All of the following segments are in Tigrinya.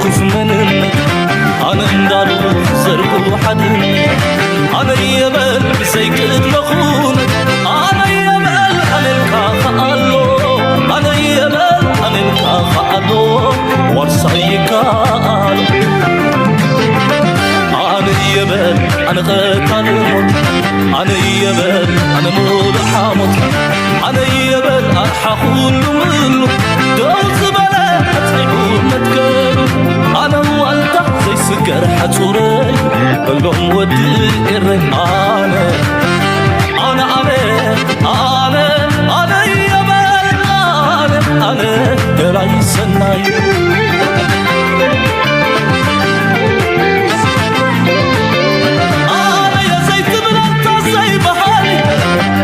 ክፍ መንነት ኣነ እንዳሉ ዘርጉ ሓድነት ኣነ የበል ብዘይቅድመ ኩነት ኣነ የበል ኣነልካ ከኣሎ ኣነ የበል ኣነልካ ከኣሎ ዋርሳይ ይከኣሎ ኣነ የበል ኣነ ቀታሊ ሞት ኣነ የበል ኣነ ሙሉእ ሓሞት ኣነ የበል ኣርሓ ኩሉ ምሉ ደው ዝበለ ኣጽኒዑ መትከሉ ኣነ ዋልታ ዘይስገር ሓጹረይ በሎም ወዲ ኤረይ ኣነ ኣነ ኣነ ኣነ ኣነ የበል ኣነ ኣነ ገላይ ሰናይ ኣነ የዘይትብል ኣንታ ዘይበሃሊ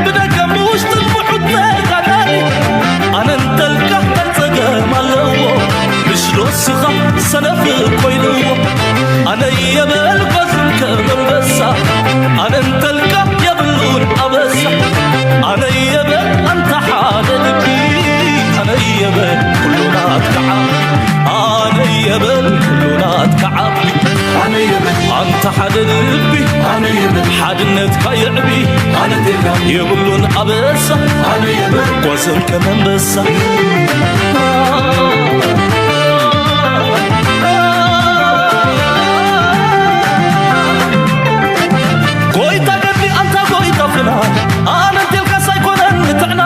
ብደገ ብውሽጥን ብሑት ተጋዳሊ ኣነ እንተልካ እንታይ ጸገም ኣለዎ ምሽ ዶ ስኻ ሰነፍ ኮይንዎ ኣነ የበል ጓዝም ከም ኣንበሳ ኣነ እንተልካ የብሉን ኣበሳ ኣነ የበል ኣንታ ሓደ ልቢ ኣነ የበል ኩሉ ናትካ ዓቢ ኣነ የበል ኩሉ ናትካ ዓቢ ኣነ የበል ኣንታ ሓደ ልቢ ኣነ የበል ሓድነትካ የዕቢ ኣነ ቴካ የብሉን ኣበሳ ኣነ የበል ጓዝም ከም ኣንበሳ ጎይታ ገድሊ ኣንታ ጎይታ ፍና ኣነ እንቴልካስ ኣይኮነን ንጥዕና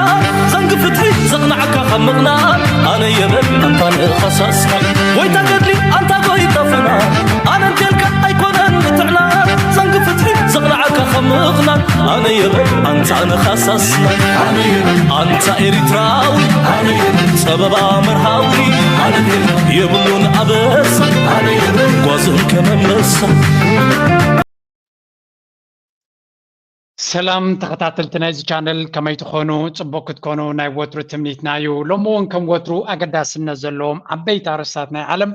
ዘንጊ ፍትሒ ዘቕናዓካ ካብ ምቕናእ ኣነ የበል ኣንታ ንኸሳስካ ጎይታ ገድሊ ኣንታ ጎይታ ፍና ኣነ እንቴልካ ኣይኮነን ንጥዕና ዘንጊ ፍትሒ ዘቕናዓካ ካብ ምቕናእ ኣነ የበል ኣንታ ንኸሳስና ኣነ የበል ኣንታ ኤሪትራዊ ኣነ የበል ጸበባ መርሃዊ ኣነ የበል የብሉን ኣበሳ ኣነ የበል ጓዝም ከመመሳ ሰላም ተኸታተልቲ ናይዚ ቻነል ከመይ ትኾኑ? ጽቡቅ ክትኮኑ ናይ ወትሩ ትምኒትና እዩ። ሎሚ እውን ከም ወትሩ ኣገዳስነት ዘለዎም ዓበይቲ ኣርእስታት ናይ ዓለም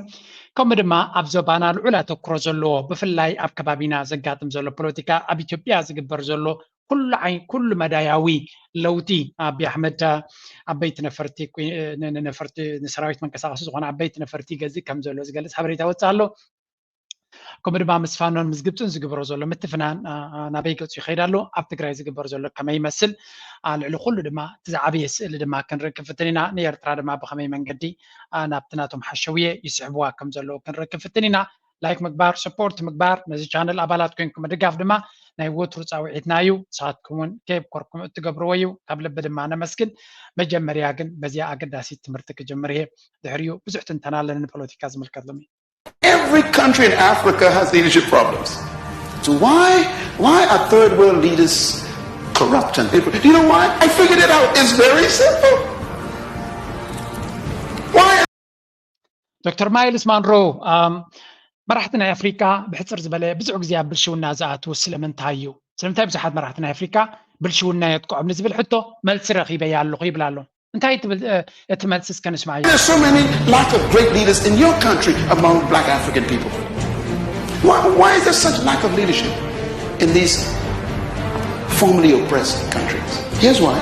ከምኡ ድማ ኣብ ዞባና ልዑል ኣተኩሮ ዘለዎ ብፍላይ ኣብ ከባቢና ዘጋጥም ዘሎ ፖለቲካ ኣብ ኢትዮጵያ ዝግበር ዘሎ ኩሉ ዓይ ኩሉ መዳያዊ ለውጢ ኣቢ ኣሕመድ ዓበይቲ ነፈርቲ ነፈርቲ ንሰራዊት መንቀሳቀሲ ዝኾነ ዓበይቲ ነፈርቲ ይገዝእ ከም ዘሎ ዝገልጽ ሓበሬታ ወፅእ ኣሎ። ከምኡ ድማ ምስ ፋኖን ምስ ግብፅን ዝግበሮ ዘሎ ምትፍናን ናበይ ገፁ ይኸይድ ኣሎ፣ ኣብ ትግራይ ዝግበር ዘሎ ከመይ ይመስል፣ ልዕሊ ኩሉ ድማ እቲ ዝዓበየ ስእሊ ድማ ክንርኢ ክንፍትን ኢና። ንኤርትራ ድማ ብኸመይ መንገዲ ናብቲ ናቶም ሓሸውየ ይስሕብዋ ከም ዘለዉ ክንርኢ ክንፍትን ኢና። ላይክ ምግባር፣ ሰፖርት ምግባር፣ ነዚ ቻነል ኣባላት ኮይንኩም ምድጋፍ ድማ ናይ ወትሩ ፃውዒትና እዩ። ንስኻትኩም እውን ከየብኮርኩም እትገብርዎ እዩ። ካብ ልቢ ድማ ነመስግን። መጀመርያ ግን በዚኣ ኣገዳሲት ትምህርቲ ክጅምር እየ። ድሕሪኡ ብዙሕ ትንተና ኣለኒ ንፖለቲካ ዝምልከት ሎሚ። Every country in Africa has leadership problems. So why why are third world leaders corrupt and people? You know why? I figured it out. It's very simple. Why? ዶክተር ማይልስ ማንሮ መራሕቲ ናይ ኣፍሪካ ብሕፅር ዝበለ ብዙሕ ግዜ ኣብ ብልሽውና ዝኣትዉ ስለምንታይ እዩ? ስለምንታይ ብዙሓት መራሕቲ ናይ ኣፍሪካ ብልሽውና የጥቅዖም ንዝብል ሕቶ መልሲ ረኺበያ ኣለኹ ይብል ኣሎ። እንታይ ትብል እቲ መልሲ እስከ ንስማዓዮ። There's so many lack of great leaders in your country among black African people. Why, why is there such lack of leadership in these formerly oppressed countries? Here's why.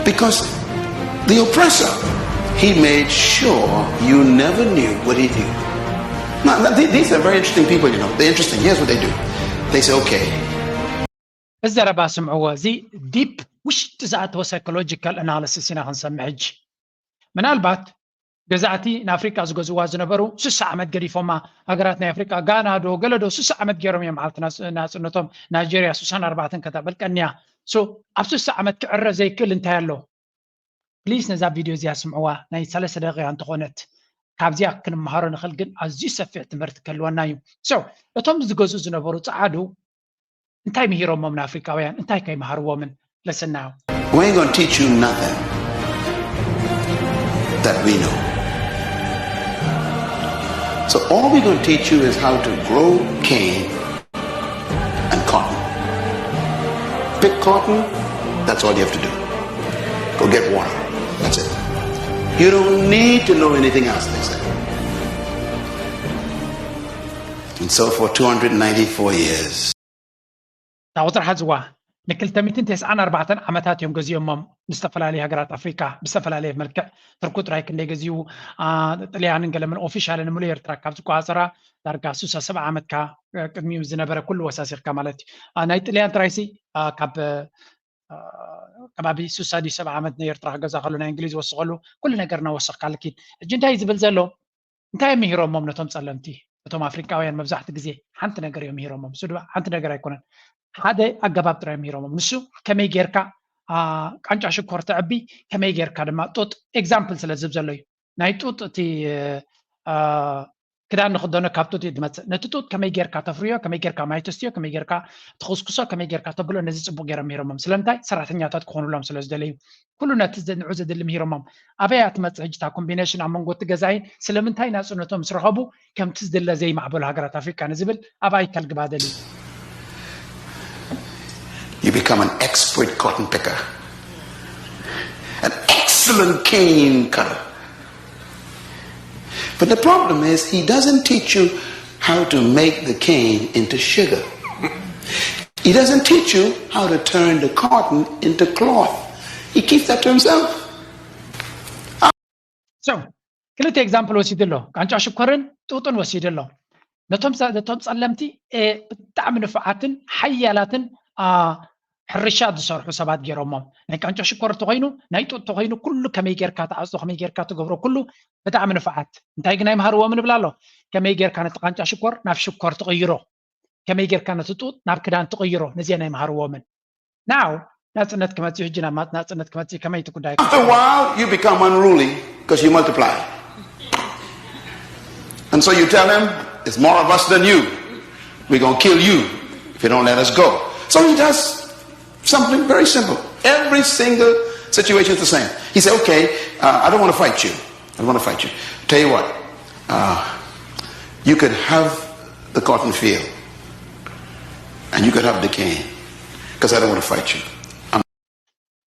Because the oppressor, he made sure you never knew what he knew. Now, these are very interesting people, you know. They're interesting. Here's what they do. They say, okay, እዚ ዘረባ ስምዕዎ፣ እዚ ዲፕ ውሽጢ ዝኣተወ ሳይኮሎጂካል ኣናሊሲስ ኢና ክንሰምዕ ሕጂ። ምናልባት ገዛእቲ ንኣፍሪቃ ዝገዝእዋ ዝነበሩ ስሳ ዓመት ገዲፎማ፣ ሃገራት ናይ ኣፍሪቃ ጋና ዶ ገለ ዶ ስሳ ዓመት ገይሮም እዮም ዓልቲ ናጽነቶም። ናይጀርያ ስሳን ኣርባዕተን ከተብል ቀንያ። ሶ ኣብ ስሳ ዓመት ክዕረ ዘይክእል እንታይ ኣሎ? ፕሊስ ነዛ ቪድዮ እዚኣ ስምዕዋ፣ ናይ ሰለስተ ደቂቃ እንተኾነት ካብዚኣ ክንመሃሮ ንኽእል፣ ግን ኣዝዩ ሰፊሕ ትምህርቲ ክህልወና እዩ። ሶ እቶም ዝገዝኡ ዝነበሩ ጸዓዱ እንታይ ምሂሮሞም ንኣፍሪካውያን? እንታይ ከይመሃርዎምን? ለስናዮ We ain't gonna teach you nothing that we know. So all we're gonna teach you is how to grow cane and cotton. Pick cotton, that's all you have to do. Go get water. That's it. You don't need to know anything else, they said. And so for two hundred ninety-four years. እታ ቁፅሪ ሓዝዋ ን294 ዓመታት እዮም ገዚኦሞም። ንዝተፈላለዩ ሃገራት ኣፍሪካ ብዝተፈላለየ መልክዕ፣ ቱርኩ ጥራይ ክንደይ ገዚኡ፣ አ፣ ጥልያንን ገለምን ኦፊሻልን ሙሉ ኤርትራ ካብ ዝቆፃፀራ ዳርጋ ስሳ ሰብዓ ዓመትካ፣ እ፣ ቅድሚኡ ዝነበረ ኩሉ ወሳሲኽካ ማለት እዩ። አ፣ ናይ ጥልያን ጥራይሲ፣ አ፣ ካብ፣ አ፣ ከባቢ ስሳ ድዩ ሰብዓ ዓመት ንኤርትራ ክገዛ ከሎ ናይ እንግሊዝ ወስኸሉ ኩሉ ነገር እናወሰኽካ ልኪድ። ሕጂ እንታይ እዩ ዝብል ዘሎ? እንታይ እዮም ምሂሮሞም ነቶም ጸለምቲ? እቶም ኣፍሪቃውያን መብዛሕትኡ ግዜ ሓንቲ ነገር እዮም ምሂሮሞም። እሱ ድማ ሓንቲ ነገር ኣይኮነን፣ ሓደ ኣገባብ ጥራይ ምሂሮሞም። ንሱ ከመይ ጌርካ፣ አ፣ ቃንጫ ሽኮር ተዕቢ፣ ከመይ ጌርካ ድማ ጡጥ፣ ኤግዛምፕል ስለ ዝህብ ዘሎ እዩ። ናይ ጡጥ እቲ፣ አ፣ ክዳን ንኽደኖ ካብ ጡጥ እዩ ዝመጽእ። ነቲ ጡጥ ከመይ ጌርካ ተፍርዮ፣ ከመይ ጌርካ ማይ ተስትዮ፣ ከመይ ጌርካ ትኹስኩሶ፣ ከመይ ጌርካ ተብሎ፣ ነዚ ጽቡቕ ጌሮም ምሂሮሞም። ስለምንታይ? ሰራሕተኛታት ክኾኑሎም ስለ ዝደለዩ። ኩሉ ነቲ ዝ-፣ ንዑ ዘድሊ ምሂሮሞም። ኣበይ እያ ትመጽእ ሕጂ እታ ኮምቢኔሽን ኣብ መንጎ እቲ ገዛኢን ስለምንታይ ናጽነቶም ምስ ረኸቡ ከምቲ ዝድለ ዘይማዕበሉ ሃገራት ኣፍሪቃ ንዝብል ኣብኣ ይከል ግባደል እዩ። You become an expert cotton picker, an excellent cane cutter. But the problem is, he doesn't teach you how to make the cane into sugar. He doesn't teach you how to turn the cotton into cloth. He keeps that to himself. So ክልተ ኤግዛምፕል ወሲዱ ኣሎ። ቃንጫ ሽኮርን ጡጥን ወሲዱ ኣሎ። ነቶም ጸ-፣ ነቶም ጸለምቲ፣ እ፣ ብጣዕሚ ንፉዓትን ሓያላትን፣ አ፣ ሕርሻ ዝሰርሑ ሰባት ገይሮሞም። ናይ ቃንጫ ሽኮር ተኾይኑ፣ ናይ ጡጥ ተኾይኑ፣ ኩሉ ከመይ ጌርካ ትዓጽዶ፣ ከመይ ጌርካ ትገብሮ፣ ኩሉ ብጣዕሚ ንፉዓት። እንታይ ግን ኣይምሃርዎምን ንብል ኣሎ? ከመይ ጌርካ ነቲ ቃንጫ ሽኮር ናብ ሽኮር ትቕይሮ፣ ከመይ ጌርካ ነቲ ጡጥ ናብ ክዳን ትቕይሮ፣ ነዚአን ኣይምሃርዎምን። ናው ናጽነት ክመጽእ፣ ሕጂ ናብ ማ-፣ ናጽነት ክመጽእ፣ ከመይ እቲ ጉዳይ? After a while, you become unruly because you multiply. And so you tell him, "It's more of us than you. We're gonna kill you if you don't let us go." So he does something very simple. Every single situation is the same. He said, "Okay, uh, I don't wanna fight you. I don't wanna fight you. Tell you what, uh, you could have the cotton field, and you could have the cane, 'cause I don't wanna fight you."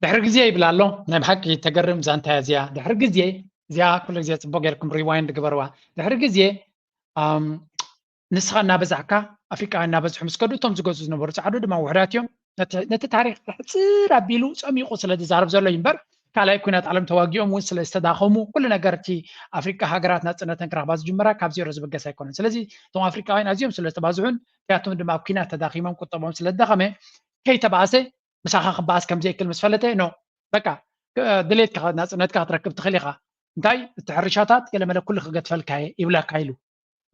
ድሕሪ ግዜ ይብል ኣሎ። ናይ ብሓቂ ተገርም ዛንታ እያ እዚኣ። ድሕሪ ግዜ እዚኣ ኩሉ ግዜ ጽቡቕ ጌርኩም ሪዋይንድ ግበርዋ። ድሕሪ ግዜ፣ ኣም፣ ንስኻ እናበዛሕካ፣ ኣፍሪቃውያን እናበዝሑ ምስ ከዱ፣ እቶም ዝገዙ ዝነበሩ ጻዕዱ ድማ ውሑዳት እዮም። ነቲ፣ ነቲ ታሪኽ ሕጽር ኣቢሉ ጸሚቑ ስለ ዝዛረብ ዘሎ እዩ እምበር፣ ካልኣይ ኲናት ዓለም ተዋጊኦም እውን ስለ ዝተዳኸሙ፣ ኩሉ ነገር እቲ ኣፍሪቃ ሃገራት ናጽነተን ክረኽባ ዝጅምራ ካብ ዜሮ ዝብገስ ኣይኮነን። ስለዚ እቶም ኣፍሪቃውያን ኣዝዮም ስለ ዝተባዝሑን፣ እቲኣቶም ድማ ኣብ ኲናት ተዳኺሞም ቁጠቦም ስለ ዝደኸመ፣ ከይተባእሰ ምሳኻ ክበኣስ ከም ዘይክእል ምስ ፈለጠ፣ ኖ፣ በቃ፣ እ፣ ድሌትካ ናጽነትካ ክትረክብ ትኽእል ኢኻ። እንታይ፣ እቲ ሕርሻታት ገለመለ ኩሉ ክገድፈልካ እየ ይብለካ ኢሉ።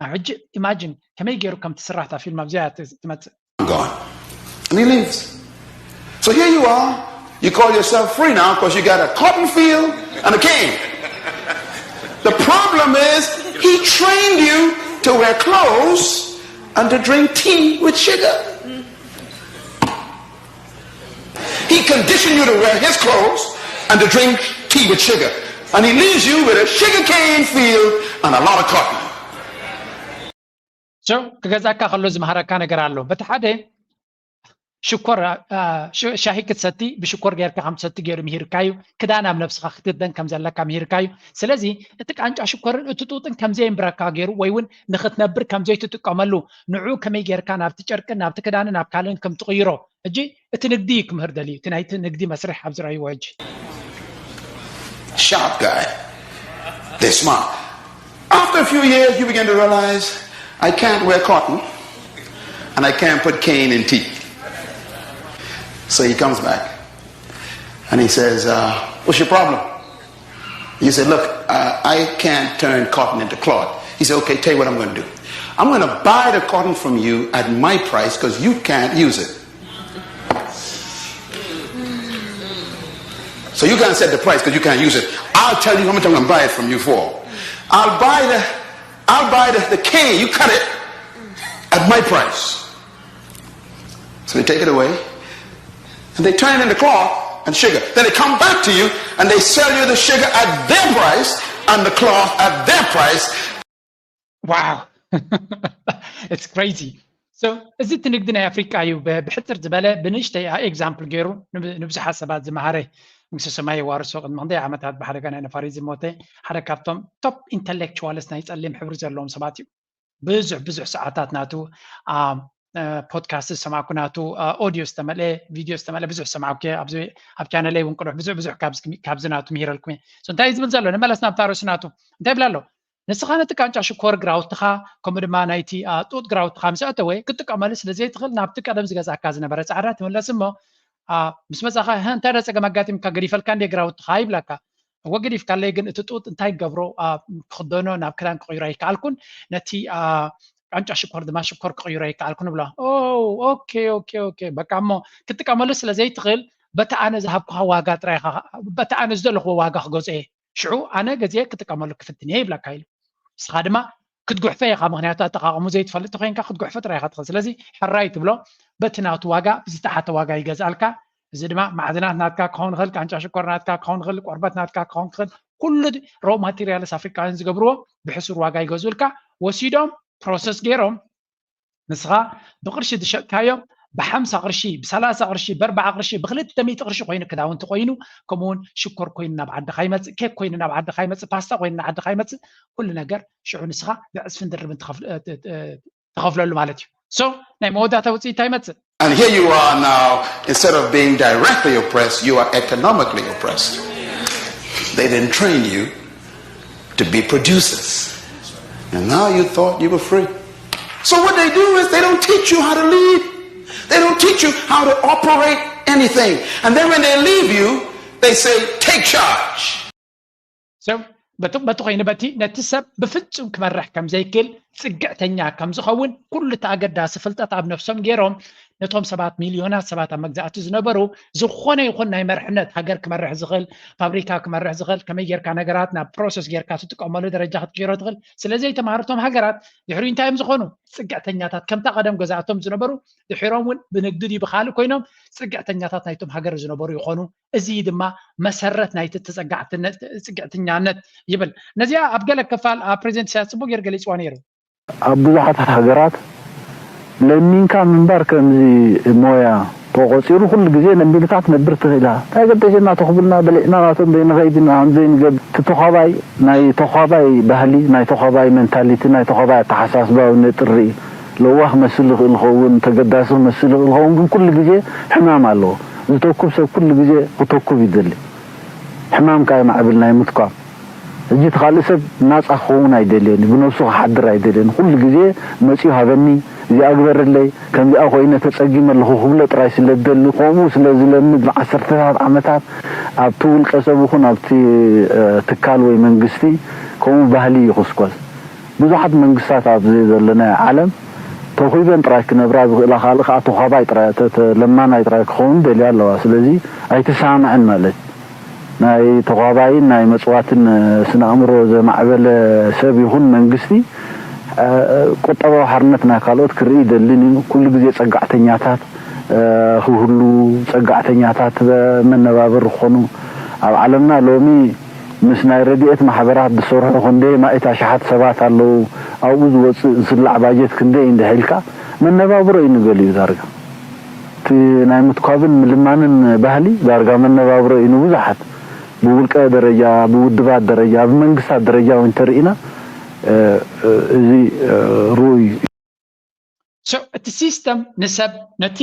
ኣብ ሕጂ ኢማጂን ከመይ ገይሩ ከም ትስራሕ እታ ፊልም ኣብዚኣ ት-፣ ትመጽእ። Gone. And he leaves. So here you are. You call yourself free now 'cause you got a cotton field and a cane. The problem is, he trained you to wear clothes and to drink tea with sugar. He conditioned you to wear his clothes and to drink tea with sugar. And he leaves you with a sugarcane field and a lot of cotton. So ክገዛካ ከሎ ዝመሃረካ ነገር ኣሎ። በቲ ሓደ ሽኮር፣ አ፣ ሽ-፣ ሻሂ ክትሰቲ ብሽኮር ጌርካ ከም ትሰቲ ገይሩ ምሂርካ እዩ። ክዳን ኣብ ነብስኻ ክትክደን ከም ዘለካ ምሂርካ እዩ። ስለዚ እቲ ቃንጫ ሽኮርን እቲ ጡጥን ከም ዘየንብረካ ገይሩ ወይ እውን ንኽትነብር ከም ዘይትጥቀመሉ፣ ንዑ ከመይ ጌርካ ናብቲ ጨርቅን ናብቲ ክዳንን ናብ ካልእን ከም ትቕይሮ፣ ሕጂ እቲ ንግዲ እዩ ክምህር ደልዩ፣ እቲ ናይቲ ንግዲ መስርሕ ኣብ ዝረኣይዎ ሕጂ። Sharp guy. They're smart. After a few years, you begin to realize, "I can't wear cotton, and I can't put cane in tea." So he comes back, and he says, uh, "What's your problem?" You say, "Look, uh, I can't turn cotton into cloth." He said, "Okay, tell you what I'm gonna do. I'm gonna buy the cotton from you at my price 'cause you can't use it." So you can't set the price 'cause you can't use it. I'll tell you how much I'm gonna buy it from you for. I'll buy the, I'll buy the, the cane, you cut it at my price. So they take it away, and they turn it into cloth and sugar. Then they come back to you, and they sell you the sugar at their price and the cloth at their price. Wow. It's crazy. So እዚ እቲ ንግዲ ናይ ኣፍሪቃ እዩ። ብ-፣ ብሕጽር ዝበለ ብንእሽተይ ኤግዛምፕል ገይሩ ንብ-፣ ንብዙሓት ሰባት ዝመሃረ። መንግስተ ሰማይ የዋርሶ። ቅድሚ ክንደይ ዓመታት ብሓደጋ ናይ ነፋሪት ዝሞተ ሓደ ካብቶም ቶፕ ኢንተሌክቹዋልስ ናይ ጸሊም ሕብሪ ዘለዎም ሰባት እዩ። ብዙሕ፣ ብዙሕ ሰዓታት ናቱ ኣብ ፖድካስት ዝሰማዕኩ ናቱ ኦዲዮ ዝተመልአ ቪድዮ ዝተመልአ ብዙሕ ዝሰማዕኩ ኣብዚ ኣብ ቻነለይ እውን ቅዱሕ ብዙሕ ብዙሕ ካብዚ ናቱ ምሂረልኩም እየ። እንታይ ዝብል ዘሎ ንመለስ ናብታ ርእሲ ናቱ እንታይ ይብል ኣሎ? ንስኻ ነቲ ቃንጫ ሽኮር ግራውትኻ ከምኡ ድማ ናይቲ ጡጥ ግራውትኻ ምስ ኣተወ ክትጥቀመሉ ስለ ዘይትኽእል ናብቲ ቀደም ዝገዛእካ ዝነበረ ፃዕዳ ትምለስ እሞ ምስ መፃኻ እንታይ ደ ፀገም ኣጋጢምካ ገዲፈልካ እንደ ግራውትኻ ይብለካ። እወ ገዲፍካለይ ግን እቲ ጡጥ እንታይ ገብሮ ክኽደኖ ናብ ክዳን ክቕይሮ ኣይከኣልኩን ነቲ ቃንጫ ሽኮር ድማ ሽኮር ክቕይሮ ኣይከኣልኩን ብሎ። ኦኬ ኦኬ ኦኬ በቃ እሞ ክትጥቀመሉ ስለ ዘይትኽእል በቲ ኣነ ዝሃብኩኻ ዋጋ ጥራይ በቲ ኣነ ዝደለኽዎ ዋጋ ክገዝኦ እየ ሽዑ ኣነ ገዚኤ ክጥቀመሉ ክፍትን እየ ይብለካ ኢሉ። ንስኻ ድማ ክትጉሕፈ ኢኻ ምክንያቱ ኣጠቃቀሙ ዘይትፈልጥ ተኮይንካ ክትጉሕፈ ጥራይ ኢኻ ትኽእል ስለዚ ሕራይ ትብሎ በቲ ናቱ ዋጋ ዝተሓተ ዋጋ ይገዝኣልካ። እዚ ድማ ማዕድናት ናትካ ክኸውን ይኽእል ቃንጫ ሽኮር ናትካ ክኸውን ይኽእል ቆርበት ናትካ ክኸውን ይኽእል ኩሉ raw materials ኣፍሪካውያን ዝገብርዎ ብሕሱር ዋጋ ይገዝኡልካ። ወሲዶም process ገይሮም ንስኻ ብቅርሺ ዝሸጥካዮ ብሓምሳ ቅርሺ ብሰላሳ ቅርሺ ብኣርባዓ ቅርሺ ብክልተ ሚእቲ ቅርሺ ኮይኑ ክዳውንቲ ኮይኑ ከምኡውን ሽኮር ኮይኑ ናብ ዓድኻ ይመፅእ ኬክ ኮይኑ ናብ ዓድኻ ይመፅእ ፓስታ ኮይኑ ናብ ዓድኻ ይመፅእ ኩሉ ነገር ሽዑ ንስኻ ብዕፅፍን ድርብን ትኸፍለሉ ማለት እዩ። So ናይ መወዳእታ ውፅኢት እንታይ ይመፅእ? And here you are now, instead of being directly oppressed, you are economically oppressed. They didn't train you to be producers. And now you thought you were free. So what they do is they don't teach you how to lead. They don't teach you how to operate anything. And then when they leave you, they say, take charge. So በቲ በቲ ኮይኑ በቲ ነቲ ሰብ ብፍጹም ክመርሕ ከም ዘይክእል ጽግዕተኛ ከም ዝኸውን ኩሉ እቲ ኣገዳሲ ፍልጠት ኣብ ነፍሶም ገይሮም ነቶም ሰባት ሚልዮናት ሰባት ኣብ መግዛእቲ ዝነበሩ ዝኾነ ይኹን ናይ መርሕነት ሃገር ክመርሕ ዝኽእል ፋብሪካ ክመርሕ ዝኽእል ከመይ ጌርካ ነገራት ናብ process ጌርካ ትጥቀመሉ ደረጃ ክትቀይሮ ትኽእል ስለ ዘይተማሃሩ እቶም ሃገራት ድሕሪኡ እንታይ እዮም ዝኾኑ ጽግዕተኛታት ከምታ ቀደም ገዛእቶም ዝነበሩ ድሒሮም እውን ብንግዲ ድዩ ብካልእ ኮይኖም ጽግዕተኛታት ናይቶም ሃገር ዝነበሩ ይኾኑ። እዚ ድማ መሰረት ናይቲ ተጸጋዕትነት ጽግዕተኛነት ይብል። ነዚኣ ኣብ ገለ ክፋል ኣብ ፕሬዚደንት ኢሳያስ ጽቡቅ ገይሩ ገሊጽዋ ነይሩ። ኣብ ብዙሓት ሃገራት ለሚንካ ምንባር ከምዚ ሞያ ተቆጺሩ ኩሉ ግዜ ለሚንካ ክትነብር ትኽእል ኢኻ። እንታይ ገደሸና ተኽብልና በሊዕና ናቶም ዘይንኸይድ ኢና ከም ዘይንገብ እቲ ተዃባይ ናይ ተዃባይ ባህሊ ናይ ተዃባይ መንታሊቲ ናይ ተዃባይ ኣተሓሳስባ እውን የጥሪ እዩ። ለዋህ መስል ይኽእል ይኸውን፣ ተገዳሲ ክመስል ይኽእል ይኸውን፣ ግን ኩሉ ግዜ ሕማም ኣለዎ። ዝተኩብ ሰብ ኩሉ ግዜ ክተኩብ ይደሊ። ሕማም ከኣ የማዕብል ናይ ምትኳብ። ሕጂ እቲ ካልእ ሰብ ናጻ ክኸውን ኣይደልየን እዩ፣ ብነብሱ ክሓድር ኣይደልየን። ኩሉ ግዜ መጺኡ ሃበኒ፣ እዚኣ ግበርለይ፣ ከምዚኣ ኮይነ ተጸጊመ ኣለኹ ክብሎ ጥራይ ስለ ዝደሊ፣ ከምኡ ስለ ዝለምድ ንዓሰርተታት ዓመታት ኣብቲ ውልቀ ሰብ ይኹን ኣብቲ ትካል ወይ መንግስቲ ከምኡ ባህሊ ይኹስኮስ። ብዙሓት መንግስታት ኣብዚ ዘለናዮ ዓለም ተኺበን ጥራይ ክነብራ ዝኽእላ ካልእ ከዓ ተዃባይ ጥራይ ለማናይ ጥራይ ክኸውን ይደልያ ኣለዋ። ስለዚ ኣይትሰማምዐን ማለት ናይ ተዃባይን ናይ መፅዋትን ስነ ኣእምሮ ዘማዕበለ ሰብ ይኹን መንግስቲ ቁጠባዊ ሓርነት ናይ ካልኦት ክርኢ ይደልን እዩ። ኩሉ ግዜ ፀጋዕተኛታት ክህሉ ፀጋዕተኛታት መነባብር ክኾኑ ኣብ ዓለምና ሎሚ ምስ ናይ ረድኤት ማሕበራት ዝሰርሑ ክንደይ ማእት ኣሽሓት ሰባት ኣለዉ ኣብኡ ዝወፅእ ዝስላዕ ባጀት ክንደይ እንድሕ ኢልካ መነባብሮ እዩ ንገሊኡ ዳርጋ እቲ ናይ ምትኳብን ምልማንን ባህሊ ዳርጋ መነባብሮ እዩ ንብዙሓት ብውልቀ ደረጃ ብውድባት ደረጃ ብመንግስታት ደረጃ እውን እንተርኢና እዚ ርኡይ እዩ። እቲ ሲስተም ንሰብ ነቲ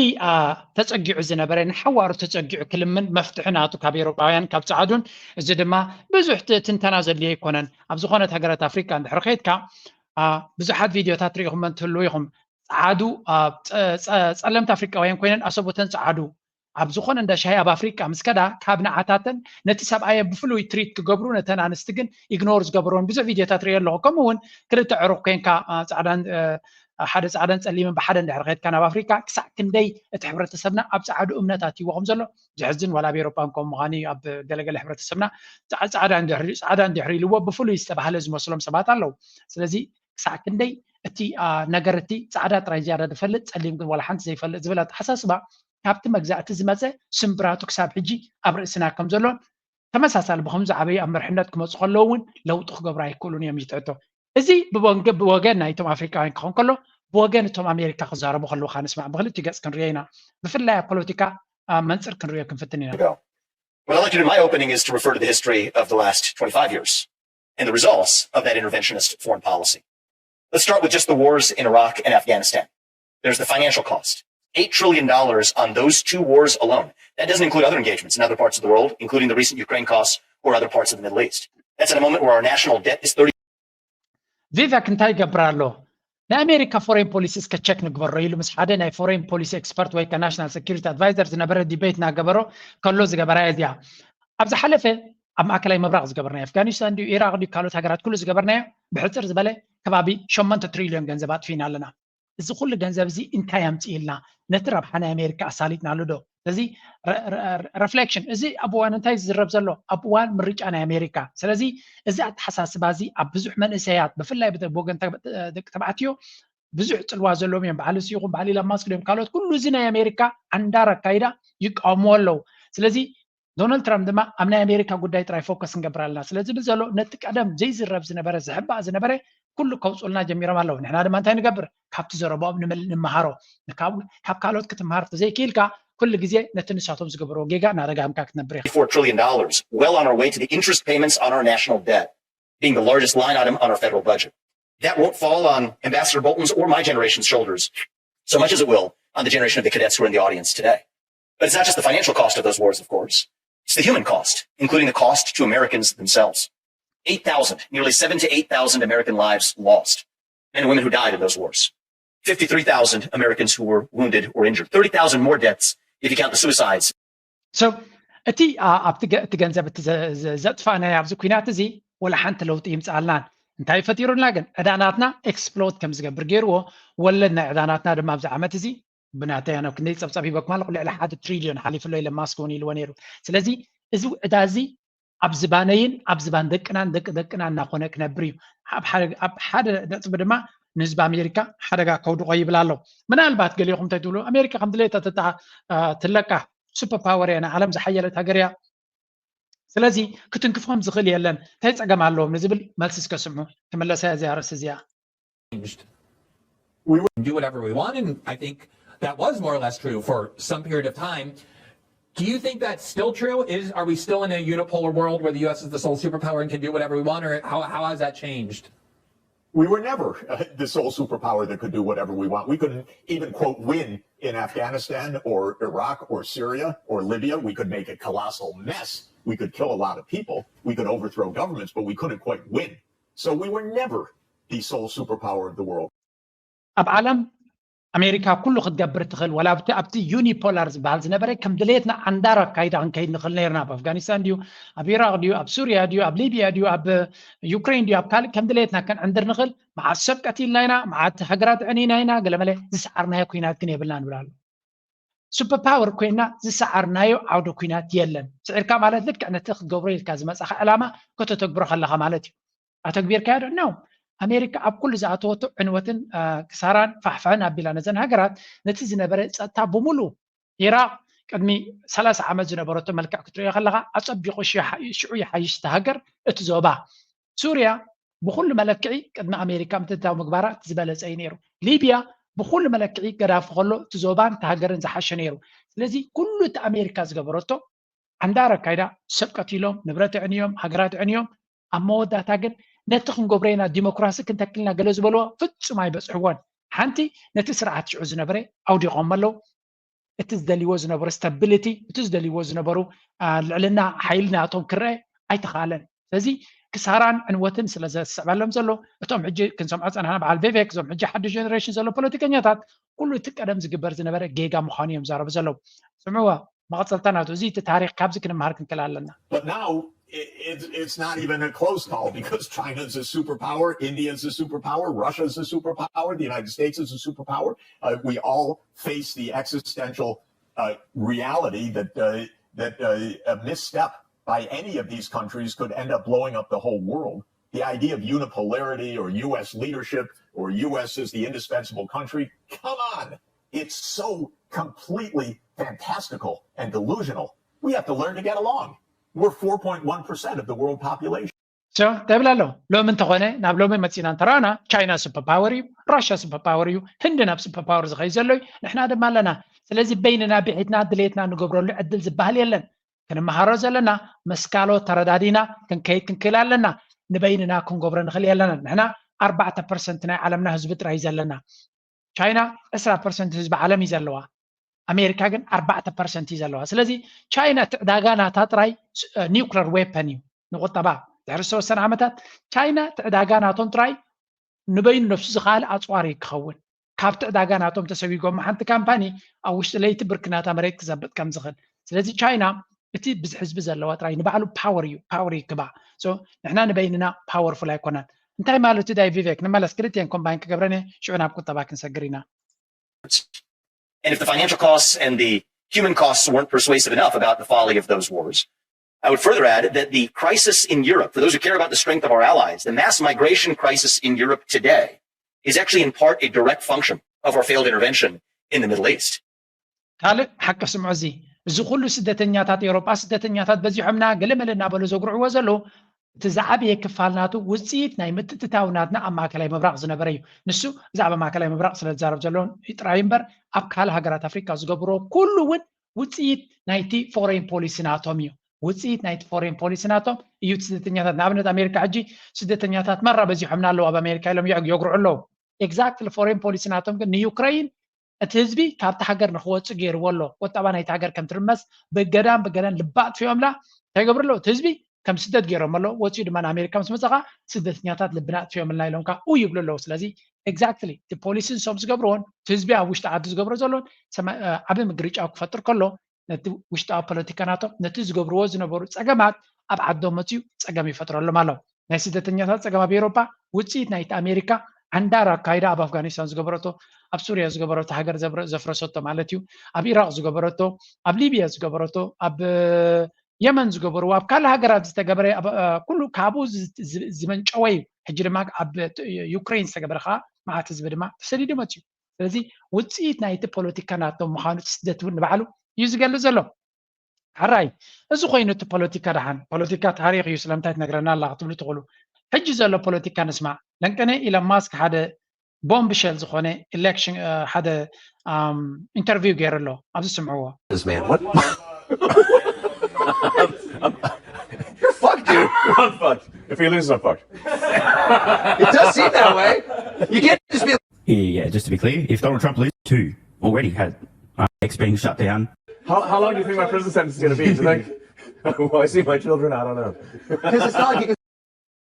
ተፀጊዑ ዝነበረ ንሓዋሩ ተፀጊዑ ክልምን መፍትሒ ናቱ ካብ ኤሮጳውያን ካብ ፀዓዱን እዚ ድማ ብዙሕ ትንተና ዘድልዮ ኣይኮነን። ኣብ ዝኾነት ሃገራት ኣፍሪቃ እንድሕር ከይድካ ብዙሓት ቪድዮታት ርኢኹመን ትህልዉ ኢኹም። ፀዓዱ ፀለምቲ ኣፍሪቃውያን ኮይነን ኣሰቦተን ፀዓዱ ኣብ ዝኾነ እንዳ ሻሂ ኣብ ኣፍሪቃ ምስ ከዳ ካብ ንዓታተን ነቲ ሰብኣየ ብፍሉይ ትሪት ክገብሩ ነተን ኣንስቲ ግን ኢግኖር ዝገብሮን ብዙሕ ቪድዮታት ሪኦ ኣለኹ። ከምኡ እውን ክልተ ዕሩኽ ኮይንካ ፃዕዳን ሓደ ፃዕዳን ፀሊምን ብሓደ እንድሕር ከድካ ናብ ኣፍሪካ ክሳዕ ክንደይ እቲ ሕብረተሰብና ኣብ ፀዓዱ እምነት ኣትይዎ ከም ዘሎ ዘሕዝን ዋላ ኣብ ኤሮፓ ከም ምዃኑ እዩ። ኣብ ገለገለ ሕብረተሰብና ፃዕዳ እንድሕር ኢልዎ ብፍሉይ ዝተባህለ ዝመስሎም ሰባት ኣለዉ። ስለዚ ክሳዕ ክንደይ እቲ ነገር እቲ ፃዕዳ ጥራይ ዝያዳ ዝፈልጥ ፀሊም ግን ዋላ ሓንቲ ዘይፈልጥ ዝብል ኣተሓሳስባ ካብቲ መግዛእቲ ዝመፀ ስምብራቱ ክሳብ ሕጂ ኣብ ርእስና ከም ዘሎን ተመሳሳሊ ብኸም ዝዓበዩ ኣብ መርሕነት ክመፁ ከለዉ እውን ለውጢ ክገብሩ ኣይክእሉን እዮም እዩ ትሕቶ። እዚ ብወገን ናይቶም ኣፍሪቃውያን ክኸውን ከሎ ብወገን እቶም ኣሜሪካ ክዛረቡ ከለዉ ከኣ ንስማዕ። ብክልቲኡ ገፅ ክንሪኦ ኢና። ብፍላይ ኣብ ፖለቲካ ኣብ መንፅር ክንሪኦ ክንፍትን ኢና። What I'd like to do in my opening is to refer to the history of the last twenty-five years and the results of that interventionist foreign policy. Let's start with just the wars in Iraq and Afghanistan. There's the financial cost. Eight trillion dollars on those two wars alone. That doesn't include other engagements in other parts of the world, including the recent Ukraine costs or other parts of the Middle East. That's at a moment where our national debt is thirty. ቪቫክ እንታይ ይገብር ኣሎ? ናይ ኣሜሪካ ፎሬን ፖሊሲ እስከ ቸክ ንግበሮ ኢሉ ምስ ሓደ ናይ ፎሬን ፖሊሲ ኤክስፐርት ወይ ከ ናሽናል ሴኩሪቲ ኣድቫይዘር ዝነበረ ዲቤት እናገበሮ ከሎ ዝገበራ እዚኣ። ኣብ ዝሓለፈ ኣብ ማእከላይ ምብራቕ ዝገበርናዮ፣ ኣፍጋኒስታን ድዩ፣ ኢራቕ ድዩ፣ ካልኦት ሃገራት ኩሉ ዝገበርናዮ ብሕፅር ዝበለ ከባቢ ሸሞንተ ትሪልዮን ገንዘብ ኣጥፊና ኣለና። እዚ ኩሉ ገንዘብ እዚ እንታይ ኣምፅእልና? ነቲ ረብሓ ናይ ኣሜሪካ ኣሳሊጥናሉ ዶ? ስለዚ ረፍሌክሽን፣ እዚ ኣብ እዋን እንታይ ዝዝረብ ዘሎ? ኣብ እዋን ምርጫ ናይ ኣሜሪካ። ስለዚ እዚ ኣተሓሳስባ እዚ ኣብ ብዙሕ መንእሰያት፣ ብፍላይ ብወገን ደቂ ተባዕትዮ ብዙሕ ፅልዋ ዘለዎም እዮም። በዓል ሲ ይኹን በዓል ኢላን ማስክ ድዮም ካልኦት፣ ኩሉ እዚ ናይ ኣሜሪካ ዓንዳር ኣካይዳ ይቃወምዎ ኣለዉ። ስለዚ ዶናልድ ትራምፕ ድማ ኣብ ናይ ኣሜሪካ ጉዳይ ጥራይ ፎከስ ንገብር ኣለና ስለ ዝብል ዘሎ፣ ነቲ ቀደም ዘይዝረብ ዝነበረ፣ ዝሕባእ ዝነበረ ኩሉ ከውፅኡልና ጀሚሮም ኣለዉ። ንሕና ድማ እንታይ ንገብር? ካብቲ ዘረባኦም ንመል- ንመሃሮ። ካብ ካብ ካልኦት ክትመሃር ተዘይክኢልካ፣ ኩሉ ግዜ ነቲ ንሳቶም ዝገበርዎ ጌጋ እናደጋምካ ክትነብር ኢኻ። Four trillion dollars, well on our way to the interest payments on our national debt, being the largest line item on our federal budget. That won't fall on Ambassador Bolton's or my generation's shoulders so much as it will on the generation of the cadets who are in the audience today. But it's not just the financial cost of those wars, of course. It's the human cost, including the cost to Americans themselves. Eight thousand, nearly seven to eight thousand American lives lost. Men and women who died in those wars. Fifty-three thousand Americans who were wounded or injured. Thirty thousand more deaths if you count the suicides. So እቲ ኣብቲ ገንዘብ እቲ ዘጥፋእናዮ ኣብዚ ኩናት እዚ ወላ ሓንቲ ለውጢ ይምፅኣልናን እንታይ ፈጢሩልና ግን ዕዳናትና ኤክስፕሎድ ከም ዝገብር ገይርዎ። ወለድ ናይ ዕዳናትና ድማ ኣብዚ ዓመት እዚ ብናተይ ኣነ ክንደይ ፀብፀብ ሂበኩም ኣለኹ፣ ልዕሊ ሓደ ትሪልዮን ሓሊፉ ኣሎ ኢለን ማስክ እውን ኢልዎ ነይሩ። ስለዚ እዚ ዕዳ እዚ ኣብ ዝባነይን ኣብ ዝባን ደቅናን ደቂ ደቅና እናኾነ ክነብር እዩ። ኣብ ሓደ ነጥቢ ድማ ንህዝቢ ኣሜሪካ ሓደጋ ከውድቆ ይብል ኣሎ። ምናልባት ገሊኹም እንታይ ትብሉ? ኣሜሪካ ከም ድሌታ ትለቃ ሱፐር ፓወር እያ፣ ንዓለም ዝሓየለት ሃገር እያ። ስለዚ ክትንክፎም ዝኽእል የለን፣ እንታይ ፀገም ኣለዎም ንዝብል መልሲ እስከ ስምዑ። ክምለሳ እዚኣ ርእሲ እዚኣ we would do whatever we want, and I think that was more or less true for some period of time. Do you think that's still true? Is are we still in a unipolar world where the U S is the sole superpower and can do whatever we want, or how, how has that changed? We were never uh, the sole superpower that could do whatever we want. We couldn't even, quote, win in Afghanistan or Iraq or Syria or Libya. We could make a colossal mess. We could kill a lot of people. We could overthrow governments, but we couldn't quite win. So we were never the sole superpower of the world. ኣብ ዓለም ኣሜሪካ ኩሉ ክትገብር ትኽእል፣ ወላ ኣብቲ ኣብቲ ዩኒፖላር ዝበሃል ዝነበረ ከም ድሌትና ዓንዳር ኣካይዳ ክንከይድ ንኽእል ነርና። ኣብ ኣፍጋኒስታን ድዩ፣ ኣብ ኢራቅ ድዩ፣ ኣብ ሱርያ ድዩ፣ ኣብ ሊብያ ድዩ፣ ኣብ ዩክሬን ድዩ፣ ኣብ ካልእ ከም ድሌትና ከንዕንድር ንኽእል። መዓት ሰብ ቀቲልና ኢና፣ መዓት ሃገራት ዕኒና ኢና። ገለመለ ዝሰዓርናዮ ኩናት ግን የብልና ንብል ኣሎ። ሱፐር ፓወር ኮይና ዝሰዓርናዮ ዓውደ ኩናት የለን። ስዒርካ ማለት ልክዕ ነቲ ክትገብሮ ኢልካ ዝመፃኻ ዕላማ ከተተግብሮ ከለኻ ማለት እዩ። ኣተግቢርካዮ ዶ? ኖ። ኣሜሪካ ኣብ ኩሉ ዝኣተወቶ ዕንወትን ክሳራን ፋሕፋሕን ኣቢላ ነዘን ሃገራት ነቲ ዝነበረ ፀጥታ ብምሉ ኢራቅ ቅድሚ ሰላሳ ዓመት ዝነበረቶ መልክዕ ክትሪኦ ከለካ ኣፀቢቁ ሽዑ ይሓይሽ እቲ ሃገር እቲ ዞባ። ሱርያ ብኩሉ መለክዒ ቅድሚ ኣሜሪካ ምትእትታው ምግባራ እቲ ዝበለፀ እዩ ነይሩ። ሊብያ ብኩሉ መለክዒ ገዳፊ ከሎ እቲ ዞባን እቲ ሃገርን ዝሓሸ ነይሩ። ስለዚ ኩሉ እቲ ኣሜሪካ ዝገበረቶ ዓንዳር ኣካይዳ ሰብ ቀቲሎም፣ ንብረት ዕንዮም፣ ሃገራት ዕንዮም፣ ኣብ መወዳእታ ግን ነቲ ክንገብሮ ኢና ዲሞክራሲ ክንተክልና ገለ ዝበልዎ ፍጹም ኣይበጽሕዎን። ሓንቲ ነቲ ስርዓት ሽዑ ዝነበረ ኣውዲቖሞ ኣለዉ። እቲ ዝደልይዎ ዝነበሩ ስታቢሊቲ፣ እቲ ዝደልይዎ ዝነበሩ ልዕልና ሓይሊ ናቶም ክረአ ኣይተኻለን። ስለዚ ክሳራን ዕንወትን ስለ ዘስዕበሎም ዘሎ እቶም ሕጂ ክንሰምዖ ጸናሕና በዓል ቬቬክ እዞም ሕጂ ሓድሽ ጀነሬሽን ዘሎ ፖለቲከኛታት ኩሉ እቲ ቀደም ዝግበር ዝነበረ ጌጋ ምዃኑ እዮም ዛረቡ ዘለዉ። ስምዕዎ መቐጸልታ ናቱ እዚ እቲ ታሪክ ካብዚ ክንመሃር ክንክእል ኣለና። But now it's not even a close call because China is a superpower, India is a superpower, Russia is a superpower, the United States is a superpower. Uh, we all face the existential uh, reality that uh, that uh, a misstep by any of these countries could end up blowing up the whole world. The idea of unipolarity or U S leadership or U S is the indispensable country, come on. It's so completely fantastical and delusional. We have to learn to get along. We're four point one percent of the world population. ሶ እንታይ ይብል ኣሎ? ሎሚ እንተኾነ ናብ ሎሚ መፂና እንተረኣና ቻይና ሱፐር ፓወር እዩ፣ ራሽያ ሱፐር ፓወር እዩ፣ ህንዲ ናብ ሱፐር ፓወር ዝኸይድ ዘሎ እዩ፣ ንሕና ድማ ኣለና። ስለዚ በይንና ብሒትና ድሌትና ንገብረሉ ዕድል ዝበሃል የለን። ክንመሃሮ ዘለና መስካሎ ተረዳዲና ክንከይድ ክንክእል ኣለና። ንበይንና ክንገብሮ ንኽእል የለና። ንሕና ኣርባዕተ ፐርሰንት ናይ ዓለምና ህዝቢ ጥራይ እዩ ዘለና። ቻይና ዕስራ ፐርሰንት ህዝቢ ዓለም እዩ ዘለዋ። ኣሜሪካ ግን ኣርባዕተ ፐርሰንት እዩ ዘለዋ። ስለዚ ቻይና እቲ ዕዳጋ ናታ ጥራይ ኒውክለር ዌፐን እዩ። ንቁጠባ ድሕሪ ዝተወሰነ ዓመታት ቻይና እቲ ዕዳጋ ናቶም ጥራይ ንበይኑ ነብሱ ዝኸኣለ ኣፅዋር እዩ ክኸውን። ካብቲ ዕዳጋ ናቶም ተሰዊጎም ሓንቲ ካምፓኒ ኣብ ውሽጢ ለይቲ ብርኪ ናታ መሬት ክዘብጥ ከም ዝኽእል። ስለዚ ቻይና እቲ ብዝሒ ህዝቢ ዘለዋ ጥራይ ንባዕሉ ፓወር እዩ፣ ፓወር ይክባ። ንሕና ንበይንና ፓወርፉል ኣይኮናን። እንታይ ማለት እዩ ዳይ ቪቬክ? ንመለስ ክልቲኤን ኮምባይን ክገብረን እየ፣ ሽዑ ናብ ቁጠባ ክንሰግር ኢና። And if the financial costs and the human costs weren't persuasive enough about the folly of those wars, I would further add that the crisis in Europe, for those who care about the strength of our allies, the mass migration crisis in Europe today is actually in part a direct function of our failed intervention in the Middle East. ካልእ ሓቂ ስምዑ፣ እዚ እዚ ኩሉ ስደተኛታት ኤውሮጳ ስደተኛታት በዚሖምና ገለመለ እናበሉ ዘጉርዕዎ ዘለዉ እቲ ዝዓበየ ክፋል ናቱ ውፅኢት ናይ ምትእትታው ናትና ኣብ ማእከላይ ምብራቕ ዝነበረ እዩ። ንሱ ብዛዕባ ማእከላይ ምብራቕ ስለ ዝዛረብ ዘለውን ጥራይ እምበር ኣብ ካልእ ሃገራት ኣፍሪካ ዝገብርዎ ኩሉ እውን ውፅኢት ናይቲ ፎሬን ፖሊሲ ናቶም እዩ። ውፅኢት ናይቲ ፎሬን ፖሊሲ ናቶም እዩ። እቲ ስደተኛታት ንኣብነት ኣሜሪካ ሕጂ ስደተኛታት መራ በዚሖምና ኣለዉ ኣብ ኣሜሪካ ኢሎም የጉርዑ ኣለዉ። ኤግዛክትሊ ፎሬን ፖሊሲ ናቶም ግን ንዩክረይን እቲ ህዝቢ ካብቲ ሃገር ንክወፅእ ገይርዎ ኣሎ። ቁጠባ ናይቲ ሃገር ከም ትርመስ ብገዳን ብገለን ልባ ኣጥፊኦምላ እንታይ ገብሩ ኣለዉ? እቲ ህዝቢ ከም ስደት ገይሮም ኣለዉ። ወፂኡ ድማ ንኣሜሪካ ምስ መፀኻ ስደተኛታት ልብና ኣጥፊኦምልና ኢሎም ከዓ ኡ ይብሉ ኣለዉ። ስለዚ ኤግዛክትሊ እቲ ፖሊሲ ንሶም ዝገብርዎን እቲ ህዝቢ ኣብ ውሽጢ ዓዲ ዝገብሮ ዘሎን ዓቢ ምግርጫው ክፈጥር ከሎ ነቲ ውሽጣዊ ፖለቲካ ናቶም ነቲ ዝገብርዎ ዝነበሩ ፀገማት ኣብ ዓዶም መፅዩ ፀገም ይፈጥረሎም ኣሎ። ናይ ስደተኛታት ፀገም ኣብ ኤውሮፓ ውፅኢት ናይቲ ኣሜሪካ ዓንዳር ኣካይዳ ኣብ ኣፍጋኒስታን ዝገበረቶ፣ ኣብ ሱርያ ዝገበረቶ፣ ሃገር ዘፍረሰቶ ማለት እዩ፣ ኣብ ኢራቅ ዝገበረቶ፣ ኣብ ሊብያ ዝገበረቶ፣ ኣብ የመን ዝገበርዎ፣ ኣብ ካልእ ሃገራት ዝተገበረ ኩሉ ካብኡ ዝመንጨወ እዩ። ሕጂ ድማ ኣብ ዩክሬን ዝተገበረ ከዓ መዓት ህዝቢ ድማ ተሰዲዱ መፅዩ። ስለዚ ውፅኢት ናይቲ ፖለቲካ ናቶም ምዃኑ እቲ ስደት እውን ንባዕሉ እዩ ዝገልፅ ዘሎ። ሕራይ እዚ ኮይኑ እቲ ፖለቲካ ደሓን ፖለቲካ ታሪክ እዩ ስለምንታይ ትነግረና ኣላ ክትብሉ ትኽእሉ። ሕጂ ዘሎ ፖለቲካ ንስማዕ። ለንቀነ ኢለን ማስክ ሓደ ቦምብሸል ዝኾነ ኢሌክሽን ሓደ ኢንተርቪው ገይሩ ኣሎ። ኣብዚ ስምዕዎ። You're fucked, dude. I'm fucked. If he loses, I'm fucked. It does seem that way. You can't just be. Yeah, just to be clear, if Donald Trump loses, two already had uh, X being shut down. How, how long do you think my prison sentence is going to be? Do you think? Will I see my children? I don't know. Because it's not like you can.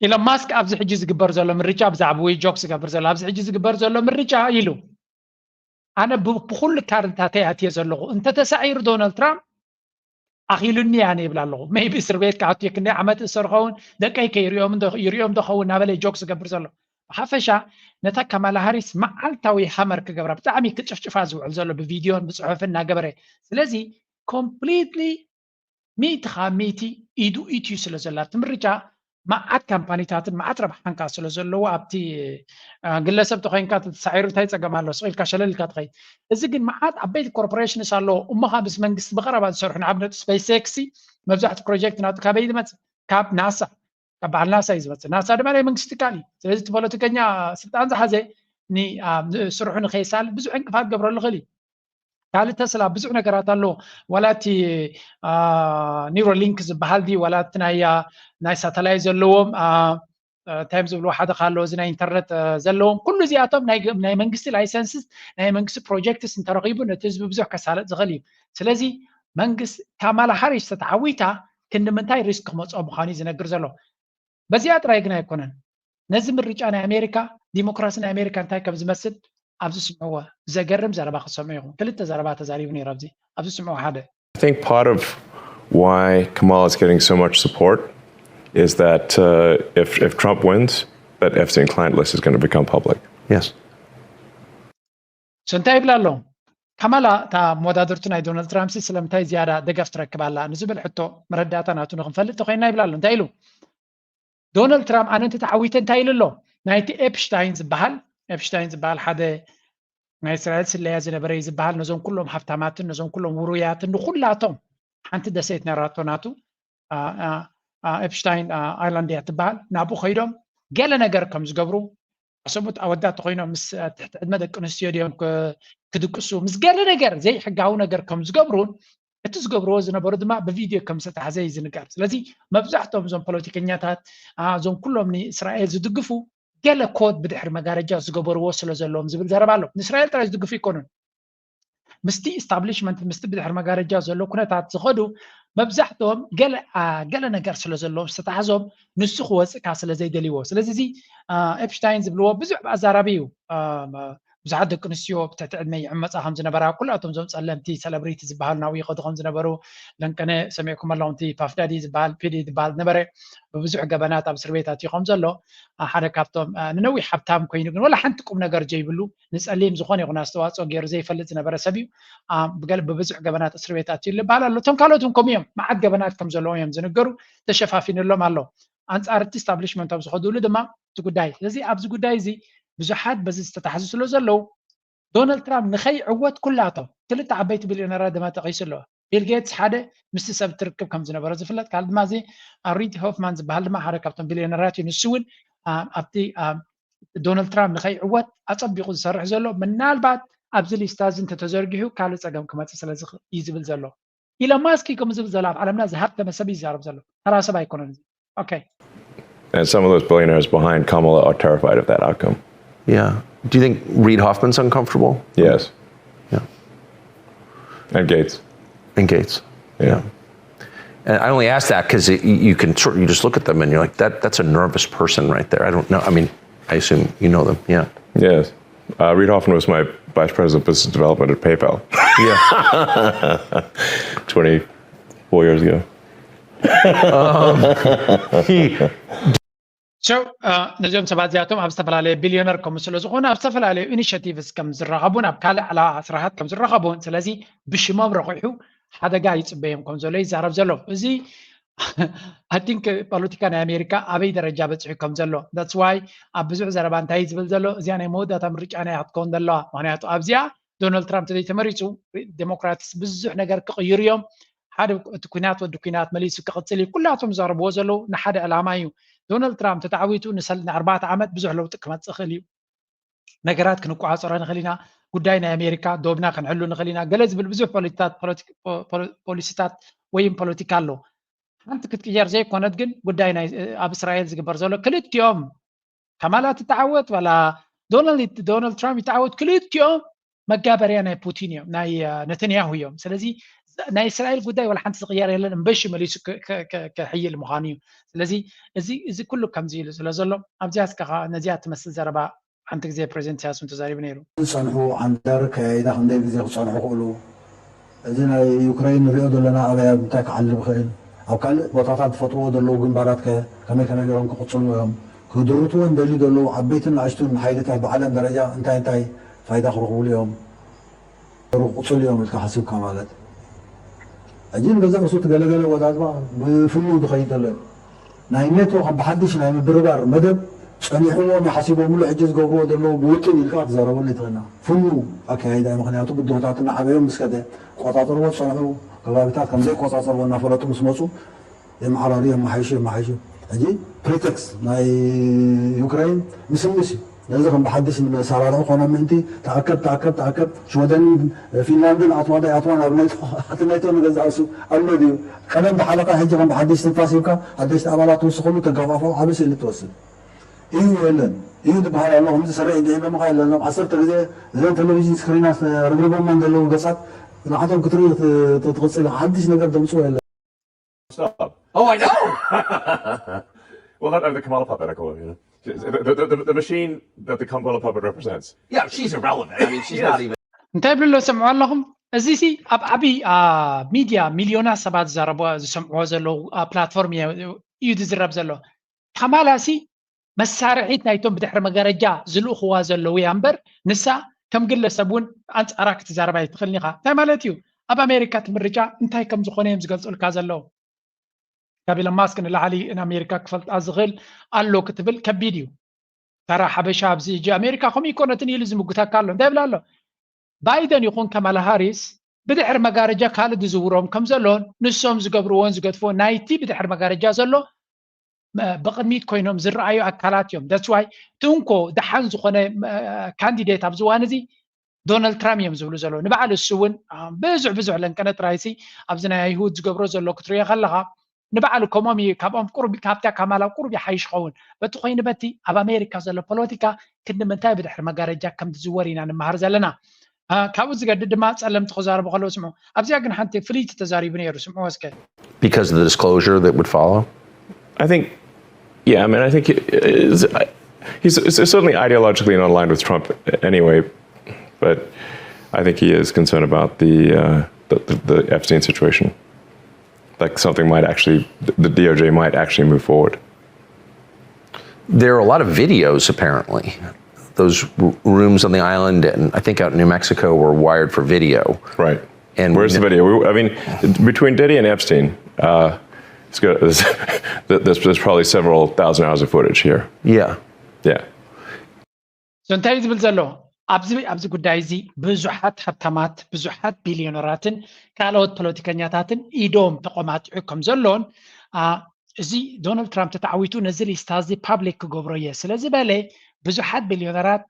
ኢሎን ማስክ ኣብዚ ሕጂ ዝግበር ዘሎ ምርጫ ብዛዕባ ወይ ጆክ ዝገብር ዘሎ ኣብዚ ሕጂ ዝግበር ዘሎ ምርጫ ኢሉ ኣነ ብኩሉ ካርድታተይ ኣትየ ዘለኹ እንተተሳዒሩ ዶናልድ ትራምፕ ኣኺሉኒ ኣነ ይብል ኣለኹ። ሜይቢ እስር ቤት ክኣቱ እየ ክንደይ ዓመት እሰር ኸውን ደቀይ ከይሪኦም ይሪኦም ዶ ኸውን እናበለ ጆክ ዝገብር ዘሎ። ብሓፈሻ ነታ ካማላ ሃሪስ መዓልታዊ ሃመር ክገብራ ብጣዕሚ ክጭፍጭፋ ዝውዕል ዘሎ ብቪድዮን ብፅሑፍን እናገበረ። ስለዚ ኮምፕሊትሊ ሚእቲ ካብ ሚእቲ ኢዱ ኢትዩ ስለ ዘላ እቲ ምርጫ መዓት ካምፓኒታትን መዓት ረብሓን ከዓ ስለ ዘለዎ ኣብቲ ግለሰብ ተኮይንካ ተሳዒሩ እንታይ ፀገም ኣሎ ስቕ ኢልካ ሸለል ኢልካ ትኸይድ። እዚ ግን መዓት ዓበይቲ ኮርፖሬሽንስ ኣለዎ እሞ ከዓ ምስ መንግስቲ ብቀረባ ዝሰርሑ ንኣብነት ስፔስ ኤክስ መብዛሕቲ ፕሮጀክት ናቱ ካበይ ዝመፅእ ካብ ናሳ ካብ በዓል ናሳ እዩ ዝመፅእ። ናሳ ድማ ናይ መንግስቲ ትካል እዩ። ስለዚ እቲ ፖለቲከኛ ስልጣን ዝሓዘ ስርሑ ንከየሳልጥ ብዙሕ ዕንቅፋት ገብረሉ ይኽእል እዩ። ካልእ ተስላ ብዙሕ ነገራት ኣለዎ ዋላ እቲ ኒውሮሊንክ ዝበሃል ድዩ ዋላ እቲ ናይ ናይ ሳተላይት ዘለዎም እንታይ እዮም ዝብልዎ ሓደ ካሎ እዚ ናይ ኢንተርነት ዘለዎም ኩሉ እዚኣቶም ናይ መንግስቲ ላይሰንስስ ናይ መንግስቲ ፕሮጀክትስ እንተረኺቡ ነቲ ህዝቢ ብዙሕ ከሳለጥ ዝኽእል እዩ። ስለዚ መንግስቲ ካማላ ሃሪስ ተተዓዊታ ክንዲ ምንታይ ሪስክ ክመፅኦ ምዃኑ እዩ ዝነግር ዘሎ። በዚኣ ጥራይ ግን ኣይኮነን ነዚ ምርጫ ናይ ኣሜሪካ ዲሞክራሲ ናይ ኣሜሪካ እንታይ ከም ዝመስል ኣብዚ ስምዕዎ። ዘገርም ዘረባ ክትሰምዑ ኢኹም። ክልተ ዘረባ ተዛሪቡ ነይሩ ኣብዚ ኣብዚ ስምዕዎ ሓደ I think part of why Kamala is getting so much support is that uh, if, if Trump wins, that Epstein client list is going to become public. Yes. So እንታይ ይብላ ኣሎ? ካማላ እታ መወዳድርቱ ናይ ዶናልድ ትራምፕ ስለምንታይ ዝያዳ ደገፍ ትረክብ ኣላ ንዝብል ሕቶ መረዳእታ ናቱ ንክንፈልጥ ተኮይንና ይብላ ኣሎ። እንታይ ኢሉ? ዶናልድ ትራምፕ ኣነ እንተተዓዊተ እንታይ ኢሉ ኣሎ? ናይቲ ኤፕሽታይን ዝበሃል ኤፕሽታይን ዝበሃል ሓደ ናይ እስራኤል ስለያ ዝነበረ እዩ ዝበሃል ነዞም ኩሎም ሃብታማትን ነዞም ኩሎም ውሩያትን ንኩላቶም ሓንቲ ደሴት ነራቶ ናቱ ኤፕሽታይን ኣይላንድ እያ ትበሃል ናብኡ ከይዶም ገለ ነገር ከም ዝገብሩ ኣሰቡት ኣወዳት ተኮይኖም ምስ ትሕቲ ዕድመ ደቂ ኣንስትዮ ድዮም ክድቅሱ ምስ ገለ ነገር ዘይሕጋዊ ነገር ከም ዝገብሩን እቲ ዝገብርዎ ዝነበሩ ድማ ብቪድዮ ከም ዝተታሕዘ እዩ ዝንገር። ስለዚ መብዛሕትኦም እዞም ፖለቲከኛታት እዞም ኩሎም ንእስራኤል ዝድግፉ ገለ ኮድ ብድሕሪ መጋረጃ ዝገበርዎ ስለ ዘለዎም ዝብል ዘረባ ኣሎ። ንእስራኤል ጥራይ ዝድግፉ ኣይኮኑን። ምስቲ ኢስታብሊሽመንት ምስቲ ብድሕሪ መጋረጃ ዘሎ ኩነታት ዝኸዱ መብዛሕትኦም ገለ ነገር ስለ ዘለዎም ዝተታሕዞም ንሱ ክወፅእ ስለ ዘይደልይዎ። ስለዚ እዚ ኤፕሽታይን ዝብልዎ ብዙሕ ኣዛራቢ እዩ። ብዙሓት ደቂ ኣንስትዮ ብትሕቲ ዕድመ ይዕመፃ ከም ዝነበራ፣ ኩላቶም እዞም ፀለምቲ ሰለብሪቲ ዝበሃሉ ናብኡ ይኸዱ ከም ዝነበሩ ለንቀነ ሰሚዕኩም ኣለኹም። እቲ ፓፍዳዲ ዝበሃል ፒዲ ዝበሃል ነበረ ብብዙሕ ገበናት ኣብ እስር ቤት ኣትዩ ከም ዘሎ ሓደ ካብቶም ንነዊሕ ሃብታም ኮይኑ ግን ወላ ሓንቲ ቁም ነገር ዘይብሉ ንፀሊም ዝኾነ ይኹን ኣስተዋፅኦ ገይሩ ዘይፈልጥ ዝነበረ ሰብ እዩ። ብብዙሕ ገበናት እስር ቤት ኣትዩ ዝበሃል ኣሎ። እቶም ካልኦት እውን ከምኡ እዮም፣ መዓት ገበናት ከም ዘለዎም እዮም ዝንገሩ፣ ተሸፋፊንሎም ኣሎ። ኣንፃር እቲ ኢስታብሊሽመንት ኣብ ዝኸድሉ ድማ እቲ ጉዳይ። ስለዚ ኣብዚ ጉዳይ እዚ ብዙሓት በዚ ዝተታሕዙ ስለ ዘለዉ ዶናልድ ትራምፕ ንኸይዕወት ኩላቶም ክልተ ዓበይቲ ቢልዮነራት ድማ ጠቒሱ ኣለዎ። ቢል ጌትስ ሓደ ምስቲ ሰብ ትርክብ ከም ዝነበረ ዝፍለጥ፣ ካልእ ድማ እዚ ሪድ ሆፍማን ዝበሃል ድማ ሓደ ካብቶም ቢልዮነራት እዩ። ንሱ እውን ኣብቲ ዶናልድ ትራምፕ ንኸይዕወት ኣፀቢቑ ዝሰርሕ ዘሎ ምናልባት ኣብዚ ሊስታ እዚ እንተተዘርጊሑ ካልእ ፀገም ክመፅእ ስለ እዩ ዝብል ዘሎ። ኢሎን ማስክ እዩ ከምኡ ዝብል ዘሎ፣ ኣብ ዓለምና ዝሃብተመ ሰብ እዩ ዝዛረብ ዘሎ፣ ተራ ሰብ ኣይኮነን እዚ። Okay. And some of those billionaires behind Kamala are terrified of that outcome. Yeah. Do you think Reid Hoffman's uncomfortable? Yes. Yeah. And Gates. And Gates. Yeah. And I only ask that because you can sort you just look at them and you're like, that that's a nervous person right there. I don't know. I mean, I assume you know them. Yeah. Yes. Uh, Reid Hoffman was my vice president of business development at PayPal. Yeah. Twenty-four years ago. Um, he So ነዚኦም ሰባት እዚኣቶም ኣብ ዝተፈላለየ ቢልዮነር ከም ስለ ዝኾኑ ኣብ ዝተፈላለዩ ኢኒሽቲቭስ ከም ዝራኸቡን ኣብ ካልእ ዕላዋ ስራሓት ከም ዝራኸቡን ስለዚ ብሽሞም ረቑሑ ሓደጋ ይፅበዮም ከም ዘሎ ይዛረብ ዘሎ። እዚ I think ፖለቲካ ናይ ኣሜሪካ ኣበይ ደረጃ በፂሑ ከም ዘሎ that's why ኣብ ብዙሕ ዘረባ እንታይ ዝብል ዘሎ እዚኣ ናይ መወዳእታ ምርጫ ናይ ክትከውን ዘለዋ ምክንያቱ ኣብዚኣ ዶናልድ ትራምፕ ተዘይተመሪፁ ዴሞክራትስ ብዙሕ ነገር ክቕይሩ እዮም። ሓደ እቲ ኩናት ወዲ ኩናት መሊሱ ክቕፅል እዩ። ኩላቶም ዝዛረብዎ ዘለዉ ንሓደ ዕላማ እዩ። ዶናልድ ትራምፕ ተተዓዊቱ ንሰል ንኣርባዕተ ዓመት ብዙሕ ለውጢ ክመፅእ ይኽእል እዩ። ነገራት ክንቆፃፀሮ ንኽእል ኢና። ጉዳይ ናይ ኣሜሪካ ዶብና ክንሕሉ ንኽእል ኢና። ገለ ዝብል ብዙሕ ፖሊሲታት ፖሊሲታት ወይም ፖለቲካ ኣሎ። ሓንቲ ክትቅየር ዘይኮነት ግን ጉዳይ ኣብ እስራኤል ዝግበር ዘሎ ክልቲኦም ካማላ ትተዓወት ዋላ ዶናልድ ትራምፕ ይተዓወት ክልቲኦም መጋበርያ ናይ ፑቲን እዮም ናይ ነተንያሁ እዮም። ስለዚ ናይ እስራኤል ጉዳይ ዋላ ሓንቲ ዝቕየር የለን እምበሺ መሊሱ ክሕይል ምዃኑ እዩ። ስለዚ እዚ ኩሉ ከምዚ ኢሉ ስለ ዘሎ ኣብዚኣ እስከ ነዚኣ ትመስል ዘረባ ሓንቲ ግዜ ፕሬዚደንት ኢሳያስ እውን ተዛሪቡ ነይሩ። ዝፀንሑ ዓንደር ከያይዳ ክንደይ ግዜ ክፀንሑ ክእሉ እዚ ናይ ዩክረይን ንሪኦ ዘለና ኣበይ ኣብ ምንታይ ክዓልብ ይኽእል ኣብ ካልእ ቦታታት ዝፈጥርዎ ዘለዉ ግንባራት ከ ከመይ ከመይ ገይሮም ክቕፅልዎ እዮም ክድርትዎ እንደልዩ ዘለዉ ዓበይትን ንኣሽቱን ሓይልታት ብዓለም ደረጃ እንታይ እንታይ ፋይዳ ክረኽብሉ እዮም ክቕፅሉ እዮም ኢልካ ሓሲብካ ማለት ሕጂ ንገዛ ርእሱ ትገለገለ ወዳድባ ብፍሉ ዝኸይድ ዘሎ እዩ ናይ ኔቶ ከም ብሓድሽ ናይ ምብርባር መደብ ጸኒሕዎም ይሓሲቦምሉ ሕጂ ዝገብርዎ ዘለዉ ብውጥን ኢልካ ክትዛረበሉ ይትኽእልና ፍሉ ኣካያይዳ እዩ ምክንያቱ ብድሆታት እናዓበዮም ምስ ከደ ቆጻጸርዎ ዝጸንሑ ከባቢታት ከም ዘይቆጻጸርዎ እናፈለጡ ምስ መጹ የመዓራርዩ የመሓይሹ የመሓይሹ ሕጂ ፕሪቴክስ ናይ ዩክሬን ምስምስ እዩ ነዚ ከም ብሓድሽ ንመሳራርሒ ኮነ ምእንቲ ተኣከብ ተኣከብ ተኣከብ ሽወደንን ፊንላንድን ኣትዋ ዶ ኣይኣትዋን ኣብ ናይቶ እቲ ናይቶ ንገዛእ እሱ ኣሎ ድዩ ቀደም ብሓለቃ ሕጂ ከም ብሓድሽ ትንፋስ ሂብካ ሓደሽቲ ኣባላት ትውስኸሉ ተገፋፍኦ ዓቢ ስእሊ ትወስድ እዩ የለን እዩ ዝበሃል ኣሎ ከምዚ ሰሪዕ እንዲዒ በምኻ የለን ሎም ዓሰርተ ግዜ እዘን ቴሌቪዥን ስክሪናት ረብሪቦማ ዘለዉ ገጻት ንዓቶም ክትርኢ ትቕጽል ሓድሽ ነገር ደምፅዎ የለን Stop. Oh, I know. Well, not the Kamala puppet, I call it. You know? the, the, the, the machine that the Kamala puppet represents. Yeah, she's irrelevant. I mean, she's not even. እንታይ ብሎ ሰምዑ ኣለኹም? እዚ ሲ ኣብ ዓብዪ ሚድያ ሚልዮናት ሰባት ዝዛረብዋ ዝሰምዕዎ ዘለዉ ፕላትፎርም እዩ ዝዝረብ ዘሎ። ካማላ ሲ መሳርሒት ናይቶም ብድሕሪ መጋረጃ ዝልእኽዋ ዘለዉ እያ እምበር ንሳ ከም ግለሰብ እውን ኣንፃራ ክትዛረብ ኣይትኽእልን ኢኻ። እንታይ ማለት እዩ? ኣብ ኣሜሪካ እቲ ምርጫ እንታይ ከም ዝኾነ እዮም ዝገልፁልካ ዘለዉ። ካብ ኢሎን ማስክ ንላዕሊ ንኣሜሪካ ክፈልጣ ዝኽእል ኣሎ ክትብል ከቢድ እዩ። ተራ ሓበሻ ኣብዚ ሕጂ ኣሜሪካ ከምኡ ይኮነትን ኢሉ ዝምጉተካ ኣሎ እንታይ ይብል ኣሎ? ባይደን ይኹን ካማላ ሃሪስ ብድሕሪ መጋረጃ ካልእ ዝዝውሮም ከም ዘሎን ንሶም ዝገብርዎን ዝገድፍዎን ናይቲ ብድሕሪ መጋረጃ ዘሎ ብቕድሚት ኮይኖም ዝረኣዩ ኣካላት እዮም። That's why እቲ እንኮ ደሓን ዝኾነ ካንዲዴት ኣብዚ እዋን እዚ ዶናልድ ትራምፕ እዮም ዝብሉ ዘለዉ። ንበዓል እሱ እውን ብዙሕ ብዙሕ ለንቀነ ጥራይሲ ኣብዚ ናይ ኣይሁድ ዝገብሮ ዘሎ ክትሪኦ ከለኻ ንባዕሉ ከምኦም እዩ፣ ካብኦም ቁሩብ፣ ካብታ ካማላ ቁሩብ ይሓይሽ ኸውን። በቲ ኮይኑ በቲ ኣብ ኣሜሪካ ዘሎ ፖለቲካ ክንዲ ምንታይ ብድሕሪ መጋረጃ ከም ዝዝወር ኢና ንመሃር ዘለና። አ፣ ካብኡ ዝገድድ ድማ ጸለምቲ ክዛረቡ ከለዉ ስምዑ። ኣብዚኣ ግን ሓንቲ ፍልይቲ ተዛሪቡ ነይሩ፣ ስምዑ እስከ። Because of the disclosure that would follow? I think, yeah, I mean, I think he is, I, he's, he's certainly ideologically not aligned with Trump anyway, but I think he is concerned about the, uh, the, the, the Epstein situation. Like something might actually, the D O J might actually move forward. There are a lot of videos, apparently. Those r- rooms on the island, and I think out in New Mexico, were wired for video. Right. And Where's the we- video? We, I mean, between Diddy and Epstein, uh, it's good. There's, there's, there's probably several thousand hours of footage here. Yeah. Yeah. So እንታይ እዩ ዝብል ዘሎ ኣብዚ ኣብዚ ጉዳይ እዚ? ብዙሓት ሃብታማት፣ ብዙሓት ቢልዮነራትን ካልኦት ፖለቲከኛታትን ኢዶም ተቆማጢዑ ከም ዘሎን፣ አ፣ እዚ ዶናልድ ትራምፕ ተተዓዊቱ ነዚ ሊስታ እዚ ፓብሊክ ክገብሮ እየ ስለ ዝበለ፣ ብዙሓት ቢልዮነራት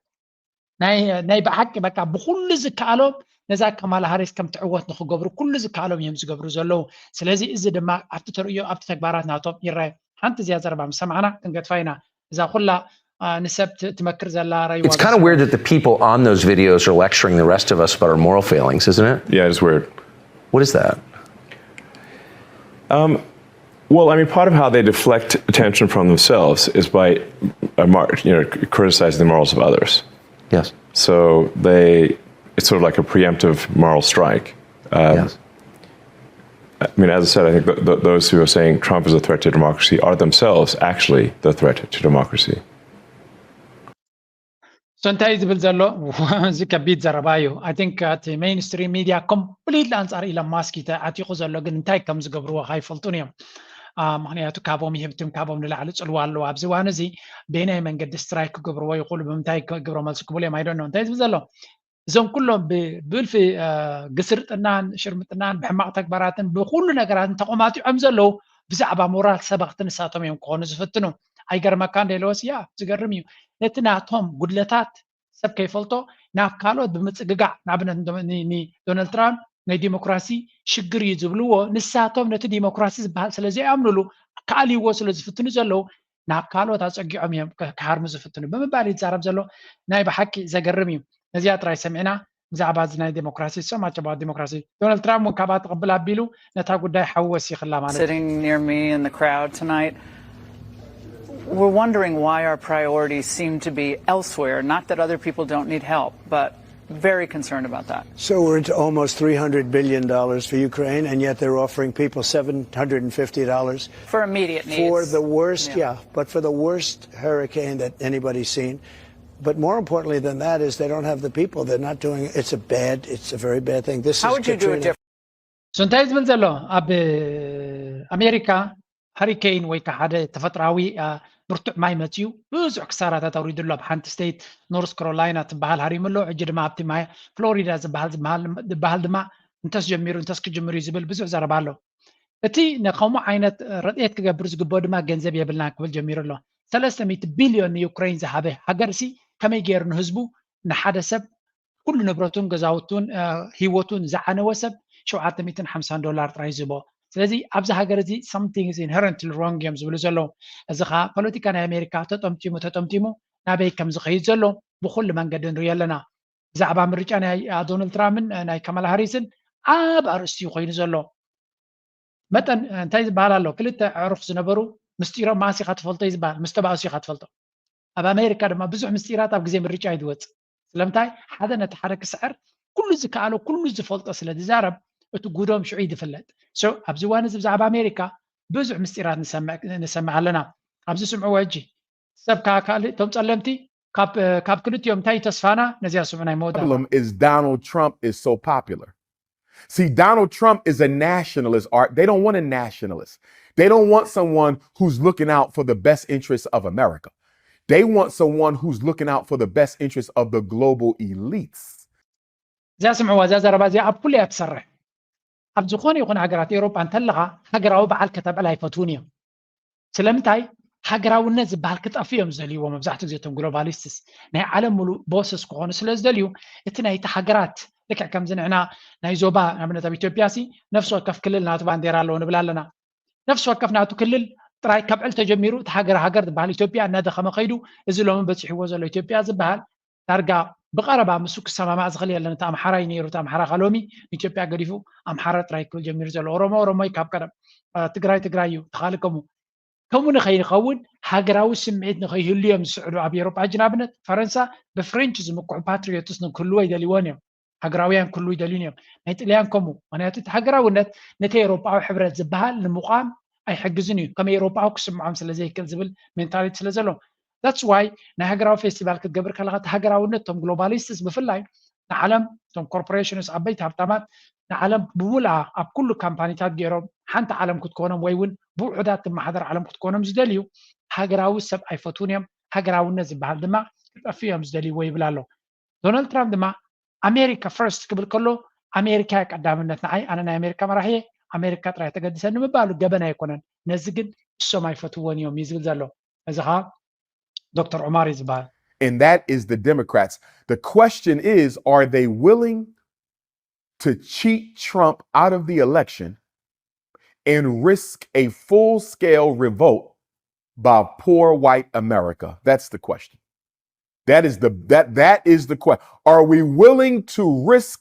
ናይ ናይ ብሓቂ በቃ ብኩሉ ዝከኣሎም ነዛ ካማላ ሃሪስ ከም ትዕወት ንክገብሩ ኩሉ ዝከኣሎም እዮም ዝገብሩ ዘለዉ። ስለዚ እዚ ድማ ኣብቲ ተርእዮ ኣብቲ ተግባራት ናቶም ይረኣዩ። ሓንቲ እዚኣ ዘረባ ምስ ሰማዕና ክንገድፋ ኢና። እዛ ኩላ፣ አ፣ ንሰብ ት- ትመክር ዘላ ረይዋ It's kind of weird that the people on those videos are lecturing the rest of us about our moral failings, isn't it? Yeah, it's weird. What is that? Um, well, I mean, part of how they deflect attention from themselves is by, uh, mar- you know, c- criticizing the morals of others. Yes. So they, it's sort of like a preemptive moral strike. Um, Yes. I mean, as I said, I think th- th- those who are saying Trump is a threat to democracy are themselves actually the threat to democracy. So እንታይ እዩ ዝብል ዘሎ? እዚ ከቢድ ዘረባ እዩ። I think እቲ ሜይንስትሪም ሚድያ ኮምፕሊትሊ ኣንጻር ኢሎን ማስክ እዩ ተዓቲቑ ዘሎ፣ ግን እንታይ ከም ዝገብርዎ ኣይፈልጡን እዮም። አ፣ ምክንያቱ ካቦም ይህብትም፣ ካቦም ንላዕሊ ጽልዋ ኣለዎ። ኣብዚ እዋን እዚ በየናይ መንገዲ ስትራይክ ክገብርዎ ይኽእሉ፣ ብምንታይ ክ- ግብረ መልሲ ክብሉ እዮም? I don't know እንታይ ዝብል ዘሎ። እዞም ኩሎም ብ- ብእልፊ፣ አ፣ ግስርጥናን ሽርምጥናን ብሕማቕ ተግባራትን ብኩሉ ነገራትን ተቆማጢዖም ዘለዉ ብዛዕባ ሞራል ሰበኽቲ ንሳቶም እዮም ክኾኑ ዝፍትኑ። ኣይገርመካ እንደ ኢለዎስ፣ ያ ዝገርም እዩ። ነቲ ናቶም ጉድለታት ሰብ ከይፈልጦ ናብ ካልኦት ብምጽግጋዕ፣ ንኣብነት ንዶ- ኒ- ኒ- ዶናልድ ትራምፕ ናይ ዲሞክራሲ ሽግር እዩ ዝብልዎ፣ ንሳቶም ነቲ ዲሞክራሲ ዝበሃል ስለ ዘይኣምኑሉ፣ ክኣልይዎ ስለ ዝፍትኑ ዘለዉ ናብ ካልኦት ኣጸጊዖም እዮም ክ- ክሃርሙ ዝፍትኑ ብምባል ይዛረብ ዘሎ። ናይ ብሓቂ ዘገርም እዩ። ነዚኣ ጥራይ ሰሚዕና ብዛዕባ እዚ ናይ ዲሞክራሲ፣ so much about democracy። ዶናልድ ትራምፕ እውን ካብኣ ትቕብል ኣቢሉ ነታ ጉዳይ ሓወስ ይኽላ ማለት እዩ። Sitting near me in the crowd tonight, we're wondering why our priorities seem to be elsewhere. Not that other people don't need help, but very concerned about that. So we're into almost three hundred billion dollars for Ukraine, and yet they're offering people seven hundred and fifty dollars For immediate needs. for the worst, Yeah. yeah, but for the worst hurricane that anybody's seen. But more importantly than that is they don't have the people. They're not doing. It's a bad. It's a very bad thing. This How is would you do it Katrina. differently? So እንታይ ዝብል ዘሎ? ኣብ ኣሜሪካ ሃሪኬን ወይ ከዓ ሓደ ተፈጥራዊ፣ አ፣ ብርቱዕ ማይ መፅዩ ብዙሕ ክሳራታት ኣውሪዱ ኣሎ። ኣብ ሓንቲ ስቴት ኖርስ ካሮላይና ትበሃል ሃሪሙ ኣሎ። ሕጂ ድማ ኣብቲ ማይ ፍሎሪዳ ዝበሃል ዝበሃል ዝበሃል ድማ እንተስ ጀሚሩ እንተስ ክጅምር እዩ ዝብል ብዙሕ ዘረባ ኣሎ። እቲ ንከምኡ ዓይነት ረድኤት ክገብር ዝግብኦ ድማ ገንዘብ የብልናን ክብል ጀሚሩ ኣሎ። ሰለስተ ሚእቲ ቢልዮን ንዩክሬን ዝሃበ ሃገርሲ ከመይ ገይሩ ንህዝቡ ንሓደ ሰብ ኩሉ ንብረቱን ገዛውቱን፣ አ፣ ህይወቱን ዝዓነወ ሰብ ሸውዓተ ሚእትን ሓምሳን ዶላር ጥራይ ዝህቦ? ስለዚ ኣብዚ ሃገር እዚ something is inherently wrong እዮም ዝብሉ ዘለዉ። እዚ ኸዓ ፖለቲካ ናይ ኣሜሪካ ተጠምጢሙ ተጠምጢሙ ናበይ ከም ዝኸይድ ዘሎ ብኩሉ መንገዲ ንሪኦ ኣለና። ብዛዕባ ምርጫ ናይ፣ አ፣ ዶናልድ ትራምፕን፣ አ፣ ናይ ካማላ ሃሪስን ኣብ ኣርእስቲ እዩ ኮይኑ ዘሎ። መጠን እንታይ ዝበሃል ኣሎ? ክልተ ኣዕሩኽ ዝነበሩ ምስጢሮም መዓስ ኢኻ ትፈልጦ እዩ ዝበሃል፣ ምስ ተባእሱ ኢኻ ትፈልጦ። ኣብ ኣሜሪካ ድማ ብዙሕ ምስጢራት ኣብ ግዜ ምርጫ እዩ ዝወፅእ። ስለምንታይ? ሓደ ነቲ ሓደ ክስዕር ኩሉ ዝከኣሎ ኩሉ ዝፈልጦ ስለ ዝዛረብ እቲ ጉዶም ሽዑ እዩ ዝፍለጥ። So ኣብዚ እዋን እዚ ብዛዕባ ኣሜሪካ ብዙሕ ምስጢራት ንሰምዕ ኣለና። ኣብዚ ስምዕዎ ሕጂ ሰብ ከዓ ካልእ እቶም ጸለምቲ ካብ ክልቲኦም እንታይ ተስፋና ነዚኣ ስምዑ ናይ መወዳእታ problem is Donald Trump is so popular. See, Donald Trump is a nationalist, Art. They don't want a nationalist. They don't want someone who's looking out for the best interests of America. They want someone who's looking out for the best interests of the global elites. እዚኣ ስምዕዋ፣ እዚኣ ዘረባ እዚኣ ኣብ ኩሉ እያ ትሰርሕ። ኣብ ዝኾነ ይኹን ሃገራት ኤውሮጳ እንተለኻ ሃገራዊ በዓል ከተብዕል ኣይፈትውን እዮም። ስለምንታይ? ሃገራውነት ዝበሃል ክጠፍእ እዮም ዝደልይዎ መብዛሕትኡ ግዜ እቶም ግሎባሊስትስ። ናይ ዓለም ሙሉእ ቦስስ ክኾኑ ስለ ዝደልዩ እቲ ናይቲ ሃገራት ልክዕ ከምዚ ንሕና ናይ ዞባ ንኣብነት ኣብ ኢትዮጵያ ሲ ነፍሲ ወከፍ ክልል ናቱ ባንዴራ ኣለዎ ንብል ኣለና። ነፍሲ ወከፍ ናቱ ክልል ጥራይ ከብዕል ተጀሚሩ፣ እቲ ሃገር ሃገር ዝበሃል ኢትዮጵያ እናደኸመ ከይዱ፣ እዚ ሎሚ በፂሕዎ ዘሎ ኢትዮጵያ ዝበሃል ዳርጋ ብቐረባ ምስኡ ክሰማማዕ ዝኽእል የለን። እቲ ኣምሓራ እዩ ነይሩ፣ እቲ ኣምሓራ ኸ ሎሚ ንኢትዮጵያ ገዲፉ ኣምሓራ ጥራይ ክብል ጀሚሩ ዘሎ። ኦሮሞ ኦሮሞ እዩ ካብ ቀደም፣ እ፣ ትግራይ ትግራይ እዩ፣ ተኻሊ ከምኡ። ከምኡ ንኸይኸውን ሃገራዊ ስምዒት ንኸይህሉ እዮም ዝስዕዱ። ኣብ ኤሮጳ ሕጂ ንኣብነት ፈረንሳ ብፍሬንች ዝምክሑ ፓትሪዮትስ ንክህልዎ ይደልይዎን እዮም። ሃገራውያን ክህልዉ ይደልዩን እዮም። ናይ ጥልያን ከምኡ። ምኽንያቱ እቲ ሃገራውነት ነቲ ኤሮጳዊ ሕብረት ዝበሃል ንምቋም ኣይሕግዝን እዩ። ከም ኤሮጳዊ ክስምዖም ስለ ዘይክእል ዝብል ሜንታሊቲ ስለ ዘለዎም። That's why ናይ ሃገራዊ ፌስቲቫል ክትገብር ከለኻ እቲ ሃገራውነት እቶም ግሎባሊስትስ ብፍላይ ንዓለም እቶም ኮርፖሬሽንስ ዓበይቲ ሃብታማት ንዓለም ብሙልኣ ኣብ ኩሉ ካምፓኒታት ገይሮም ሓንቲ ዓለም ክትኮኖም ወይ እውን ብውሑዳት ትመሓደር ዓለም ክትኮኖም ዝደልዩ ሃገራዊ ሰብ ኣይፈትዉን እዮም። ሃገራውነት ዝበሃል ድማ ክጠፍእ እዮም ዝደልይዎ ይብል ኣሎ። ዶናልድ ትራምፕ ድማ ኣሜሪካ ፈርስት ክብል ከሎ ኣሜሪካ እያ ቀዳምነት፣ ንዓይ ኣነ ናይ ኣሜሪካ መራሒ እየ፣ ኣሜሪካ ጥራይ ተገድሰኒ ምባሉ ገበን ኣይኮነን። ነዚ ግን እሶም ኣይፈትውዎን እዮም እዩ ዝብል ዘሎ። እዚ ኸዓ ዶክተር ዑማር እዩ ዝበሃል። And that is the Democrats. The question is, are they willing to cheat Trump out of the election and risk a full scale revolt by poor white America? That's the question. That is the that that is the question. Are we willing to risk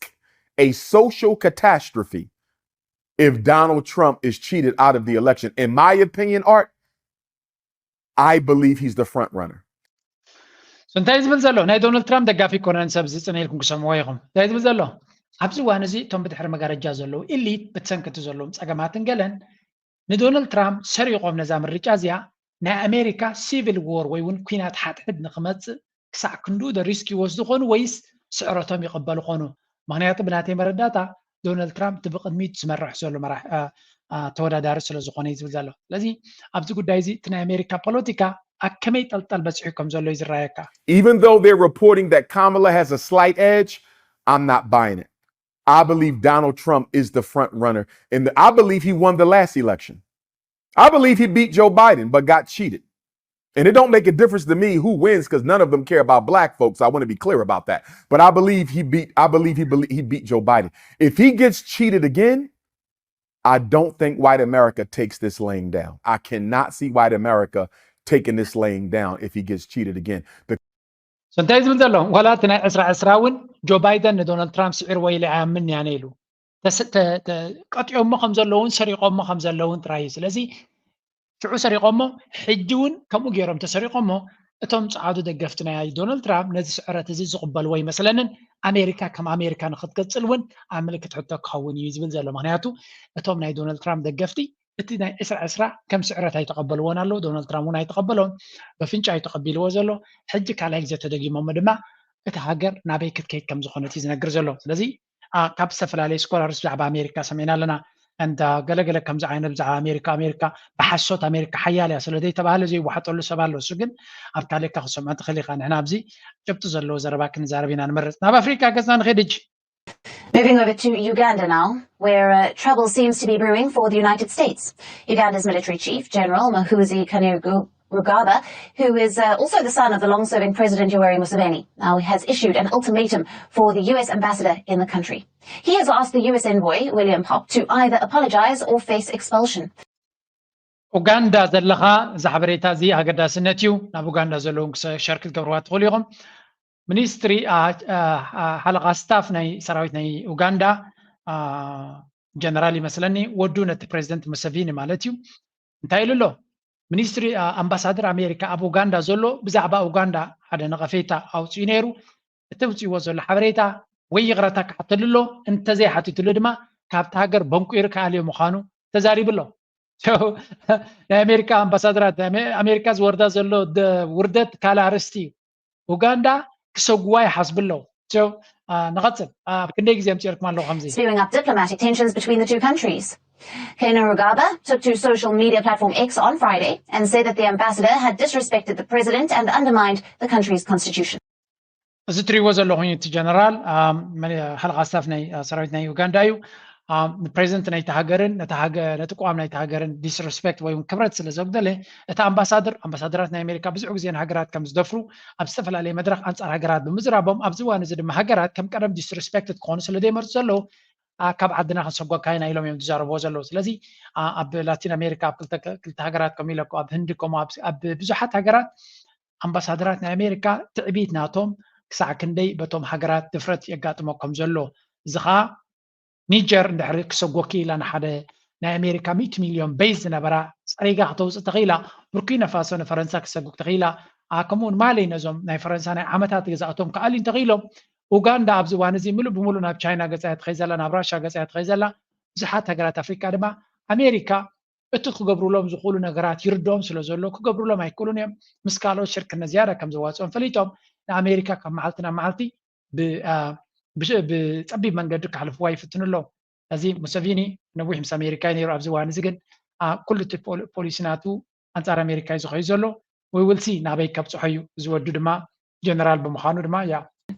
a social catastrophe if Donald Trump is cheated out of the election? In my opinion, Art, I believe he's the front runner. So እንታይ ዝብል ዘሎ? ናይ ዶናልድ ትራምፕ ደጋፊ ኮነን ሰብ ዝፅነ ኢልኩም ክሰምዎ ኢኹም። እንታይ ዝብል ዘሎ? ኣብዚ እዋን እዚ እቶም ብድሕሪ መጋረጃ ዘለዉ ኢሊት ብትሰንክቲ ዘለዎም ፀገማትን ገለን ንዶናልድ ትራምፕ ሰሪቖም ነዛ ምርጫ እዚኣ ናይ ኣሜሪካ ሲቪል ዎር ወይ እውን ኩናት ሓድሕድ ንክመፅእ ክሳዕ ክንድኡ ዶ ሪስክ ይወስዱ ኾኑ ወይስ ስዕረቶም ይቕበሉ ኾኑ? ምኽንያቱ ብናተይ መረዳእታ ዶናልድ ትራምፕ እቲ ብቕድሚት ዝመርሕ ዘሎ መራሕ ተወዳዳሪ ስለ ዝኾነ እዩ ዝብል ዘሎ። ስለዚ ኣብዚ ጉዳይ እዚ እቲ ናይ ኣሜሪካ ፖለቲካ ኣብ ከመይ ጠልጠል በፂሑ ከም ዘሎ እዩ ዝረኣየካ። Even though they're reporting that Kamala has a slight edge, I'm not buying it. I believe Donald Trump is the front runner, and I believe he won the last election. I believe he beat Joe Biden but got cheated. And it don't make a difference to me who wins because none of them care about black folks. I want to be clear about that. But I believe he beat I believe he beat Joe Biden. If he gets cheated again, I don't think white America takes this laying down. I cannot see white America taking this laying down if he gets cheated again. So እንታይ ዝብል ዘሎ? ዋላ እቲ ናይ ዕስራ ዕስራ እውን ጆ ባይደን ንዶናልድ ትራምፕ ስዒርዎ ኢለ ኣይኣምን እያ ኢሉ። ቀጢኦሞ ከም ዘለውን ሰሪቆሞ ከም ዘለውን ጥራይ እዩ። ስለዚ ሽዑ ሰሪቆሞ፣ ሕጂ እውን ከምኡ ገይሮም ተሰሪቆሞ፣ እቶም ጸዓዱ ደገፍቲ ናይ ዶናልድ ትራምፕ ነዚ ስዕረት እዚ ዝቕበልዎ ይመስለንን ኣሜሪካ ከም ኣሜሪካ ንክትቅጽል እውን ኣብ ምልክት ሕቶ ክኸውን እዩ ዝብል ዘሎ። ምክንያቱ እቶም ናይ ዶናልድ ትራምፕ ደገፍቲ እቲ ናይ ዕስራ ዕስራ ከም ስዕረት ኣይተቐበልዎን ኣለዉ። ዶናልድ ትራምፕ እውን ኣይተቐበሎን፣ በፍንጫ እዩ ተቐቢልዎ ዘሎ። ሕጂ ካልኣይ ግዜ ተደጊሞሞ ድማ እቲ ሃገር ናበይ ክትከይድ ከም ዝኾነት እዩ ዝነግር ዘሎ። ስለዚ ካብ ዝተፈላለዩ ስኮላርስ ብዛዕባ ኣሜሪካ ሰሚዕና ኣለና። እንዳ ገለገለ ከምዚ ዓይነት ብዛዕባ ኣሜሪካ ኣሜሪካ ብሓሶት ኣሜሪካ ሓያል እያ ስለ ዘይተባህለ ዘይወሓጠሉ ሰብ ኣሎ። እሱ ግን ኣብ ታሌካ ክሰምዖ ትኽእል ኢኻ። ንሕና ኣብዚ ጭብጢ ዘለዎ ዘረባ ክንዛረብ ኢና ንመርፅ። ናብ ኣፍሪካ ገፅና ንኸይድ ሕጂ። Moving over to Uganda now, where uh, trouble seems to be brewing for the United States. Uganda's military chief, General Muhoozi Kainerugaba, who is uh, also the son of the long-serving President Yoweri Museveni, now has issued an ultimatum for the U S ambassador in the country. He has asked the U S envoy, William Pop, to either apologize or face expulsion. ኡጋንዳ ዘለኻ እዚ ሓበሬታ እዚ ኣገዳስነት እዩ። ናብ ኡጋንዳ ዘለውን ሸር ክትገብርዋ ትኽእሉ ኢኹም። ሚኒስትሪ ሓለቓ ስታፍ ናይ ሰራዊት ናይ ኡጋንዳ ጀነራል ይመስለኒ ወዱ ነቲ ፕሬዚደንት ሙሰቪኒ ማለት እዩ እንታይ ኢሉ ኣሎ? ሚኒስትሪ ኣምባሳደር ኣሜሪካ ኣብ ኡጋንዳ ዘሎ ብዛዕባ ኡጋንዳ ሓደ ነቐፌታ ኣውፅኡ ነይሩ። እቲ ውፅእዎ ዘሎ ሓበሬታ ወይ ይቕረታ ክሓተሉ ኣሎ፣ እንተዘይሓቲትሉ ድማ ካብቲ ሃገር በንቁይሩ ክኣልዮ ምዃኑ ተዛሪቡ ኣሎ። ናይ ኣሜሪካ ኣምባሳደራት ኣሜሪካ ዝወርዳ ዘሎ ውርደት ካልእ ኣርእስቲ እዩ። ኡጋንዳ ክሰጉዋ ይሓስቡ ኣለዉ። ንቐፅል። ኣብ ክንደይ ግዜ ኣምፂኦልኩም ኣለዉ ከምዚ? Spewing up diplomatic tensions between the two countries. Kainerugaba took to social media platform X on Friday and said that the ambassador had disrespected the president and undermined the country's constitution. እዚ ትሪእዎ ዘለኹም እቲ ጀነራል ሓለቓ ስታፍ ናይ ሰራዊት ናይ ኡጋንዳ እዩ። ንፕሬዚደንት ናይቲ ሃገርን ነቲ ቅዋም ናይቲ ሃገርን ዲስሪስፔክት ወይ ክብረት ስለ ዘጉደለ እቲ ኣምባሳደር ኣምባሳደራት ናይ ኣሜሪካ ብዙሕ ግዜ ንሃገራት ከም ዝደፍሩ ኣብ ዝተፈላለየ መድረክ ኣንፃር ሃገራት ብምዝራቦም ኣብዚ እዋን እዚ ድማ ሃገራት ከም ቀደም ዲስሪስፔክት ክኾኑ ስለ ዘይመርፁ ዘለዉ ካብ ዓድና ክንሰጎካ ኢና ኢሎም እዮም ዝዛረብዎ ዘለዉ። ስለዚ ኣብ ላቲን ኣሜሪካ ኣብ ክልተ ሃገራት ከምኡ ኢለ ኣብ ህንዲ ከምኡ ኣብ ብዙሓት ሃገራት ኣምባሳደራት ናይ ኣሜሪካ ትዕቢት ናቶም ክሳዕ ክንደይ በቶም ሃገራት ድፍረት የጋጥሞ ከም ዘሎ፣ እዚ ከዓ ኒጀር እንድሕሪ ክሰጎኪ ኢላ ንሓደ ናይ ኣሜሪካ ሚእቲ ሚልዮን ቤዝ ዝነበራ ፀሪጋ ክተውፅእ ተኽኢላ፣ ቡርኪና ፋሶ ንፈረንሳ ክሰጉግ ተኽኢላ፣ ከምኡውን ማሊ ነዞም ናይ ፈረንሳ ናይ ዓመታት ገዛእቶም ክኣልዩ እንተኽኢሎም፣ ኡጋንዳ ኣብዚ እዋን እዚ ምሉእ ብምሉእ ናብ ቻይና ገፃ እያ ትኸይ ዘላ፣ ናብ ራሻ ገፃ እያ ትኸይ ዘላ። ብዙሓት ሃገራት ኣፍሪካ ድማ ኣሜሪካ እቲ ክገብሩሎም ዝኽእሉ ነገራት ይርድኦም ስለ ዘሎ ክገብሩሎም ኣይክእሉን እዮም። ምስ ካልኦት ሽርክነት ዝያዳ ከም ዘዋፅኦም ፈሊጦም ንኣሜሪካ ካብ መዓልቲ ናብ መዓልቲ ብፀቢብ መንገዲ ካሕልፍዋ ይፍትኑ ኣለዉ። እዚ ሙሰቪኒ ነዊሕ ምስ ኣሜሪካ እዩ ነይሩ። ኣብዚ እዋን እዚ ግን ኩሉ እቲ ፖሊሲ ናቱ ኣንፃር ኣሜሪካ እዩ ዝኸዩ ዘሎ። We will see ናበይ ከብፅሖ እዩ። እዚ ወዱ ድማ ጀነራል ብምዃኑ ድማ ያ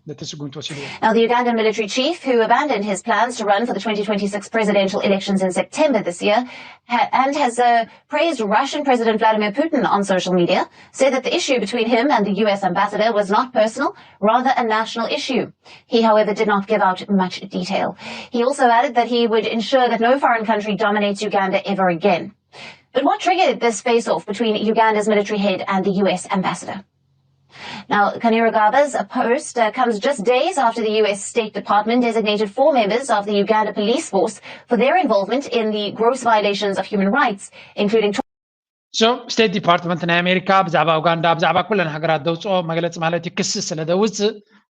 ነቲ ስጉምቲ ወሲድዎ። Now, the Ugandan military chief, who abandoned his plans to run for the twenty twenty-six presidential elections in September this year, ha- and has uh, praised Russian President Vladimir Putin on social media, said that the issue between him and the U S ambassador was not personal, rather a national issue. He, however, did not give out much detail. He also added that he would ensure that no foreign country dominates Uganda ever again. But what triggered this face off between Uganda's military head and the U S ambassador? Now, Kainerugaba Gaba's post uh, comes just days after the U S State Department designated four members of the Uganda police force for their involvement in the gross violations of human rights, including So, ስቴት ዲፓርትመንት ናይ ኣሜሪካ ብዛዕባ ኡጋንዳ ብዛዕባ ኩለን ሃገራት ዘውፅኦ መግለፂ ማለት እዩ ክሲ ስለ ዘውፅእ፣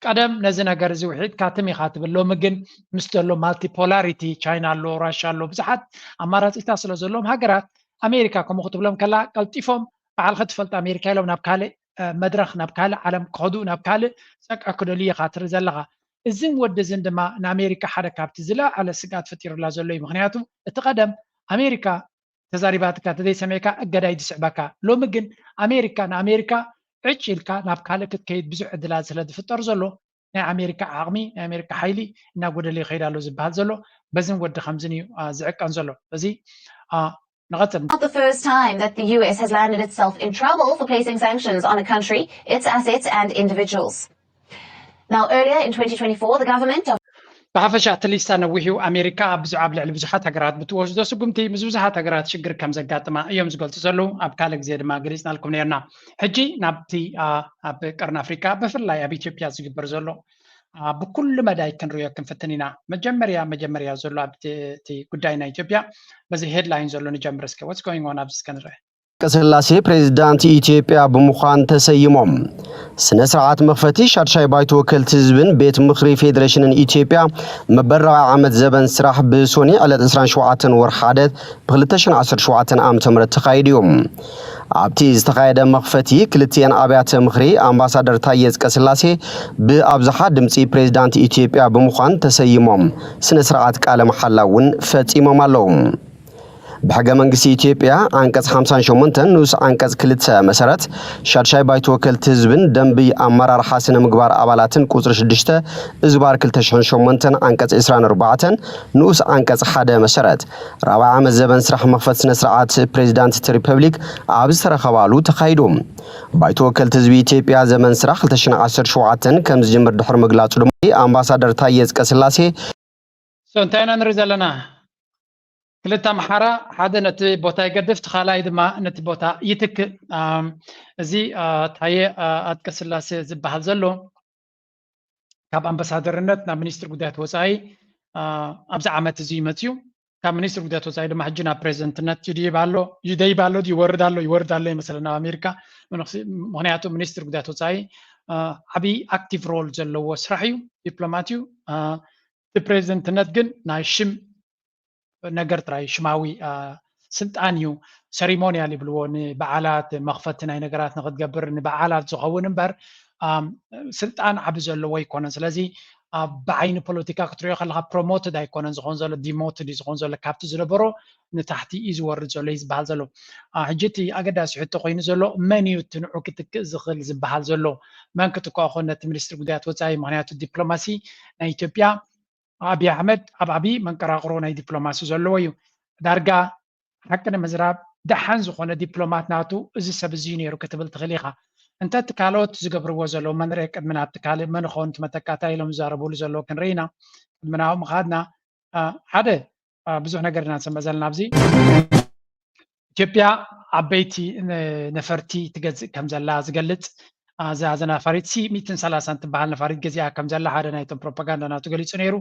ቀደም ነዚ ነገር እዚ ውሒጥካ ትም ኢኻ ትብል። ሎሚ ግን ምስ ዘሎ ማልቲፖላሪቲ፣ ቻይና ኣሎ፣ ራሻ ኣሎ፣ ብዙሓት ኣማራፂታት ስለ ዘለዎም ሃገራት ኣሜሪካ ከምኡ ክትብሎም ከላ ቀልጢፎም ባዕልኸ ትፈልጦ ኣሜሪካ ኢሎም ናብ ካልእ መድረኽ ናብ ካልእ ዓለም ክኸዱ ናብ ካልእ ጸቃ ክደልዩ ኢኻ ትርኢ ዘለኻ። እዝን ወዲ እዝን ድማ ንኣሜሪካ ሓደ ካብቲ ዝለዓለ ስግኣት ፈጢሩላ ዘሎ እዩ። ምኽንያቱ እቲ ቀደም ኣሜሪካ ተዛሪባትካ ተዘይሰሚዕካ እገዳ እዩ ዝስዕበካ። ሎሚ ግን ኣሜሪካ ንኣሜሪካ ዕጭ ኢልካ ናብ ካልእ ክትከይድ ብዙሕ ዕድላት ስለ ዝፍጠር ዘሎ ናይ ኣሜሪካ ዓቕሚ ናይ ኣሜሪካ ሓይሊ እናጎደለ ይኸይድ ኣሎ ዝበሃል ዘሎ በዝን ወዲ ከምዝን እዩ ዝዕቀን ዘሎ። በዚ ንቐፅል። Not the first time that the U S has landed itself in trouble for placing sanctions on a country, its assets, and individuals. Now, earlier in twenty twenty-four, the government of ብሓፈሻ እቲ ሊስታ ነዊሑ። ኣሜሪካ ኣብ ብዙ ኣብ ልዕሊ ብዙሓት ሃገራት ብትወስዶ ስጉምቲ ምስ ብዙሓት ሃገራት ሽግር ከም ዘጋጥማ እዮም ዝገልጹ ዘለዉ። ኣብ ካልእ ግዜ ድማ ገሊጽናልኩም ነርና። ሕጂ ናብቲ ኣብ ቀርኒ ኣፍሪካ ብፍላይ ኣብ ኢትዮጵያ ዝግበር ዘሎ ብኩሉ መዳይ ክንሪኦ ክንፍትን ኢና። መጀመርያ መጀመርያ ዘሎ ኣብቲ ጉዳይ ናይ ኢትዮጵያ በዚ ሄድላይን ዘሎ ንጀምር እስከ። What's going on ኣብዚ እስከ ንርአ። ቀስላሴ ፕሬዝዳንት ኢትዮጵያ ብምዃን ተሰይሞም። ስነ ስርዓት መኽፈቲ ሻድሻይ ባይቶ ወከልቲ ህዝብን ቤት ምኽሪ ፌዴሬሽንን ኢትዮጵያ መበል ራብዓይ ዓመት ዘበን ስራሕ ብሶኒ ዕለት ዕስራን ሸውዓተን ወርሒ ሓደ ብ ክልተ ሽሕን ዓሰርተ ሸውዓተን ዓመተ ምህረት ተኻይዱ እዩ። ኣብቲ ዝተኻየደ መኽፈቲ ክልቲኤን ኣብያተ ምኽሪ ኣምባሳደር ታየ ኣፅቀስላሴ ብኣብዝሓ ድምፂ ፕሬዝዳንት ኢትዮጵያ ብምዃን ተሰይሞም ስነ ስርዓት ቃለ መሓላ እውን ፈፂሞም ኣለዉ። ብሕገ መንግስቲ ኢትዮጵያ ዓንቀፅ ሓምሳን ሸሞንተን ንኡስ ዓንቀፅ ክልተ መሰረት ሻድሻይ ባይቶ ወከልቲ ህዝብን ደንቢ ኣመራርሓ ስነ ምግባር ኣባላትን ቁፅሪ ሽዱሽተ እዝባር ክልተ ሽሕን ሸሞንተን ዓንቀፅ ዕስራን ኣርባዕተን ንኡስ ዓንቀፅ ሓደ መሰረት ራብዓይ ዓመት ዘበን ስራሕ መኽፈት ስነ ስርዓት ፕሬዚዳንት እቲ ሪፐብሊክ ኣብ ዝተረኸባሉ ተኻይዱ። ባይቶ ወከልቲ ህዝቢ ኢትዮጵያ ዘመን ስራሕ ክልተ ሽሕን ዓሰርተ ሸውዓተን ከም ዝጅምር ድሕሪ ምግላፁ ድማ ኣምባሳደር ታየ ኣፅቀስላሴ So እንታይ ኢና ንርኢ ዘለና? ክልተ ኣምሓራ፣ ሓደ ነቲ ቦታ ይገድፍ፣ እቲ ካልኣይ ድማ ነቲ ቦታ ይትክእ። ኣም፣ እዚ አ፣ ታየ አ፣ ኣትቀስላሴ ዝበሃል ዘሎ ካብ ኣምባሳደርነት ናብ ሚኒስትሪ ጉዳያት ወፃኢ አ፣ ኣብዚ ዓመት እዚ እዩ መፅዩ። ካብ ሚኒስትሪ ጉዳያት ወፃኢ ድማ ሕጂ ናብ ፕሬዚደንትነት ይድይብ ኣሎ። ይደይብ ኣሎ ድዩ ይወርድ ኣሎ? ይወርድ ኣሎ ይመስለና ኣብ ኣሜሪካ። ምንክሲ-፣ ምክንያቱ ሚኒስትሪ ጉዳያት ወፃኢ አ፣ ዓብዪ ኣክቲቭ ሮል ዘለዎ ስራሕ እዩ፣ ዲፕሎማት እዩ። አ፣ እቲ ፕሬዚደንትነት ግን ናይ ሽም ነገር ጥራይ ሽማዊ አ፣ ስልጣን እዩ። ሰሪሞንያል ይብልዎ፣ ንበዓላት መኽፈቲ ናይ ነገራት ንክትገብር ንበዓላት ዝኸውን እምበር ኣም፣ ስልጣን ዓቢ ዘለዎ ኣይኮነን። ስለዚ ኣብ ብዓይኒ ፖለቲካ ክትሪኦ ከለካ ፕሮሞትድ ኣይኮነን ዝኸውን ዘሎ፣ ዲሞትድ እዩ ዝኸውን ዘሎ። ካብቲ ዝነበሮ ንታሕቲ እዩ ዝወርድ ዘሎ እዩ ዝበሃል ዘሎ። አ፣ ሕጂ እቲ ኣገዳሲ ሕቶ ኮይኑ ዘሎ መን እዩ እቲ ንዑ ክትክእ ዝኽእል ዝበሃል ዘሎ? መን ክትክኦ ኮን ነቲ ሚኒስትሪ ጉዳያት ወፃኢ? ምክንያቱ ዲፕሎማሲ ናይ ኢትዮጵያ ኣብይ ኣሕመድ ኣብ ዓብዪ መንቀራቕሮ ናይ ዲፕሎማሲ ዘለዎ እዩ። ዳርጋ ሓቂ ንምዝራብ ደሓን ዝኾነ ዲፕሎማት ናቱ እዚ ሰብ እዚ እዩ ነይሩ ክትብል ትኽእል ኢኻ። እንተ እቲ ካልኦት ዝገብርዎ ዘለዉ መንርኤ ቅድሚ ናብቲ ካልእ መን ኾን እቲ መተካእታ ኢሎም ዝዛረብሉ ዘለዉ ክንርኢ ኢና። ቅድሚ ናብኡ ምኻድና ሓደ ብዙሕ ነገር ኢና ንሰምዕ ዘለና ኣብዚ። ኢትዮጵያ ዓበይቲ ነፈርቲ ትገዝእ ከም ዘላ ዝገልጽ፣ እዛ ነፋሪት ሲ ሚእትን ሰላሳን ትበሃል ነፋሪት ገዚኣ ከም ዘላ ሓደ ናይቶም ፕሮፓጋንዳ ናቱ ገሊጹ ነይሩ።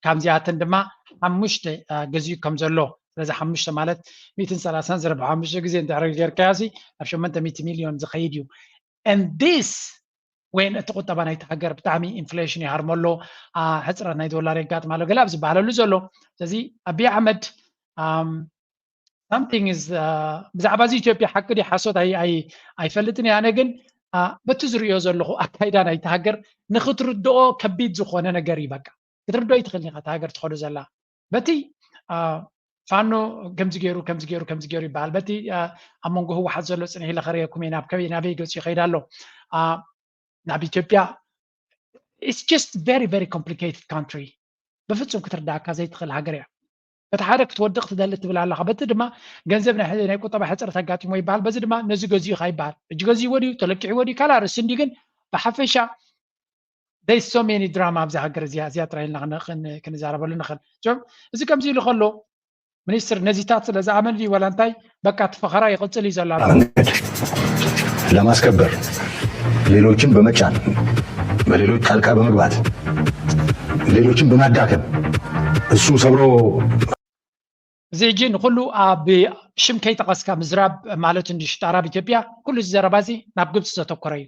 ካብዚኣተን ድማ ሓሙሽተ ገዚኡ ከም ዘሎ፣ ስለዚ ሓሙሽተ ማለት ሚእትን ሰላሳን ዘረባ ሓሙሽተ ግዜ እንድሕር ጌርካዮ ሲ ናብ ሸሞንተ ሚእቲ ሚልዮን ዝኸይድ እዩ። And this when እቲ ቁጠባ ናይቲ ሃገር ብጣዕሚ ኢንፍሌሽን ይሃርሞ ኣሎ፣ ሕፅረት ናይ ዶላር የጋጥም ኣሎ ገለ ኣብ ዝበሃለሉ ዘሎ። ስለዚ ኣቢይ ኣሕመድ something is ብዛዕባ እዚ ኢትዮጵያ ሓቂ ድዩ ሓሶት ኣይፈልጥን እየ። ኣነ ግን በቲ ዝርእዮ ዘለኹ ኣካይዳ ናይቲ ሃገር ንክትርድኦ ከቢድ ዝኾነ ነገር እዩ። በቃ ክትርድኦ ይትኽእል ኢኻ እቲ ሃገር ትኸዶ ዘላ በቲ ፋኖ ከምዚ ገይሩ ከምዚ ገይሩ ከምዚ ገይሩ ይበሃል። በቲ ኣብ መንጎ ህወሓት ዘሎ ፅንሕ ኢለ ከርእየኩም እየ ናብ ከበይ ናበይ ገፁ ይኸይድ ኣሎ። ናብ ኢትዮጵያ it's just very very complicated country። ብፍፁም ክትርዳእካ ዘይትኽእል ሃገር እያ። በቲ ሓደ ክትወድቕ ትደሊ ትብል ኣለኻ፣ በቲ ድማ ገንዘብ ናይ ቁጠባ ሕፅረት ኣጋጢሞ ይበሃል። በዚ ድማ ነዚ ገዚኡ ካ ይበሃል። ሕጂ ገዚእዎ ድዩ ተለኪዕዎ ድዩ ካልኣ ርእሲ እንዲ ግን ብሓፈሻ there's so many drama ኣብዚ ሃገር እዚኣ እዚኣ ጥራይ ኢልና ክንዛረበሉ ንኽእል። እዞም እዚ ከምዚ ኢሉ ከሎ ሚኒስትር ነዚታት ስለ ዝኣመን ድዩ ዋላ እንታይ በቃ እቲ ፈኸራ ይቕፅል እዩ ዘሎ ኣሎ። መንገድ ለማስከበር ሌሎችን በመጫን በሌሎች ጣልቃ በመግባት ሌሎችን በማዳከም እሱ ሰብሮ እዚ ሕጂ ንኩሉ ኣብ ሽም ከይጠቐስካ ምዝራብ ማለት እንዲ ሽጣራ ኣብ ኢትዮጵያ ኩሉ እዚ ዘረባ እዚ ናብ ግብፂ ዘተኮረ እዩ።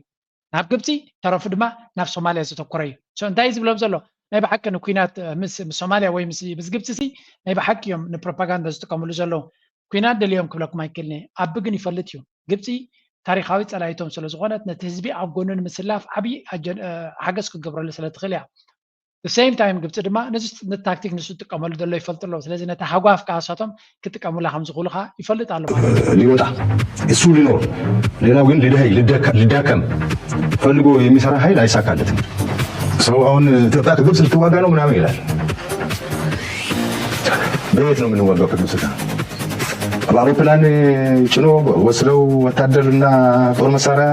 ናብ ግብፂ ተረፉ ድማ ናብ ሶማልያ ዘተኮረ እዩ። So እንታይ እዩ ዝብሎም ዘሎ ናይ ብሓቂ ንኩናት ምስ ምስ ሶማልያ ወይ ምስ ምስ ግብፂ ሲ ናይ ብሓቂ እዮም ንፕሮፓጋንዳ ዝጥቀምሉ ዘለዉ። ኩናት ደልዮም ክብለኩም ኣይክእልን እየ። ኣቢ ግን ይፈልጥ እዩ። ግብፂ ታሪኻዊ ፀላኢቶም ስለ ዝኾነት ነቲ ህዝቢ ኣብ ጎኑ ንምስላፍ ዓብዪ ሓገዝ ክትገብረሉ ስለ ትኽእል እያ። The same time ግብፂ ድማ ነዚ ታክቲክ ንሱ ዝጥቀመሉ ዘሎ ይፈልጡ ኣለዉ። ስለዚ ነታ ሃጓፍ ከዓ ንሳቶም ክጥቀሙላ ከም ዝኽእሉ ከዓ ይፈልጥ ኣሎ ማለት እዩ። ሊወጣ እሱ ሊኖር ሌላው ግን ሊደኸይ ሊዳከም ፈልጎ የሚሰራ ኃይል አይሳካለትም። ሰው አሁን ኢትዮጵያ ከግብፅ ልትዋጋ ነው ምናምን ይላል። በየት ነው የምንዋጋው ከግብፅ ጋር? በአውሮፕላን ጭኖ ወስደው ወታደርና ጦር መሳሪያ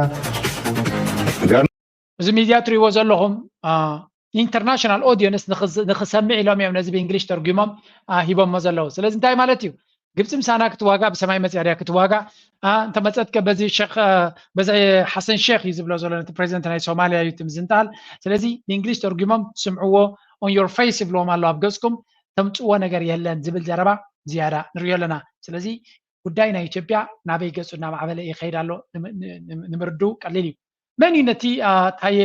ጋር እዚ ሚድያ ትሪእዎ ዘለኹም ኢንተርናሽናል ኦዲየንስ ንክሰምዕ ኢሎም እዮም ነዚ ብእንግሊሽ ተርጉሞም ሂቦሞ ዘለዉ። ስለዚ እንታይ ማለት እዩ? ግብፂ ምሳና ክትዋጋ ብሰማይ መፅያ ድያ ክትዋጋ? እንተመፀትከ በዚ ሸክ በዚ ሓሰን ሼክ እዩ ዝብሎ ዘሎ ነቲ ፕሬዚደንት ናይ ሶማልያ እዩ እቲ ምዝንጣል። ስለዚ ብእንግሊሽ ተርጉሞም ስምዕዎ on your face ይብልዎም ኣሎ ኣብ ገፅኩም ተምፅዎ ነገር የለን ዝብል ዘረባ ዝያዳ ንሪኦ ኣለና። ስለዚ ጉዳይ ናይ ኢትዮጵያ ናበይ ገፁ እናማዕበለ ይኸይድ ኣሎ ንምርድኡ ቀሊል እዩ። መን እዩ ነቲ ታየ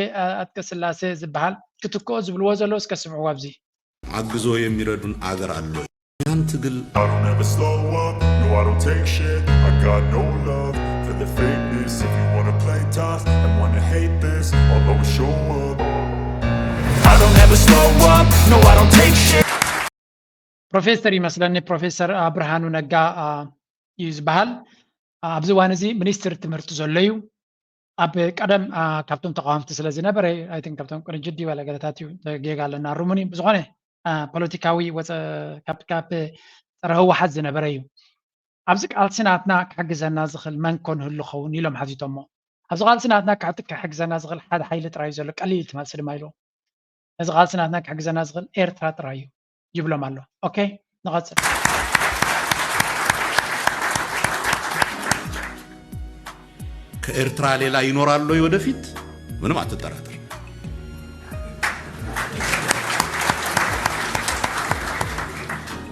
ኣትቀስላሴ ዝበሃል ክትክኦ ዝብልዎ ዘለዉ እስከ ስምዕዎ ኣብዚ። አግዞ የሚረዱን አገር አለ ወይ? ያን ትግል I don't ever slow up, no I don't take shit. I got no love for the fakeness. If you wanna play tough and wanna hate this, I'll always show up. I don't ever slow up, no I don't take shit. ፕሮፌሰር ይመስለኒ ፕሮፌሰር ብርሃኑ ነጋ እዩ ዝበሃል። ኣብዚ እዋን እዚ ሚኒስትር ትምህርቲ ዘሎ እዩ። ኣብ ቀደም ካብቶም ተቃወምቲ ስለ ዝነበረ ኣይትን ካብቶም ቅንጅት ድዩ ዋላ ገለታት እዩ ጌጋ ኣለና ሩሙኒ ብዝኾነ ፖለቲካዊ ወፀ ካብ ካብ ፀረ ህወሓት ዝነበረ እዩ። ኣብዚ ቃልሲ ናትና ክሕግዘና ዝኽእል መን ኮን ህሉ ኸውን ኢሎም ሓቲቶሞ። ኣብዚ ቃልሲ ናትና ክሕግዘና ዝኽእል ሓደ ሓይሊ ጥራይ እዩ ዘሎ ቀሊል ትመልሲ ድማ ኢልዎ። ነዚ ቃልሲ ናትና ክሕግዘና ዝኽእል ኤርትራ ጥራይ እዩ ይብሎም ኣሎ። ኦኬ ንቐጽል። ከኤርትራ ሌላ ይኖራል ወይ ወደፊት? ምንም አትጠራጠር።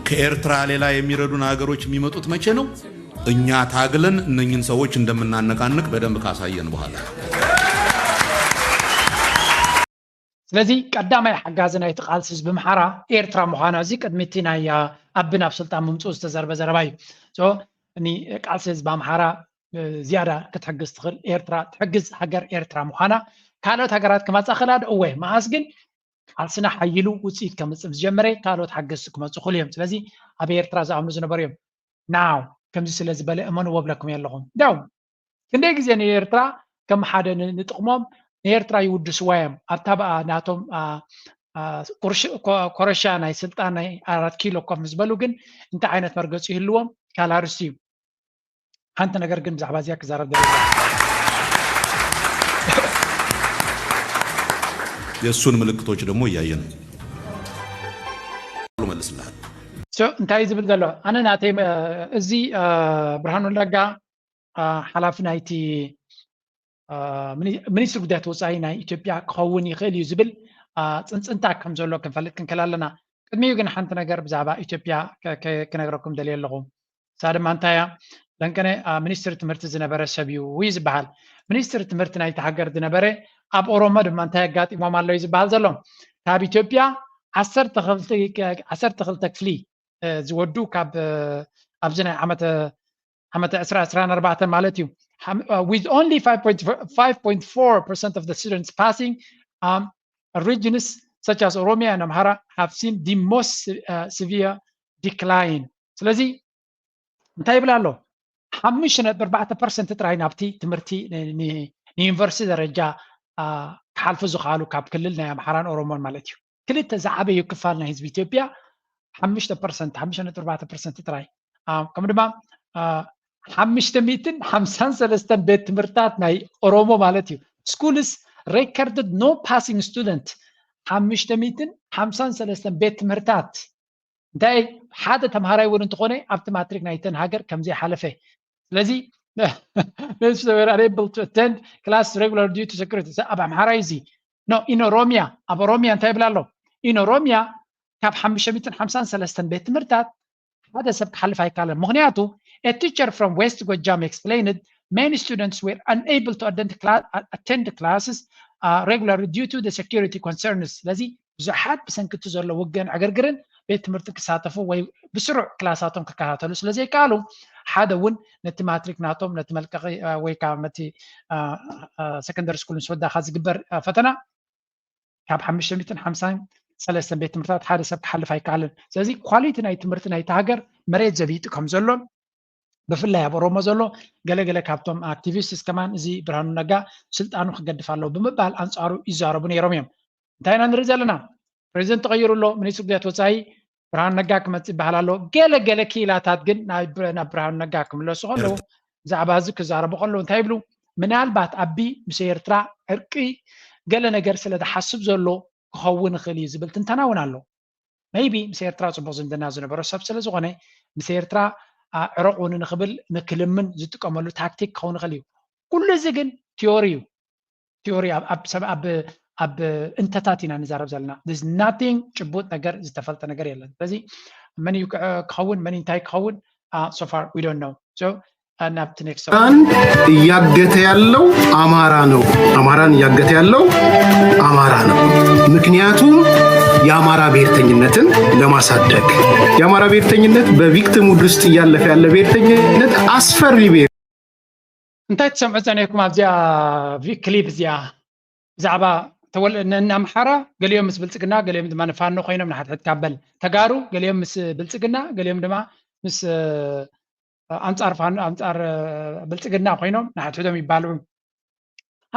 ከኤርትራ ሌላ የሚረዱን ሀገሮች የሚመጡት መቼ ነው? እኛ ታግለን እነኝን ሰዎች እንደምናነቃንቅ በደንብ ካሳየን በኋላ። ስለዚ ቀዳማይ ሓጋዚ ናይቲ ቃልሲ ህዝቢ ኣምሓራ ኤርትራ ምዃና እዚ ቅድሚ እቲ ናይ ኣቢ ናብ ስልጣን ምምፅኡ ዝተዘርበ ዘረባ እዩ። ቃልሲ ህዝቢ ኣምሓራ ዝያዳ ክትሕግዝ ትኽእል ኤርትራ ትሕግዝ ሃገር ኤርትራ ምዃና ካልኦት ሃገራት ክመፃ ክእላ ዶ? እወ። መኣስ ግን ቃልስና ሓይሉ ውፅኢት ከምፅእ ምስ ጀመረ ካልኦት ሓገዝቲ ክመፁ ክእሉ እዮም። ስለዚ ኣብ ኤርትራ ዝኣምኑ ዝነበሩ እዮም። ናው ከምዚ ስለ ዝበለ እመንዎ ብለኩም ኣለኹም። ዳው ክንደይ ግዜ ንኤርትራ ከም ሓደ ንጥቕሞም ንኤርትራ ይውድስዋ እዮም ኣብታ ብኣ ናቶም ኮረሻ ናይ ስልጣን ናይ ኣራት ኪሎ ኮፍ ምስ በሉ ግን እንታይ ዓይነት መርገፂ ይህልዎም ካልእ ኣርእስቲ እዩ። ሓንቲ ነገር ግን ብዛዕባ እዚኣ ክዛረብ ደለ የእሱን ምልክቶች ደግሞ እያየን ነው። እንታይ ዝብል ዘሎ ኣነ ናተይ እዚ ብርሃኑ ነጋ ሓላፊ ናይቲ ሚኒስትሪ ጉዳያት ወፃኢ ናይ ኢትዮጵያ ክኸውን ይኽእል እዩ ዝብል ፅንፅንታ ከም ዘሎ ክንፈልጥ ክንክእል ኣለና። ቅድሚኡ ግን ሓንቲ ነገር ብዛዕባ ኢትዮጵያ ክነግረኩም ደልየ ኣለኹ። እሳ ድማ እንታይ እያ? ለንቀነ ሚኒስትሪ ትምህርቲ ዝነበረ ሰብ እዩ እዩ ዝበሃል። ሚኒስትሪ ትምህርቲ ናይቲ ሃገር ዝነበረ ኣብ ኦሮሞ ድማ እንታይ ኣጋጢሞም ኣሎ እዩ ዝበሃል ዘሎ። ካብ ኢትዮጵያ ዓሰርተ ክልተ ክፍሊ ዝወዱ ካብ ኣብዚ ናይ ዓመተ ዓመተ ዕስራ ዕስራን ኣርባዕተን ማለት እዩ with only five point four percent of the students passing um, regions such as Oromia and Amhara have seen the most uh, severe decline. ስለዚ እንታይ ይብል ኣሎ? ሓሙሽተ ነጥቢ ኣርባዕተ ፐርሰንት ጥራይ ናብቲ ትምህርቲ ንዩኒቨርሲቲ ደረጃ ክሓልፉ ዝኽኣሉ ካብ ክልል ናይ ኣምሓራን ኦሮሞን ማለት እዩ። ክልተ ዝዓበዩ ክፋል ናይ ህዝቢ ኢትዮጵያ ሓሙሽተ ፐርሰንት ሓሙሽተ ነጥቢ ኣርባዕተ ፐርሰንት ጥራይ ከምኡ ድማ ሓሙሽተ ሚእትን ሓምሳን ሰለስተን ቤት ትምህርታት ናይ ኦሮሞ ማለት እዩ schools recorded no passing student ሓሙሽተ ሚእትን ሓምሳን ሰለስተን ቤት ትምህርታት እንታይ ሓደ ተምሃራይ እውን እንተኾነ ኣብቲ ማትሪክ ናይተን ሃገር ከምዘይሓለፈ ስለዚ able to attend class regular due to security ኣብ ኣምሓራይ እዚ no in Oromia ኣብ ኦሮሚያ እንታይ ይብል ኣሎ in Oromia ካብ ሓሙሽተ ሚእትን ሓምሳን ሰለስተን ቤት ትምህርታት ሓደ ሰብ ክሓልፍ ኣይካለን ምክንያቱ a teacher from West Gojam explained many students were unable to attend, class, attend classes uh, regularly due to the security concerns ስለዚ ብዙሓት ብሰንክቲ ዘሎ ውግእን ዕግርግርን ቤት ትምህርቲ ክሳተፉ ወይ ብስሩዕ ክላሳቶም ክከታተሉ ስለ ዘይከኣሉ ሓደ እውን ነቲ ማትሪክ ናቶም ነቲ መልቀቂ ወይ ከዓ ነቲ ሰከንደሪ ስኩል ምስ ወዳእካ ዝግበር ፈተና ካብ ሓሙሽተ ሚእትን ሓምሳን ሰለስተን ቤት ትምህርታት ሓደ ሰብ ክሓልፍ ኣይከኣልን ስለዚ ኳሊቲ ናይ ትምህርቲ ናይቲ ሃገር መሬት ዘቢጡ ከም ዘሎን ብፍላይ ኣብ ኦሮሞ ዘሎ ገለገለ ካብቶም ኣክቲቪስትስ ከማን እዚ ብርሃኑ ነጋ ስልጣኑ ክገድፍ ኣለዎ ብምባል ኣንፃሩ ይዛረቡ ነይሮም እዮም እንታይ ኢና ንርኢ ዘለና ፕሬዚደንት ተቐይሩ ኣሎ ሚኒስትሪ ጉዳያት ወፃኢ ብርሃኑ ነጋ ክመፅእ ይበሃል ኣሎ ገለገለ ክኢላታት ግን ናብ ብርሃኑ ነጋ ክምለሱ ከለዉ ብዛዕባ እዚ ክዛረቡ ከለዉ እንታይ ይብሉ ምናልባት ኣቢ ምስ ኤርትራ ዕርቂ ገለ ነገር ስለ ዝሓስብ ዘሎ ክኸውን ይኽእል እዩ ዝብል ትንተና እውን ኣሎ maybe ምስ ኤርትራ ፅቡቅ ዝምድና ዝነበሮ ሰብ ስለ ዝኾነ ምስ ኤርትራ ዕረቁኒ ንክብል ንክልምን ዝጥቀመሉ ታክቲክ ክኸውን ይኽእል እዩ ኩሉ እዚ ግን ቲዮሪ እዩ ቲዮሪ ኣብ እንተታት ኢና ንዛረብ ዘለና nothing ጭቡጥ ነገር ዝተፈልጠ ነገር የለን ስለዚ መን እዩ ክኸውን መን እንታይ ክኸውን so far we don't know ናብቲ next እያገተ ያለው አማራ ነው። አማራን እያገተ ያለው አማራ ነው። ምክንያቱም የአማራ ብሔርተኝነትን ለማሳደግ የአማራ ብሔርተኝነት በ victimhood ውስጥ እያለፈ ያለ ብሔርተኝነት አስፈሪ ብሔር እንታይ ትሰምዑ ጸኒሕኩም ኣብዚኣ ክሊፕ እዚኣ ብዛዕባ ንኣምሓራ ገሊኦም ምስ ብልፅግና ገሊኦም ድማ ንፋኖ ኮይኖም ንሓድሕድ ካበል ተጋሩ ገሊኦም ምስ ብልፅግና ገሊኦም ድማ ምስ ኣንፃር ፋኖ ኣንፃር ብልፅግና ኮይኖም ንሓድሕዶም ይባልዑ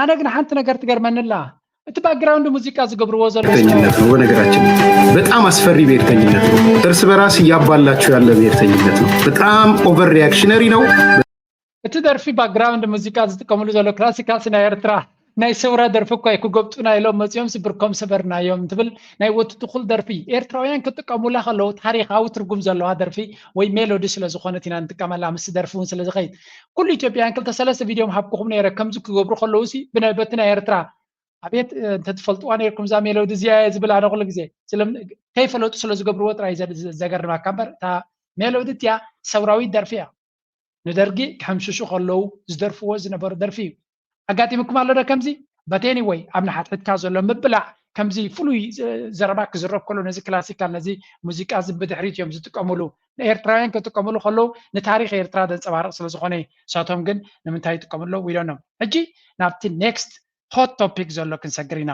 ኣነ ግን ሓንቲ ነገር ትገርመንላ እቲ ባክግራውንድ ሙዚቃ ዝገብርዎ ዘሎ ብሔርተኝነት ነው በነገራችን በጣም አስፈሪ ብሔርተኝነት ነው እርስ በራስ እያባላችሁ ያለ ብሔርተኝነት ነው በጣም over reactionary ነው እቲ ደርፊ ባክግራውንድ ሙዚቃ ዝጥቀምሉ ዘሎ ክላሲካል ናይ ኤርትራ ናይ ሰውራ ደርፊ እኳ ክጎብጡና ኢሎም መፂኦም ስብርኮም ሰበርናዮም ትብል ናይ ወትትኩል ደርፊ ኤርትራውያን ክጥቀሙላ ከለዉ ታሪካዊ ትርጉም ዘለዋ ደርፊ ወይ ሜሎዲ ስለ ዝኾነት ኢና ንጥቀመላ ምስ ደርፊ እውን ስለ ዝኸይድ ኩሉ ኢትዮጵያን ክልተ ሰለስተ ቪድዮም ሃብኩኹም ነይረ ከምዚ ክገብሩ ከለዉ ሲ በቲ ናይ ኤርትራ ኣቤት እንተትፈልጥዋ ነይርኩም እዛ ሜሎዲ እዚኣ እየ ዝብል ኣነ ኩሉ ግዜ ከይፈለጡ ስለ ዝገብርዎ ጥራይ ዘገርመካ እምበር እታ ሜሎዲ እቲኣ ሰውራዊት ደርፊ እያ ንደርጊ ክሕምሽሹ ከለዉ ዝደርፍዎ ዝነበሩ ደርፊ እዩ ኣጋጢምኩም ኣሎ ዶ ከምዚ በቴኒ ወይ ኣብ ንሓትሕትካ ዘሎ ምብላዕ ከምዚ ፍሉይ ዘረባ ክዝረብ ከሎ ነዚ ክላሲካል ነዚ ሙዚቃ እዚ ብድሕሪት እዮም ዝጥቀምሉ ንኤርትራውያን ክጥቀምሉ ከለዉ ንታሪክ ኤርትራ ዘንፀባርቅ ስለ ዝኾነ እዩ እሳቶም ግን ንምንታይ ይጥቀምሉ ኣለዉ we don't know ሕጂ ናብቲ next hot topic ዘሎ ክንሰግር ኢና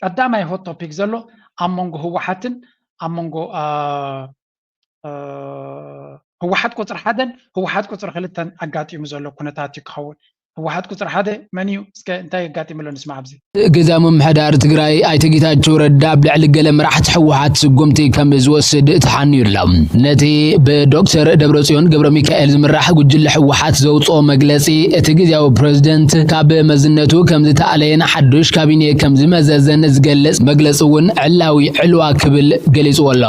ቀዳማይ hot topic ዘሎ ኣብ መንጎ ህወሓትን ኣብ መንጎ ህወሓት ቁፅሪ ሓደን ህወሓት ቁፅሪ ክልተን ኣጋጢሙ ዘሎ ኩነታት እዩ ክኸውን ህወሓት ቁፅሪ ሓደ መን እዩ? እስከ እንታይ ኣጋጢሙ ኣሎ ንስማዕ ኣብዚ። ግዝያዊ ምምሕዳር ትግራይ ኣይተ ጌታቸው ረዳ ኣብ ልዕሊ ገለ መራሕቲ ህወሓት ስጉምቲ ከም ዝወስድ ተሓንዩ ኣሎ። ነቲ ብዶክተር ደብረጽዮን ገብረ ሚካኤል ዝምራሕ ጉጅለ ህወሓት ዘውፅኦ መግለፂ እቲ ግዝያዊ ፕሬዝደንት ካብ መዝነቱ ከም ዝተኣለየን ሓዱሽ ካቢኔ ከም ዝመዘዘን ዝገልፅ መግለፂ እውን ዕላዊ ዕልዋ ክብል ገሊፅዎ ኣሎ።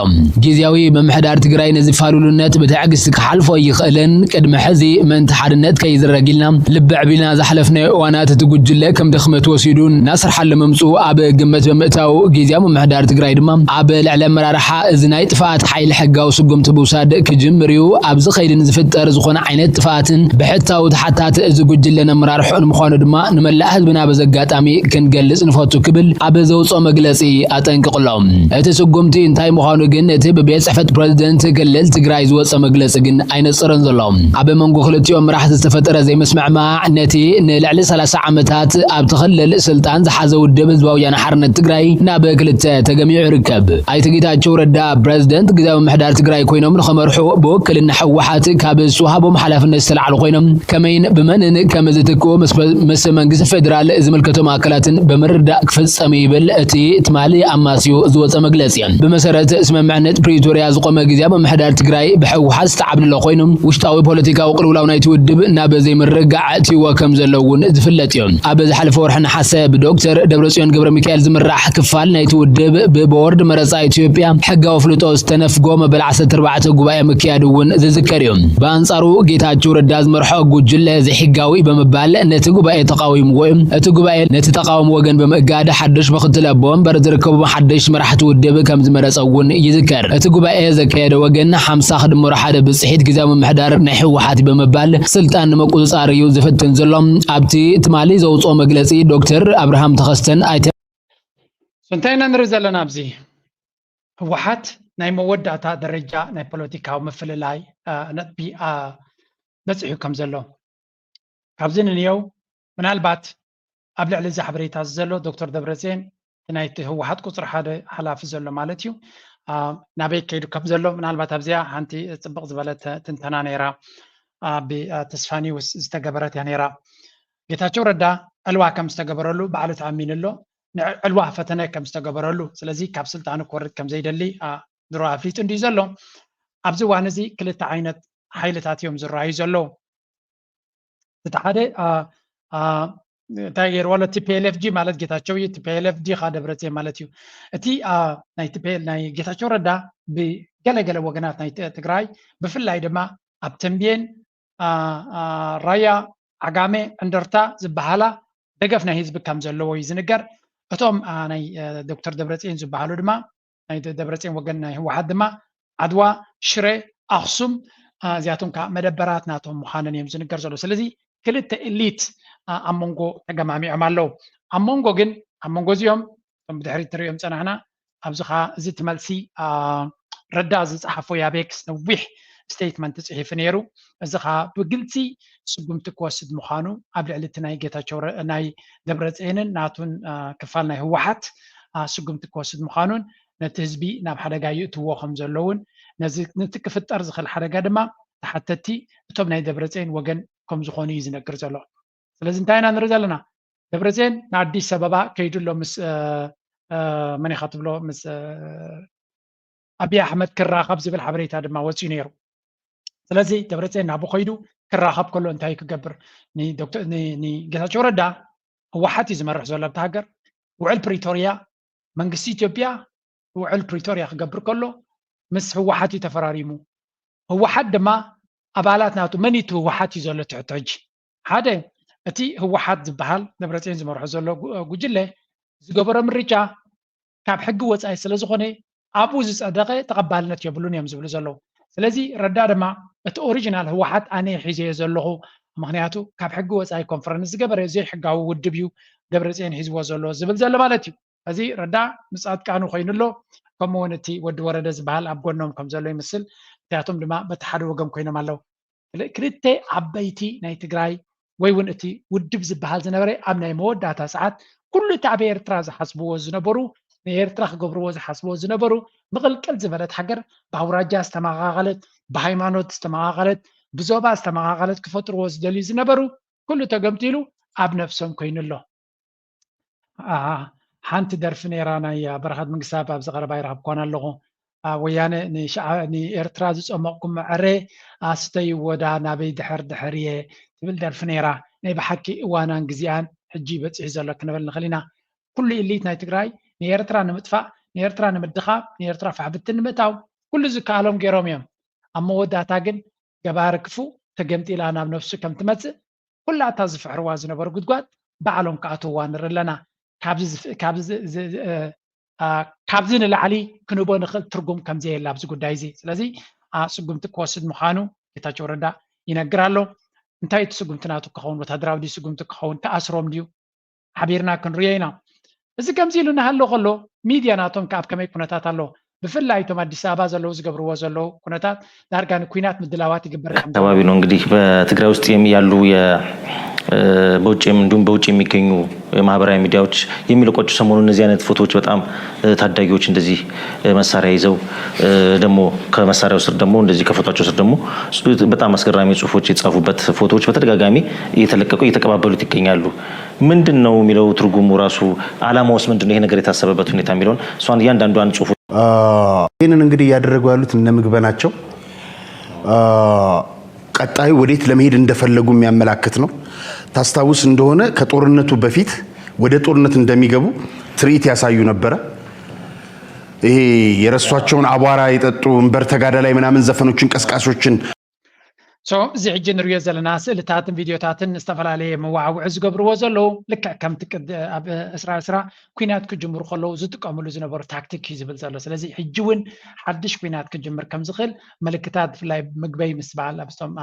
ግዝያዊ ምምሕዳር ትግራይ ነዚ ፋሉልነት ብትዕግስቲ ክሓልፎ ይኽእልን ቅድሚ ሕዚ ምእንቲ ሓድነት ከይዝረግ ኢልና ልብዕ ቢልና ዝሓለፍናዮ እዋናት እቲ ጉጅለ ከም ድኽመት ወሲዱ እናሰርሓሉ ምምፅኡ ኣብ ግምት ብምእታው ግዝያዊ ምምሕዳር ትግራይ ድማ ኣብ ልዕሊ ኣመራርሓ እዚ ናይ ጥፍኣት ሓይሊ ሕጋዊ ስጉምቲ ምውሳድ ክጅምር እዩ። ኣብ ዝኸይድን ዝፍጠር ዝኾነ ዓይነት ጥፍኣትን ብሕታዊ ተሓታቲ እዚ ጉጅለን ኣመራርሖን ምዃኑ ድማ ንመላእ ህዝብና በዚ ኣጋጣሚ ክንገልፅ ንፈቱ ክብል ኣብ ዘውፅኦ መግለፂ ኣጠንቂቑ ኣሎ። እቲ ስጉምቲ እንታይ ምዃኑ ግን እቲ ብቤት ፅሕፈት ፕሬዝደንት ክልል ትግራይ ዝወፀ መግለፂ ግን ኣይነፅርን ዘሎ። ኣብ መንጎ ክልቲኦም መራሕቲ ዝተፈጠረ ዘይምስምዕማዕ ነቲ ንልዕሊ ሰላሳ ዓመታት ኣብቲ ክልል ስልጣን ዝሓዘ ውድብ ህዝባዊ ወያነ ሓርነት ትግራይ ናብ ክልተ ተገሚዑ ይርከብ። ኣይተ ጌታቸው ረዳ ፕሬዝደንት ግዝያዊ ምምሕዳር ትግራይ ኮይኖም ንኸመርሑ ብውክልና ህወሓት ካብ ዝተዋሃቦም ሓላፍነት ዝተላዕሉ ኮይኖም ከመይን ብመንን ከም ዝትክኡ ምስ፣ ምስ መንግስቲ ፌዴራል ዝምልከቶም ኣካላትን ብምርዳእ ክፍፀም ይብል እቲ ትማሊ ኣማስዩ ዝወፀ መግለፂ። ብመሰረት ስምምዕነት ፕሪቶርያ ዝቆመ ግዝያዊ ምምሕዳር ትግራይ ብህወሓት ዝተዓብለለ ኮይኑ ውሽጣዊ ፖለቲካዊ ቅልውላው ናይቲ ውድብ ናብ ዘይምርግጋዕ ኣእትይዎ ከም ዘሎ እውን ዝፍለጥ እዩ። ኣብ ዝሓለፈ ወርሒ ነሓሰ ብዶክተር ደብረጽዮን ገብረ ሚካኤል ዝምራሕ ክፋል ናይቲ ውድብ ብቦርድ መረፃ ኢትዮጵያ ሕጋዊ ኣፍልጦ ዝተነፍጎ መበል ዓሰርተ ኣርባዕተ ጉባኤ ምክያዱ እውን ዝዝከር እዩ። ብኣንፃሩ ጌታቸው ረዳ ዝመርሖ ጉጅለ ዘይሕጋዊ ብምባል ነቲ ጉባኤ ተቃዊምዎ እዩ። እቲ ጉባኤ ነቲ ተቃዋሚ ወገን ብምእጋድ ሓዱሽ ምክትል ኣቦ ወንበር ዝርከቦም ሓደሽቲ መራሕቲ ውድብ ከም ዝመረፀ እውን ይዝከር። እቲ ጉባኤ ዘካየደ ወገን ሓምሳ ክድምሮ ሓደ ብፅሒት ግዝያዊ ምምሕዳር ናይ ህወሓት እዩ ብምባል ስልጣን ንምቁፅፃር እዩ ዝፍትን ዘሎ። ኣብቲ ትማሊ ዘውፅኦ መግለፂ ዶክተር ኣብርሃም ተኸስተን ኣይተ So እንታይ ኢና ንርኢ ዘለና ኣብዚ? ህወሓት ናይ መወዳእታ ደረጃ ናይ ፖለቲካዊ ምፍልላይ፣ አ፣ ነጥቢ፣ አ፣ በፂሑ ከም ዘሎ ካብዚ ንንየው ምናልባት ኣብ ልዕሊ እዚ ሓበሬታ እዚ ዘሎ ዶክተር ደብረፅዮን እቲ ናይቲ ህወሓት ቁፅሪ ሓደ ሓላፊ ዘሎ ማለት እዩ፣ አ፣ ናበይ ከይዱ ከም ዘሎ ምናልባት ኣብዚኣ ሓንቲ ፅብቕ ዝበለት ትንተና ነይራ፣ አ፣ ብ፣ አ፣ ተስፋ ኒውስ ዝተገበረት እያ ነይራ። ጌታቸው ረዳ ዕልዋ ከም ዝተገበረሉ ባዕሉ ተኣሚኑ ኣሎ። ንዕልዋ ፈተነ ከም ዝተገበረሉ፣ ስለዚ ካብ ስልጣኑ ክወርድ ከም ዘይደሊ፣ አ፣ ድሮ ኣፍሊጡ እንድዩ ዘሎ። ኣብዚ እዋን እዚ ክልተ ዓይነት ሓይልታት እዮም ዝረኣዩ ዘለዉ። እቲ ሓደ፣ አ፣ አ፣ እንታይ ገይርዎ ኣሎ? ቲ ፒ ኤል ኤፍ ጂ ማለት ጌታቸው እዩ። ቲ ፒ ኤል ኤፍ ጂ ኻ ደብረፅዮን ማለት እዩ። እቲ፣ አ፣ ናይ ቲ ፒ ኤል ናይ ጌታቸው ረዳ ብገለገለ ወገናት ናይ ት-፣ ትግራይ ብፍላይ ድማ ኣብ ተንቤን፣ አ፣ አ፣ ራያ፣ ዓጋመ፣ እንደርታ ዝበሃላ ደገፍ ናይ ህዝቢ ከም ዘለዎ እዩ ዝንገር። እቶም፣ አ፣ ናይ፣ አ፣ ዶክተር ደብረፅዮን ዝበሃሉ ድማ ናይ ደ-፣ ደብረፅዮን ወገን ናይ ህወሓት ድማ ዓድዋ፣ ሽረ፣ ኣኽሱም፣ አ፣ እዚኣቶም ከዓ መደበራት ናቶም ምዃነን እዮም ዝንገር ዘሎ። ስለዚ ክልተ ኤሊት፣ አ፣ ኣብ መንጎ ተገማሚዖም ኣለዉ። ኣብ መንጎ ግን፣ ኣብ መንጎ እዚኦም እቶም ብድሕሪት ትሪኦም ፀናሕና፣ ኣብዚ ከዓ እዚ እቲ መልሲ፣ አ፣ ረዳ ዝፀሓፎ ኣብ ኤክስ ነዊሕ ስቴትመንት ፅሒፉ ነይሩ። እዚ ከዓ ብግልፂ ስጉምቲ ክወስድ ምዃኑ ኣብ ልዕሊ እቲ ናይ ጌታቸው ረ-፣ ናይ ደብረፅዮንን ናቱን፣ አ፣ ክፋል ናይ ህወሓት፣ አ፣ ስጉምቲ ክወስድ ምዃኑን ነቲ ህዝቢ ናብ ሓደጋ ይእትዎ ከም ዘለውን ነዚ፣ ነቲ ክፍጠር ዝኽእል ሓደጋ ድማ ተሓተቲ እቶም ናይ ደብረፅዮን ወገን ከም ዝኾኑ እዩ ዝነግር ዘሎ። ስለዚ እንታይ ኢና ንርኢ ዘለና? ደብረፅዮን ንኣዲስ ኣበባ ከይዱ ኣሎ ምስ፣ አ፣ አ፣ መን ኢኻ ትብሎ? ምስ፣ አ፣ ኣብይ ኣሕመድ ክራኸብ ዝብል ሓበሬታ ድማ ወፂኡ ነይሩ። ስለዚ ደብረፅዮን ናብኡ ከይዱ ክራኸብ ከሎ እንታይ ክገብር? ንዶክተር፣ ን-፣ ንጌታቸው ረዳ ህወሓት እዩ ዝመርሕ ዘሎ ኣብታ ሃገር። ውዕል ፕሪቶርያ፣ መንግስቲ ኢትዮጵያ ውዕል ፕሪቶርያ ክገብር ከሎ ምስ ህወሓት እዩ ተፈራሪሙ። ህወሓት ድማ ኣባላት ናቱ፣ መን እዩ እቲ ህወሓት እዩ ዘሎ ትሕቲ ሕጂ? ሓደ፣ እቲ ህወሓት ዝበሃል ደብረፅዮን ዝመርሖ ዘሎ ጉ-፣ ጉጅለ ዝገበሮ ምርጫ ካብ ሕጊ ወፃኢ ስለ ዝኾነ ኣብኡ ዝፀደቐ ተቐባልነት የብሉን እዮም ዝብሉ ዘለዉ። ስለዚ ረዳ ድማ እቲ ኦሪጂናል ህወሓት ኣነ ሒዘዮ ዘለኹ፣ ምኽንያቱ ካብ ሕጊ ወፃኢ ኮንፈረንስ ዝገበረ ዘይሕጋዊ ውድብ እዩ ደብረፅዮን ሒዝዎ ዘሎ ዝብል ዘሎ ማለት እዩ። እዚ ረዳ ምስ ፃድቃኑ ኮይኑ ኣሎ፣ ከምኡ እውን እቲ ወዲ ወረደ ዝበሃል ኣብ ጎኖም ከም ዘሎ ይመስል። እቲኣቶም ድማ በቲ ሓደ ወገን ኮይኖም ኣለዉ። ክል-፣ ክልተ ዓበይቲ ናይ ትግራይ ወይ እውን እቲ ውድብ ዝበሃል ዝነበረ ኣብ ናይ መወዳእታ ሰዓት ኩሉ እቲ ኣብ ኤርትራ ዝሓስብዎ ዝነበሩ፣ ንኤርትራ ክገብርዎ ዝሓስብዎ ዝነበሩ፣ ምቕልቅል ዝበለት ሃገር፣ ብኣውራጃ ዝተመቓቐለት፣ ብሃይማኖት ዝተመቓቐለት፣ ብዞባ ዝተመቓቐለት ክፈጥርዎ ዝደልዩ ዝነበሩ፣ ኩሉ ተገምጢሉ ኣብ ነፍሶም ኮይኑ ኣሎ። ሓንቲ ደርፊ ነይራ ናይ በረኸት መንግስታብ ኣብዚ ቀረባ ይረኸብኳን ኣለኹ። ወያነ ንኤርትራ ዝፀመቕኩም መዐረ ኣስተይዎ ዳ ናበይ ድሕር ድሕር እየ ትብል ደርፊ ነይራ። ናይ ብሓቂ እዋናን ግዜኣን ሕጂ በፂሑ ዘሎ ክንብል ንኽእል ኢና። ኩሉ ኢሊት ናይ ትግራይ ንኤርትራ ንምጥፋእ፣ ንኤርትራ ንምድኻም፣ ንኤርትራ ፋሕብትን ንምእታው ኩሉ ዝከኣሎም ገይሮም እዮም። ኣብ መወዳእታ ግን ገባሪ ክፉእ ተገምጢላ ናብ ነፍሱ ከም ትመፅእ ኩላታ ዝፍሕርዋ ዝነበሩ ጉድጓድ ባዕሎም ክኣትውዋ ንርኢ ኣለና። ካብዚ ንላዕሊ ክንቦ ንኽእል ትርጉም ከምዘየላ ኣብዚ ጉዳይ እዚ። ስለዚ ስጉምቲ ክወስድ ምዃኑ ጌታቸው ረዳ ይነግር ኣሎ። እንታይ እቲ ስጉምቲ ናቱ ክኸውን? ወታደራዊ ድዩ ስጉምቲ ክኸውን? ክኣስሮም ድዩ? ሓቢርና ክንሪኦ ኢና። እዚ ከምዚ ኢሉ እናሃሎ ከሎ ሚድያ ናቶም ከ ኣብ ከመይ ኩነታት ኣሎ? ብፍላይ እቶም ኣዲስ ኣበባ ዘለዉ ዝገብርዎ ዘለዉ ኩነታት ዳርጋ ንኩናት ምድላዋት ይግበር። ኣካባቢ ነው እንግዲህ በትግራይ ውስጥ ያሉ በውጭ እንዲሁም በውጭ የሚገኙ የማህበራዊ ሚዲያዎች የሚለቋቸው ሰሞኑን እነዚህ አይነት ፎቶዎች በጣም ታዳጊዎች እንደዚህ መሳሪያ ይዘው ደግሞ ከመሳሪያው ስር ደግሞ እንደዚህ ከፎቷቸው ስር ደግሞ በጣም አስገራሚ ጽሁፎች የተጻፉበት ፎቶዎች በተደጋጋሚ እየተለቀቁ እየተቀባበሉት ይገኛሉ። ምንድን ነው የሚለው ትርጉሙ ራሱ አላማውስ ምንድን ነው? ይሄ ነገር የታሰበበት ሁኔታ የሚለውን እሷን እያንዳንዷን ጽሁፎች ይህንን እንግዲህ እያደረጉ ያሉት እነ ምግበ ናቸው። ቀጣዩ ወዴት ለመሄድ እንደፈለጉ የሚያመላክት ነው። ታስታውስ እንደሆነ ከጦርነቱ በፊት ወደ ጦርነት እንደሚገቡ ትርኢት ያሳዩ ነበረ። ይሄ የረሷቸውን አቧራ የጠጡ እንበር ተጋዳላይ ምናምን ዘፈኖችን ቀስቃሾችን እዚ ሕጂ ንሪኦ ዘለና ስእልታትን ቪድዮታትን ዝተፈላለየ መዋዕውዒ ዝገብርዎ ዘለዉ ልክዕ ከምቲ ኣብ እስራ እስራ ኩናት ክጅምሩ ከለዉ ዝጥቀምሉ ዝነበሩ ታክቲክ እዩ ዝብል ዘሎ። ስለዚ ሕጂ እውን ሓድሽ ኩናት ክጅምር ከም ዝኽእል ምልክታት ብፍላይ ምግበይ ምስ በዓል ኣብስቶም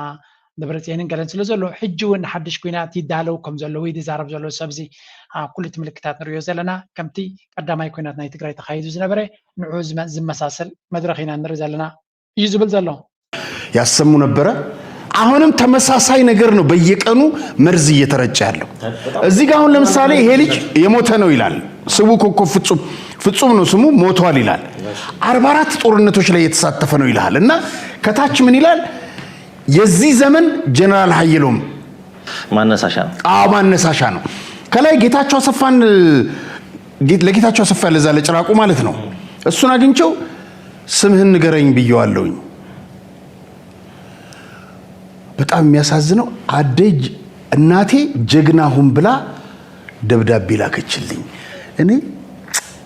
ደብረፅየንን ገለን ስለ ዘሎ ሕጂ እውን ሓድሽ ኩናት ይዳለው ከም ዘለዉ እዩ ዝዛረብ ዘሎ ሰብዚ ኩሉ እቲ ምልክታት ንሪኦ ዘለና ከምቲ ቀዳማይ ኩናት ናይ ትግራይ ተኻይዱ ዝነበረ ንዑ ዝመሳሰል መድረኽ ኢና ንርኢ ዘለና እዩ ዝብል ዘሎ። ያሰሙ ነበረ። አሁንም ተመሳሳይ ነገር ነው በየቀኑ መርዝ እየተረጨ ያለው። እዚህ ጋር አሁን ለምሳሌ ይሄ ልጅ የሞተ ነው ይላል። ስሙ ኮኮብ ፍጹም ፍጹም ነው ስሙ ሞቷል ይላል። አርባ አራት ጦርነቶች ላይ የተሳተፈ ነው ይልሃል እና ከታች ምን ይላል? የዚህ ዘመን ጀነራል ሀየሎም ማነሳሻ ነው። አዎ ማነሳሻ ነው። ከላይ ጌታቸው አሰፋን ለጌታቸው አሰፋ ለዛ ለጭራቁ ማለት ነው። እሱን አግኝቸው ስምህን ንገረኝ ብየዋለሁኝ። በጣም የሚያሳዝነው አደይ እናቴ ጀግና ሁን ብላ ደብዳቤ ላከችልኝ። እኔ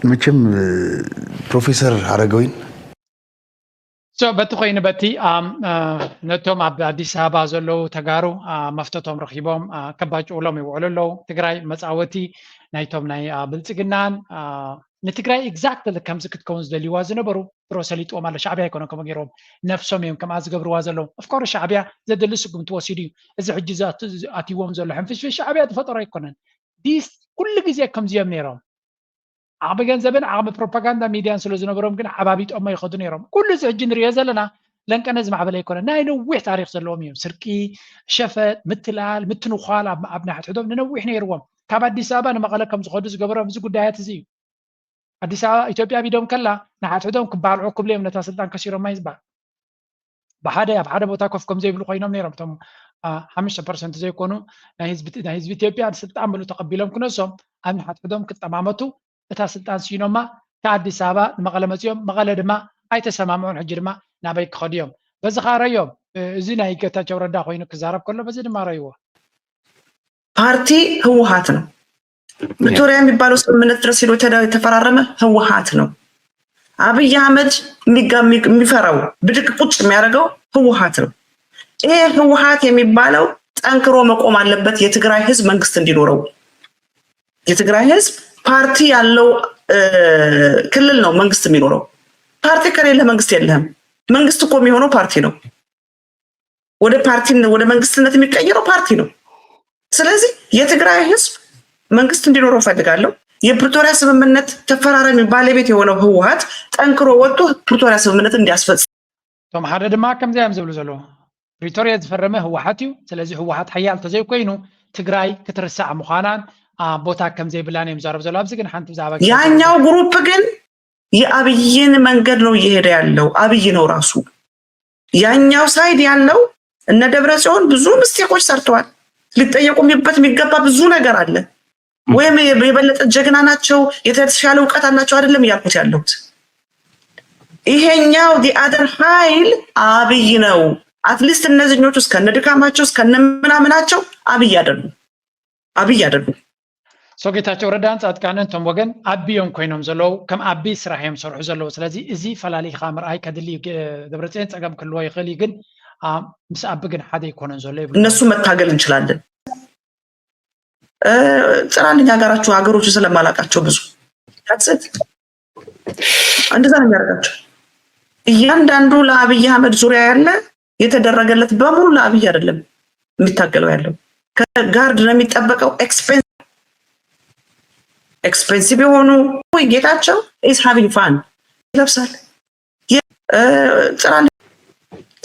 መቼም ፕሮፌሰር ሀረገወይን በቲ ኮይኑ በቲ ነቶም ኣብ ኣዲስ ኣበባ ዘለዉ ተጋሩ መፍተቶም ረኪቦም ከባጭውሎም ይውዕሉ ኣለዉ። ትግራይ መፃወቲ ናይቶም ናይ ብልፅግናን ንትግራይ exactly ከምዚ ክትከውን ዝደልይዋ ዝነበሩ ድሮ ሰሊጥዎም ኣሎ። ሻዕብያ ኣይኮነ ከምኡ ገይሮም ነፍሶም እዮም ከምኣ ዝገብርዋ ዘለዉ። Of course ሻዕብያ ዘደሊ ስጉምቲ ወሲዱ እዩ። እዚ ሕጂ ኣትይዎም ዘሎ ሕንፍሽፍሽ ሻዕብያ ዝፈጠሮ ኣይኮነን። ዲስ ኩሉ ግዜ ከምዚ እዮም ነይሮም። ዓቕሚ ገንዘብን ዓቕሚ ፕሮፓጋንዳ ሚድያን ስለ ዝነበሮም ግን ዓባቢጦሞ ይኸዱ ነይሮም። ኩሉ እዚ ሕጂ ንሪኦ ዘለና ለንቀነ ዝማዕበለ ኣይኮነን። ናይ ነዊሕ ታሪክ ዘለዎም እዮም። ስርቂ፣ ሸፈጥ፣ ምትላል፣ ምትንኳል ኣብ ኣብ ናይ ሕድሕዶም ንነዊሕ ነይርዎም። ካብ ኣዲስ ኣበባ ንመቐለ ከም ዝኸዱ ዝገበሮም እዚ ጉዳያት እዚ እዩ። ኣዲስ ኣበባ ኢትዮጵያ ቢዶም ከላ ንሓድሕዶም ክባልዑ ክብሉ እዮም ነታ ስልጣን ከሲሮማ እዩ ዝበሃል። ብሓደ ኣብ ሓደ ቦታ ኮፍ ከም ዘይብሉ ኮይኖም ነይሮም እቶም ሓሙሽተ ፐርሰንት ዘይኮኑ ናይ ህዝቢ ኢትዮጵያ ስልጣን ብሉ ተቐቢሎም ክነሶም ኣብ ንሓድሕዶም ክጠማመቱ እታ ስልጣን ስኢኖማ ከኣዲስ ኣበባ ንመቐለ መፂኦም መቐለ ድማ ኣይተሰማምዑን ሕጂ ድማ ናበይ ክኸዱ እዮም በዚ ከዓ ረዮም እዚ ናይ ጌታቸው ረዳ ኮይኑ ክዛረብ ከሎ በዚ ድማ ረይዎ ፓርቲ ህወሓት ነው። ፕሪቶሪያ የሚባለው ስምምነት ድረስ ሄዶ የተፈራረመ ህወሓት ነው። አብይ አህመድ የሚፈራው ብድግ ቁጭ የሚያደርገው ህወሓት ነው። ይሄ ህወሓት የሚባለው ጠንክሮ መቆም አለበት። የትግራይ ህዝብ መንግስት እንዲኖረው የትግራይ ህዝብ ፓርቲ ያለው ክልል ነው መንግስት የሚኖረው። ፓርቲ ከሌለ መንግስት የለህም። መንግስት እኮ የሚሆነው ፓርቲ ነው። ወደ ፓርቲ ወደ መንግስትነት የሚቀየረው ፓርቲ ነው። ስለዚህ የትግራይ ህዝብ መንግስት እንዲኖረው እፈልጋለሁ። የፕሪቶሪያ ስምምነት ተፈራራሚ ባለቤት የሆነው ህወሓት ጠንክሮ ወጥቶ ፕሪቶሪያ ስምምነት እንዲያስፈጽም። እቶም ሓደ ድማ ከምዚ እዮም ዝብሉ ዘለዉ ፕሪቶሪያ ዝፈረመ ህወሓት እዩ። ስለዚ ህወሓት ሓያል ተዘይኮይኑ ትግራይ ክትርሳዕ ምዃናን ቦታ ከምዘይብላን እዮም ዛረብ ዘለዉ። ኣብዚ ግን ሓንቲ ብዛዕባ ያኛው ግሩፕ ግን የአብይን መንገድ ነው እየሄደ ያለው። አብይ ነው ራሱ ያኛው ሳይድ ያለው እነ ደብረ ጽዮን ብዙ ምስቴኮች ሰርተዋል። ሊጠየቁበት የሚገባ ብዙ ነገር አለ። ወይም የበለጠ ጀግና ናቸው፣ የተሻለ እውቀት አላቸው አይደለም እያልኩት ያለሁት። ይሄኛው the other ኃይል አብይ ነው። At least እነዚህኞቹ እስከነ ድካማቸው እስከነ ምናምናቸው አብይ አይደሉም፣ አብይ አይደሉም። So ጌታቸው ረዳን ጻድቃንን እቶም ወገን ኣቢ እዮም ኮይኖም ዘለዉ፣ ከም ኣቢ ስራሕ እዮም ሰርሑ ዘለዉ። ስለዚ እዚ ፈላሊኻ ምርኣይ ከድሊ እዩ። ደብረፅዮን ፀገም ክህልዎ ይኽእል እዩ፣ ግን ምስ ኣቢ ግን ሓደ ኣይኮነን ዘሎ ይብሉ። እነሱ መታገል እንችላለን። ጽናልኝ ሀገራችሁ ሀገሮች ስለማላቃቸው ብዙ እንደዛ ነው የሚያደርጋቸው። እያንዳንዱ ለአብይ አህመድ ዙሪያ ያለ የተደረገለት በሙሉ ለአብይ አይደለም የሚታገለው ያለው ከጋርድ ነው የሚጠበቀው። Expensive የሆኑ ጌታቸው is having fun ይለብሳል። ጽናልኝ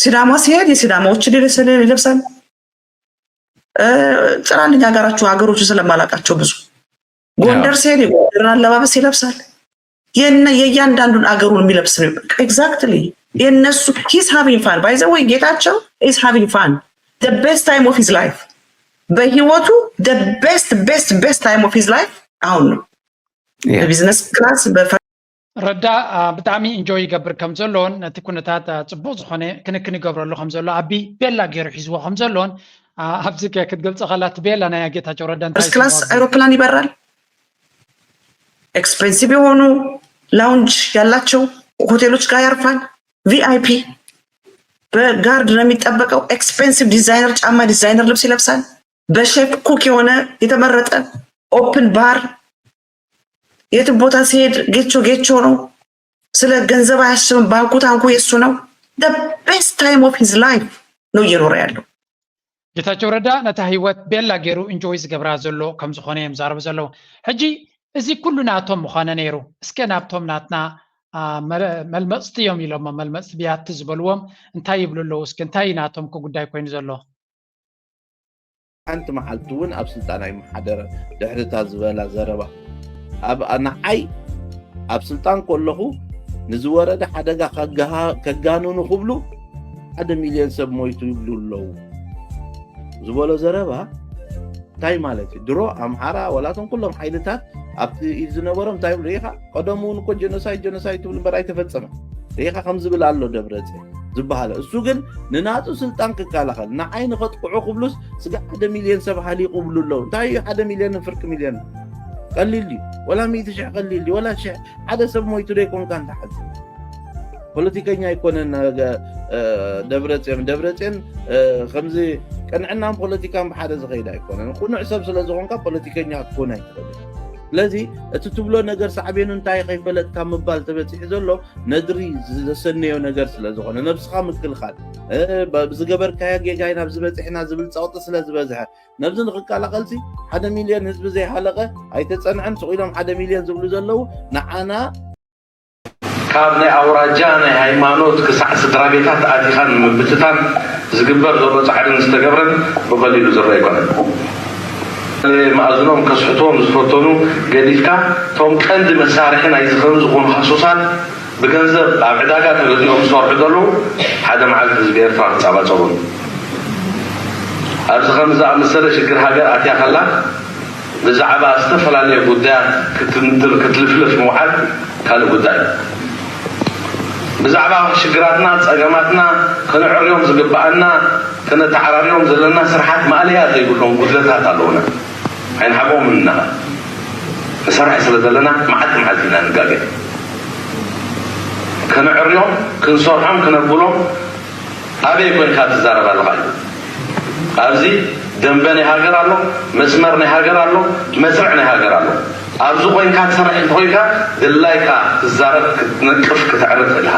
ሲዳማ ሲሄድ የሲዳማዎችን ይለብሳል። ጽናልኝ ሀገራችሁ ሀገሮች ስለማላቃቸው ብዙ ጎንደር ሲሄድ የጎንደርን አለባበስ ይለብሳል። የእያንዳንዱን አገሩን የሚለብስ ነው። Exactly የእነሱ he's having fun by the way ጌታቸው is having fun the best time of his life በህይወቱ the best best best time of his life አሁን ነው። በቢዝነስ ክላስ ረዳ ብጣዕሚ ኢንጆይ ይገብር ከም ዘሎን ነቲ ኩነታት ፅቡቅ ዝኮነ ክንክን ይገብረሉ ከም ዘሎ ኣቢ ቤላ ገይሩ ሒዝዎ ከም ዘሎን ኣብዚ ክትገልፀ ከላ እቲ ቤላ ናይ ጌታቸው ረዳ እንታይ ክላስ ኣይሮፕላን ይበራል። Expensive የሆኑ ላውንጅ ያላቸው ሆቴሎች ጋር ያርፋል። VIP በጋርድ ነው የሚጠበቀው። Expensive designer ጫማ፣ designer ልብስ ይለብሳል። በሼፍ ኩክ የሆነ የተመረጠ open bar የትም ቦታ ሲሄድ ጌቾ ጌቾ ነው። ስለ ገንዘብ አያስብም። ባንኩ ታንኩ የሱ ነው። Best time of his life ነው እየኖረ ያለው። ጌታቸው ረዳ ነታ ህይወት ቤላ ገይሩ ኢንጆይ ዝገብራ ዘሎ ከም ዝኾነ እዮም ዛረቡ ዘለዉ። ሕጂ እዚ ኩሉ ናቶም ምዃነ ነይሩ። እስከ ናብቶም ናትና መልመፅቲ እዮም ኢሎሞ መልመፅቲ ብያቲ ዝበልዎም እንታይ ይብሉ ኣለዉ? እስከ እንታይ ናቶም ጉዳይ ኮይኑ ዘሎ? ሓንቲ መዓልቲ እውን ኣብ ስልጣን ኣይመሓደረን ድሕሪ እታ ዝበላ ዘረባ ኣብ ንዓይ ኣብ ስልጣን ከለኹ ንዝወረደ ሓደጋ ከጋንኑ ክብሉ ሓደ ሚልዮን ሰብ ሞይቱ ይብሉ ኣለዉ ዝበሎ ዘረባ እንታይ ማለት እዩ? ድሮ ኣምሓራ ወላቶም ኩሎም ሓይልታት ኣብቲ ኢድ ዝነበሮም እንታይ ይብሉ ርኢኻ? ቀደም እውን እኮ ጀኖሳይድ ጀኖሳይድ ትብሉ እምበር ኣይተፈጸመ ርኢኻ ከም ዝብል ኣሎ ደብረጽዮን ዝበሃለ እሱ ግን ንናቱ ስልጣን ክከላኸል ንዓይ ንኸጥቅዑ ክብሉስ ስጋ ሓደ ሚልዮን ሰብ ሃሊቁ ብሉ ኣለዉ እንታይ እዩ ሓደ ሚልዮን ፍርቂ ሚልዮን ቀሊል ድዩ ወላ ሚእቲ ሽሕ ቀሊል ድዩ ወላ ሽሕ ሓደ ሰብ ሞይቱ ዶ ይኮንካ እንተሓዚ ፖለቲከኛ ኣይኮነን ደብረፅዮን ደብረፅዮን ከምዚ ቅንዕናን ፖለቲካን ብሓደ ዝኸይድ ኣይኮነን ቅኑዕ ሰብ ስለዝኾንካ ፖለቲከኛ ክትኮን ኣይትኽእል ስለዚ እቲ ትብሎ ነገር ሳዕቤኑ እንታይ ከይፈለጥካ ምባል ተበፂሑ ዘሎ ነድሪ ዘሰነዮ ነገር ስለዝኾነ ነብስኻ ምክልኻል ብዝገበርካዮ ጌጋ ኢና ኣብዚ በፂሕና ዝብል ፀቕጢ ስለዝበዝሐ ነብዚ ንክከላኸልሲ ሓደ ሚልዮን ህዝቢ ዘይሃለቐ ኣይተፀንዐን ስቕ ኢሎም ሓደ ሚልዮን ዝብሉ ዘለዉ ንዓና ካብ ናይ ኣውራጃ ናይ ሃይማኖት ክሳዕ ስድራ ቤታት ኣቲኻ ንምብትታን ዝግበር ዘሎ ፃዕርን ዝተገብረን ብቐሊሉ ዝረአ ኣይኮነን። መኣዝኖም ከስሕትዎም ዝፈተኑ ገዲፍካ እቶም ቀንዲ መሳርሒ ናይዚ ከም ዝኾኑ ሃሱሳት ብገንዘብ ኣብ ዕዳጋ ተገዚኦም ዝሰርሑ ዘለዉ ሓደ መዓልቲ ህዝቢ ኤርትራ ክጻባጸቡን ኣብዚ ከም ዝኣመሰለ ሽግር ሃገር ኣትያ ከላ ብዛዕባ ዝተፈላለየ ጉዳያት ክትንትር ክትልፍልፍ ምውዓል ካልእ ጉዳይ እዩ። ብዛዕባ ሽግራትና፣ ጸገማትና፣ ከነዕርዮም ዝግበኣና፣ ከነተዓራርዮም ዘለና ስርሓት ማእለያ ዘይብሎም ጉድለታት ኣለዉና። ኣይንሓብኦምን ኢና። ንሰርሕ ስለ ዘለና መዓልቲ መዓልቲ ኢና ንጋገ። ከነዕርዮም፣ ክንሰርሖም፣ ክነብሎም ኣበይ ኮይንካ ትዛረብ ኣለኻ እዩ ኣብዚ ደንበ ናይ ሃገር ኣሎ መስመር ናይ ሃገር ኣሎ መስርዕ ናይ ሃገር ኣሎ ኣብዚ ኮይንካ ትሰርሕ እንተኮይንካ ድላይካ ትዛረብ ክትነቅፍ ክትዕርፍ ትኽእል ኢኻ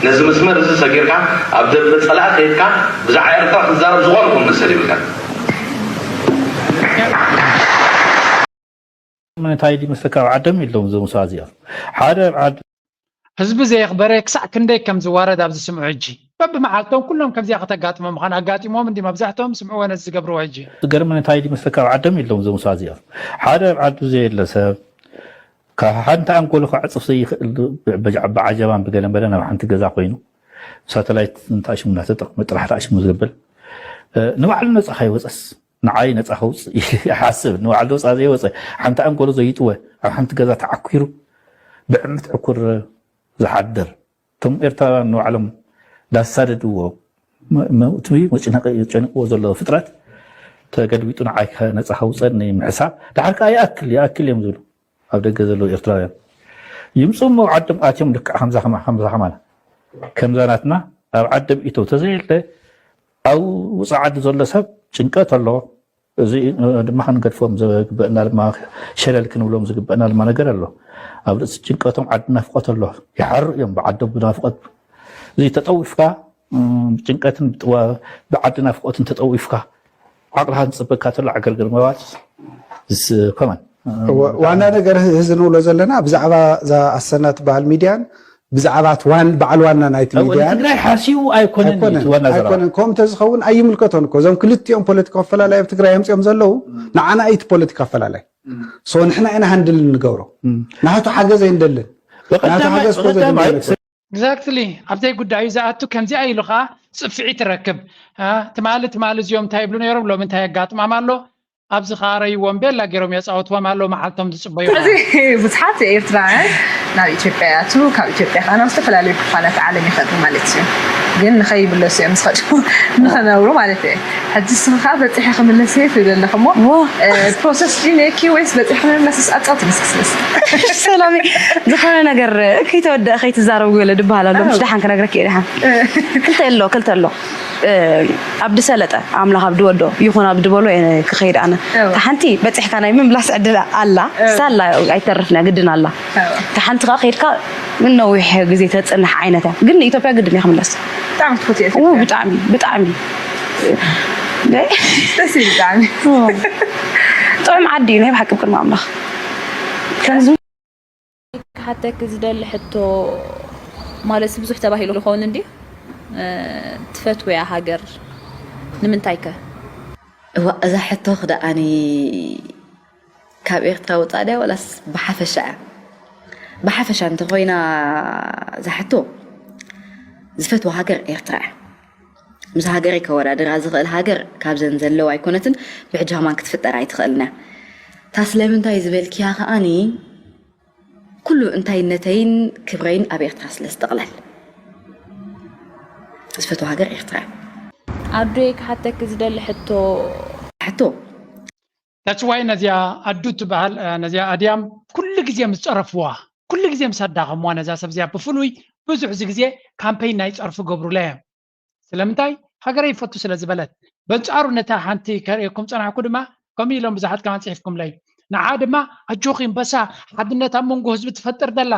ነዚ መስመር እዚ ሰጊርካ ኣብ ደንበ ጸላኢ ከይድካ ብዛዕባ ኤርትራ ክትዛረብ ዝኾነ ቁም መሰል ይብልካ ምንታይ ድዩ መስለካ ኣብ ዓዶም የለውን እዞም ሰባት እዚኦም ሓደ ኣብ ዓድ ህዝቢ ዘየኽበረ ክሳዕ ክንደይ ከም ዝዋረድ ኣብዚ ስምዑ ሕጂ በብመዓልቶም ኩሎም ከምዚኣ ከተጋጥሞም ምዃን ኣጋጢሞም እንዲ መብዛሕትኦም ስምዕዎ ነዚ ዝገብርዎ ሕጂ ዝገርም እንታይ ድዩ መስለካ ኣብ ዓዶም የለውን እዞም ሰባት እዚኦም ሓደ ኣብ ዓዱ ዘየለ ሰብ ካብ ሓንቲ ኣንጎሎ ክዕፅፍ ዘይኽእል ብዓጀባን ብገለን በለ ናብ ሓንቲ ገዛ ኮይኑ ሳተላይት እንታሽሙ እናተጠቅመ ጥራሕ ታሽሙ ዝብል ንባዕሉ ነፃ ካይወፀስ ንዓይ ነፃ ከውፅእ ይሓስብ፣ ንባዕሉ ነፃ ዘይወፀ፣ ሓንቲ ኣንጎሎ ዘይጥወ፣ ኣብ ሓንቲ ገዛ ተዓኲሩ ብዕምት ዕኩር ዝሓድር፣ እቶም ኤርትራውያን ንባዕሎም ዳሳደድዎ፣ መ- መ- እቲ መጭነቂ ጨኒቕዎ ዘሎ ፍጥረት ተገልቢጡ ንዓይ ከ- ነፃ ከውፀኒ ምሕሳብ፣ ድሓር ከዓ ይኣክል ይኣክል እዮም ዝብሉ ኣብ ደገ ዘለዉ ኤርትራውያን። ይምፁ እሞ ኣብ ዓዶም ኣትዮም ልክዕ ከምዛ ከማ- ከምዛ ከማና ከምዛ ናትና ኣብ ዓዶም ኢተው ተዘየለ፣ ኣብ ውፃእ ዓዲ ዘሎ ሰብ ጭንቀት ኣለዎ። እዚ ድማ ክንገድፎም ዝግበአና ድማ፣ ሸለል ክንብሎም ዝግበአና ድማ ነገር ኣሎ። ኣብ ርእሲ ጭንቀቶም ዓዲ ናፍቆት ኣሎ። ይሓሩ እዮም ብዓዶም ብናፍቆት። እዚ ተጠዊፍካ፣ እም፣ ብጭንቀትን ብጥዋ- ብዓዲ ናፍቆትን ተጠዊፍካ፣ ዓቕልኻ ዝፅበካ ተሎ ዓገርገር ምባል ዝስ- ከመን ዋ- ዋና ነገር እዚ ንብሎ ዘለና ብዛዕባ እዛ ኣሰና ትበሃል ሚድያን ብዛዕባ እቲ ዋን በዓል ዋና ናይቲ ኣብ ሚድያን ትግራይ ሓሲቡ ኣይኮነን እዩ ኣይኮነን እቲ ዋና ዘረባ። ኣይኮነን። ከምኡ እንተዝኸውን ኣይምልከቶን እኮ። እዞም ክልቲኦም ፖለቲካዊ ኣፈላላይ ኣብ ትግራይ ኣምፅኦም ዘለዉ ንዓና እዩ እቲ ፖለቲካ ኣፈላላይ። ሶ ንሕና ኢና ሃንድል እንገብሮ። ናቱ ሓገዝ ኣይንደልን። ናቱ በቀዳማይ ሓገዝ እኮ በቀዳማይ ዘድልየና እኮ። Exactly፣ ኣብ ዘይጉዳዩ ዝኣቱ ከምዚኣ ኢሉ ከዓ ፅፍዒ ትረክብ። አ፣ ትማሊ ትማሊ እዚኦም እንታይ ይብሉ ነይሮም፣ ሎሚ እንታይ የጋጥማም ኣሎ? ኣብዚ ከዓ ረይዎም ቤላ ገይሮም የፃወትዎም ኣለዉ፣ መዓልቶም ዝፅበዩ ከዓ። ስለዚ ብዙሓት ኤርትራውያን ናብ ኢትዮጵያ ይኣትዉ፣ ካብ ኢትዮጵያ ከዓ ናብ ዝተፈላለዩ ክፋላት ዓለም ይኸዱ ማለት እዩ። ግን ንኸይምለሱ እዮም ዝኸዱ፣ ንኸነብሩ ማለት እየ። ሕጂ ንስኺ ከዓ በፂሐ ክምለስ እየ ትብል ኣለኺ እሞ፣ ዋ። እ፣ ፕሮሰስ ድዩ ነኪ ወይስ በፂሐ ክምለስስ ኣጫውትኒ እስኪ ስለዚ። ሰላም፣ ዝኾነ ነገር ከይተወደአ ከይትዛረብ ገለ ድበሃል ኣሎ። ምሽ ደሓን ክነግረክ እየ ደሓን። ክልተ ኣሎ፣ ክልተ ኣሎ። እ፣ ኣብ ድሰለጠ ኣምላኽ ኣብ ድወዶ ይኹን ኣብ ድበሎ እየ ክኸይድ ኣነ። እወ። እታ ሓንቲ በፂሕካ ናይ ምምላስ ዕድል ኣላ። እወ። ሳላ ኣይተርፍን እያ፣ ግድን ኣላ። እወ። እታ ሓንቲ ከዓ ከይድካ ምን ነዊሕ ግዜ ተፅንሕ ዓይነት እያ። ግን ንኢትዮጵያ ግድን እያ ክምለስ። ብጣዕሚ ትፈትዮ ው፣ ኢትዮጵያ። ብጣዕሚ፣ ብጣዕሚ። ደስ ይብል ብጣዕሚ። ጥዑም ዓዲ እዩ ናይ ብሓቂ ቅድሚ ኣምላኽ። ከምዚ ክሓተኪ ዝደሊ ሕቶ፣ ማለት ብዙሕ ተባሂሉ ይኸውን እንዲ፣ እ፣ ትፈትውያ ሃገር ንምንታይ ከ? እዋ፣ እዛ ሕቶ ክደኣኒ ካብ ኤርትራ ወፃእ ድያ ወላስ ብሓፈሻ እያ? ብሓፈሻ እንተኾይና እዛ ሕቶ፣ ዝፈትዋ ሃገር ኤርትራ እያ። ምስ ሃገረይ ከወዳድራ ዝኽእል ሃገር ካብዘን ዘለዋ ኣይኮነትን፣ ብሕጂ ከማን ክትፍጠር ኣይትኽእልን እያ። እታ ስለምንታይ ዝበልክያ ከኣኒ፣ ኩሉ እንታይነተይን ክብረይን ኣብ ኤርትራ ስለ ዝጥቕለል፣ ዝፈትዋ ሃገር ኤርትራ እያ። ኣዶይ ክሓተኪ ዝደሊ ሕቶ። ሕቶ That's why ነዚኣ ኣዱ ትበሃል፣ እ፣ ነዚኣ ኣድያም ኩሉ ግዜ ምስ ጸረፍዋ፣ ኩሉ ግዜ ምስ ኣዳኸምዋ ነዛ ሰብ እዚኣ ብፍሉይ ብዙሕ እዚ ግዜ ካምፔይን ናይ ጸርፊ ገብሩላ እዮም። ስለምንታይ? ሃገረይ ይፈቱ ስለ ዝበለት። በንጻሩ ነታ ሓንቲ ከርእየኩም ጸናሕኩ ድማ ከምኡ ኢሎም ብዙሓት ከማን ጽሒፍኩምለይ። ንዓ ድማ ኣጆኺ እምበሳ ሓድነት ኣብ መንጎ ህዝቢ ትፈጥር ደላ።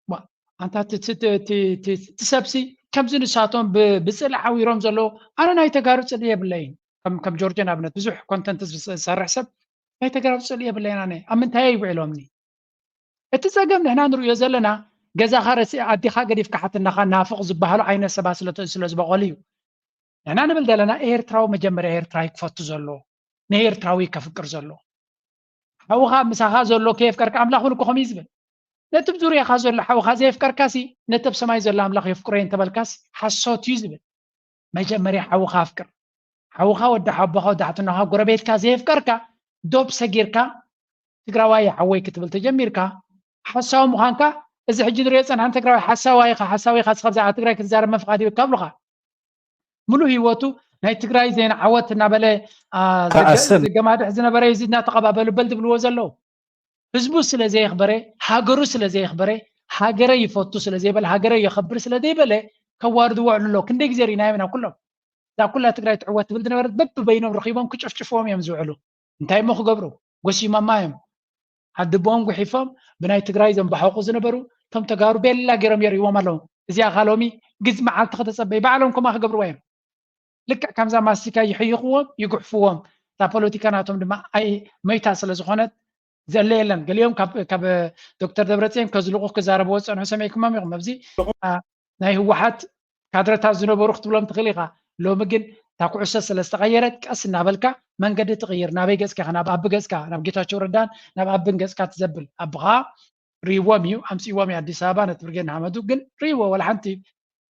ዋ፣ ኣንታ እቲ- እቲ- እቲ- እቲ- እቲ ሰብሲ ከምዚ ንሳቶም ብ- ብፅልኢ ዓዊሮም ዘለዉ፣ ኣነ ናይ ተጋሩ ፅልኢ የብለይን። ከም ከም ጆርጆ ንኣብነት ብዙሕ ኮንተንት ዝሰርሕ ሰብ ናይ ተጋሩ ፅልኢ የብለይን። ኣነ ኣብ ምንታይ ይውዕሎምኒ? እቲ ፀገም ንሕና ንርእዮ ዘለና ገዛኻ ረሲዕ ኣዲኻ ገዲፍካ ሓትናኻ ናፍቕ ዝበሃሉ ዓይነት ሰባት ስለ ስለ ዝበቐሉ እዩ። ንሕና ንብል ዘለና ኤርትራዊ መጀመርያ ኤርትራ እዩ ክፈቱ ዘሎ፣ ንኤርትራዊ ከፍቅር ዘሎ። ሓውኻ ምሳኻ ዘሎ ከየፍቀርካ ኣምላኽ እውን እኮ ከምኡ እዩ ዝብል። ነቲ ኣብ ዙርያኻ ዘሎ ሓውኻ ዘየፍቀርካሲ ነቲ ኣብ ሰማይ ዘሎ ኣምላኽ የፍቅሮ እየ እንተበልካስ ሓሶት እዩ ዝብል። መጀመርያ ሓውኻ ኣፍቅር። ሓውኻ ወዲ ሓቦኻ ወዲ ሓትኖኻ ጎረቤትካ ዘየፍቀርካ ዶብ ሰጊርካ ትግራዋይ ሓወይ ክትብል ተጀሚርካ ሓሳዊ ምዃንካ እዚ ሕጂ ንሪኦ ፀንሓን ትግራዋይ ሓሳዊ ኢኻ ሓሳዊ ኢኻ ስኻ ብዛዕባ ትግራይ ክትዛረብ መን ፍቓድ ይበካ ኣብሉኻ። ሙሉእ ህይወቱ ናይ ትግራይ ዜና ዓወት እናበለ አ፣ ዘገ- ከኣስን ዘገማድሕ ዝነበረ እዩ እዚ እናተቐባበሉ በል ዝብልዎ ዘለዉ። ህዝቡ ስለ ዘየኽበረ፣ ሃገሩ ስለ ዘየኽበረ፣ ሃገረ ይፈቱ ስለ ዘይበለ፣ ሃገረ የኸብር ስለ ዘይበለ ከዋርድዎ ውዕሉ ኣሎ። ክንደይ ግዜ ርኢናዮም ኢና ኩሎም። እዛ ኩላ ትግራይ ትዕወት ትብል ዝነበረት በብበይኖም ረኺቦም ክጭፍጭፍዎም እዮም ዝውዕሉ። እንታይ እሞ ክገብሩ? ጎሲሞማ እዮም። ኣድቦም ጉሒፎም ብናይ ትግራይ ዘንባሕቑ ዝነበሩ እቶም ተጋሩ ቤላ ገይሮም የርእይዎም ኣለዉ። እዚኣ ኸ ሎሚ ግዝ መዓልቲ ከተጸበይ ባዕሎም ከምኣ ክገብርዋ እዮም። ልክዕ ከምዛ ማስቲካ ይሕይኽዎም ይጉሕፍዎም። እታ ፖለቲካ ናቶም ድማ ኣይ መይታ ስለ ዝኾነት ዘለ የለን። ገሊኦም ካብ ካብ ዶክተር ደብረፅዮን ከዝልቑ ክዛረብዎ ዝፀንሑ ሰሚዕኩሞም ኢኹም። ኣብዚ አ፣ ናይ ህወሓት ካድረታት ዝነበሩ ክትብሎም ትኽእል ኢኻ። ሎሚ ግን እታ ኩዕሶ ስለ ዝተቐየረት ቀስ እናበልካ መንገዲ ትቕይር። ናበይ ገፅካ ኢኻ? ናብ ኣቢ ገፅካ፣ ናብ ጌታቸው ረዳን ናብ ኣቢን ገፅካ ትዘብል። ኣቢ ኸዓ ርእይዎም እዩ፣ ኣምፅእዎም እዩ ኣዲስ ኣበባ ነቲ ብርጌድ ንሓመዱ። ግን ርእይዎ፣ ዋላ ሓንቲ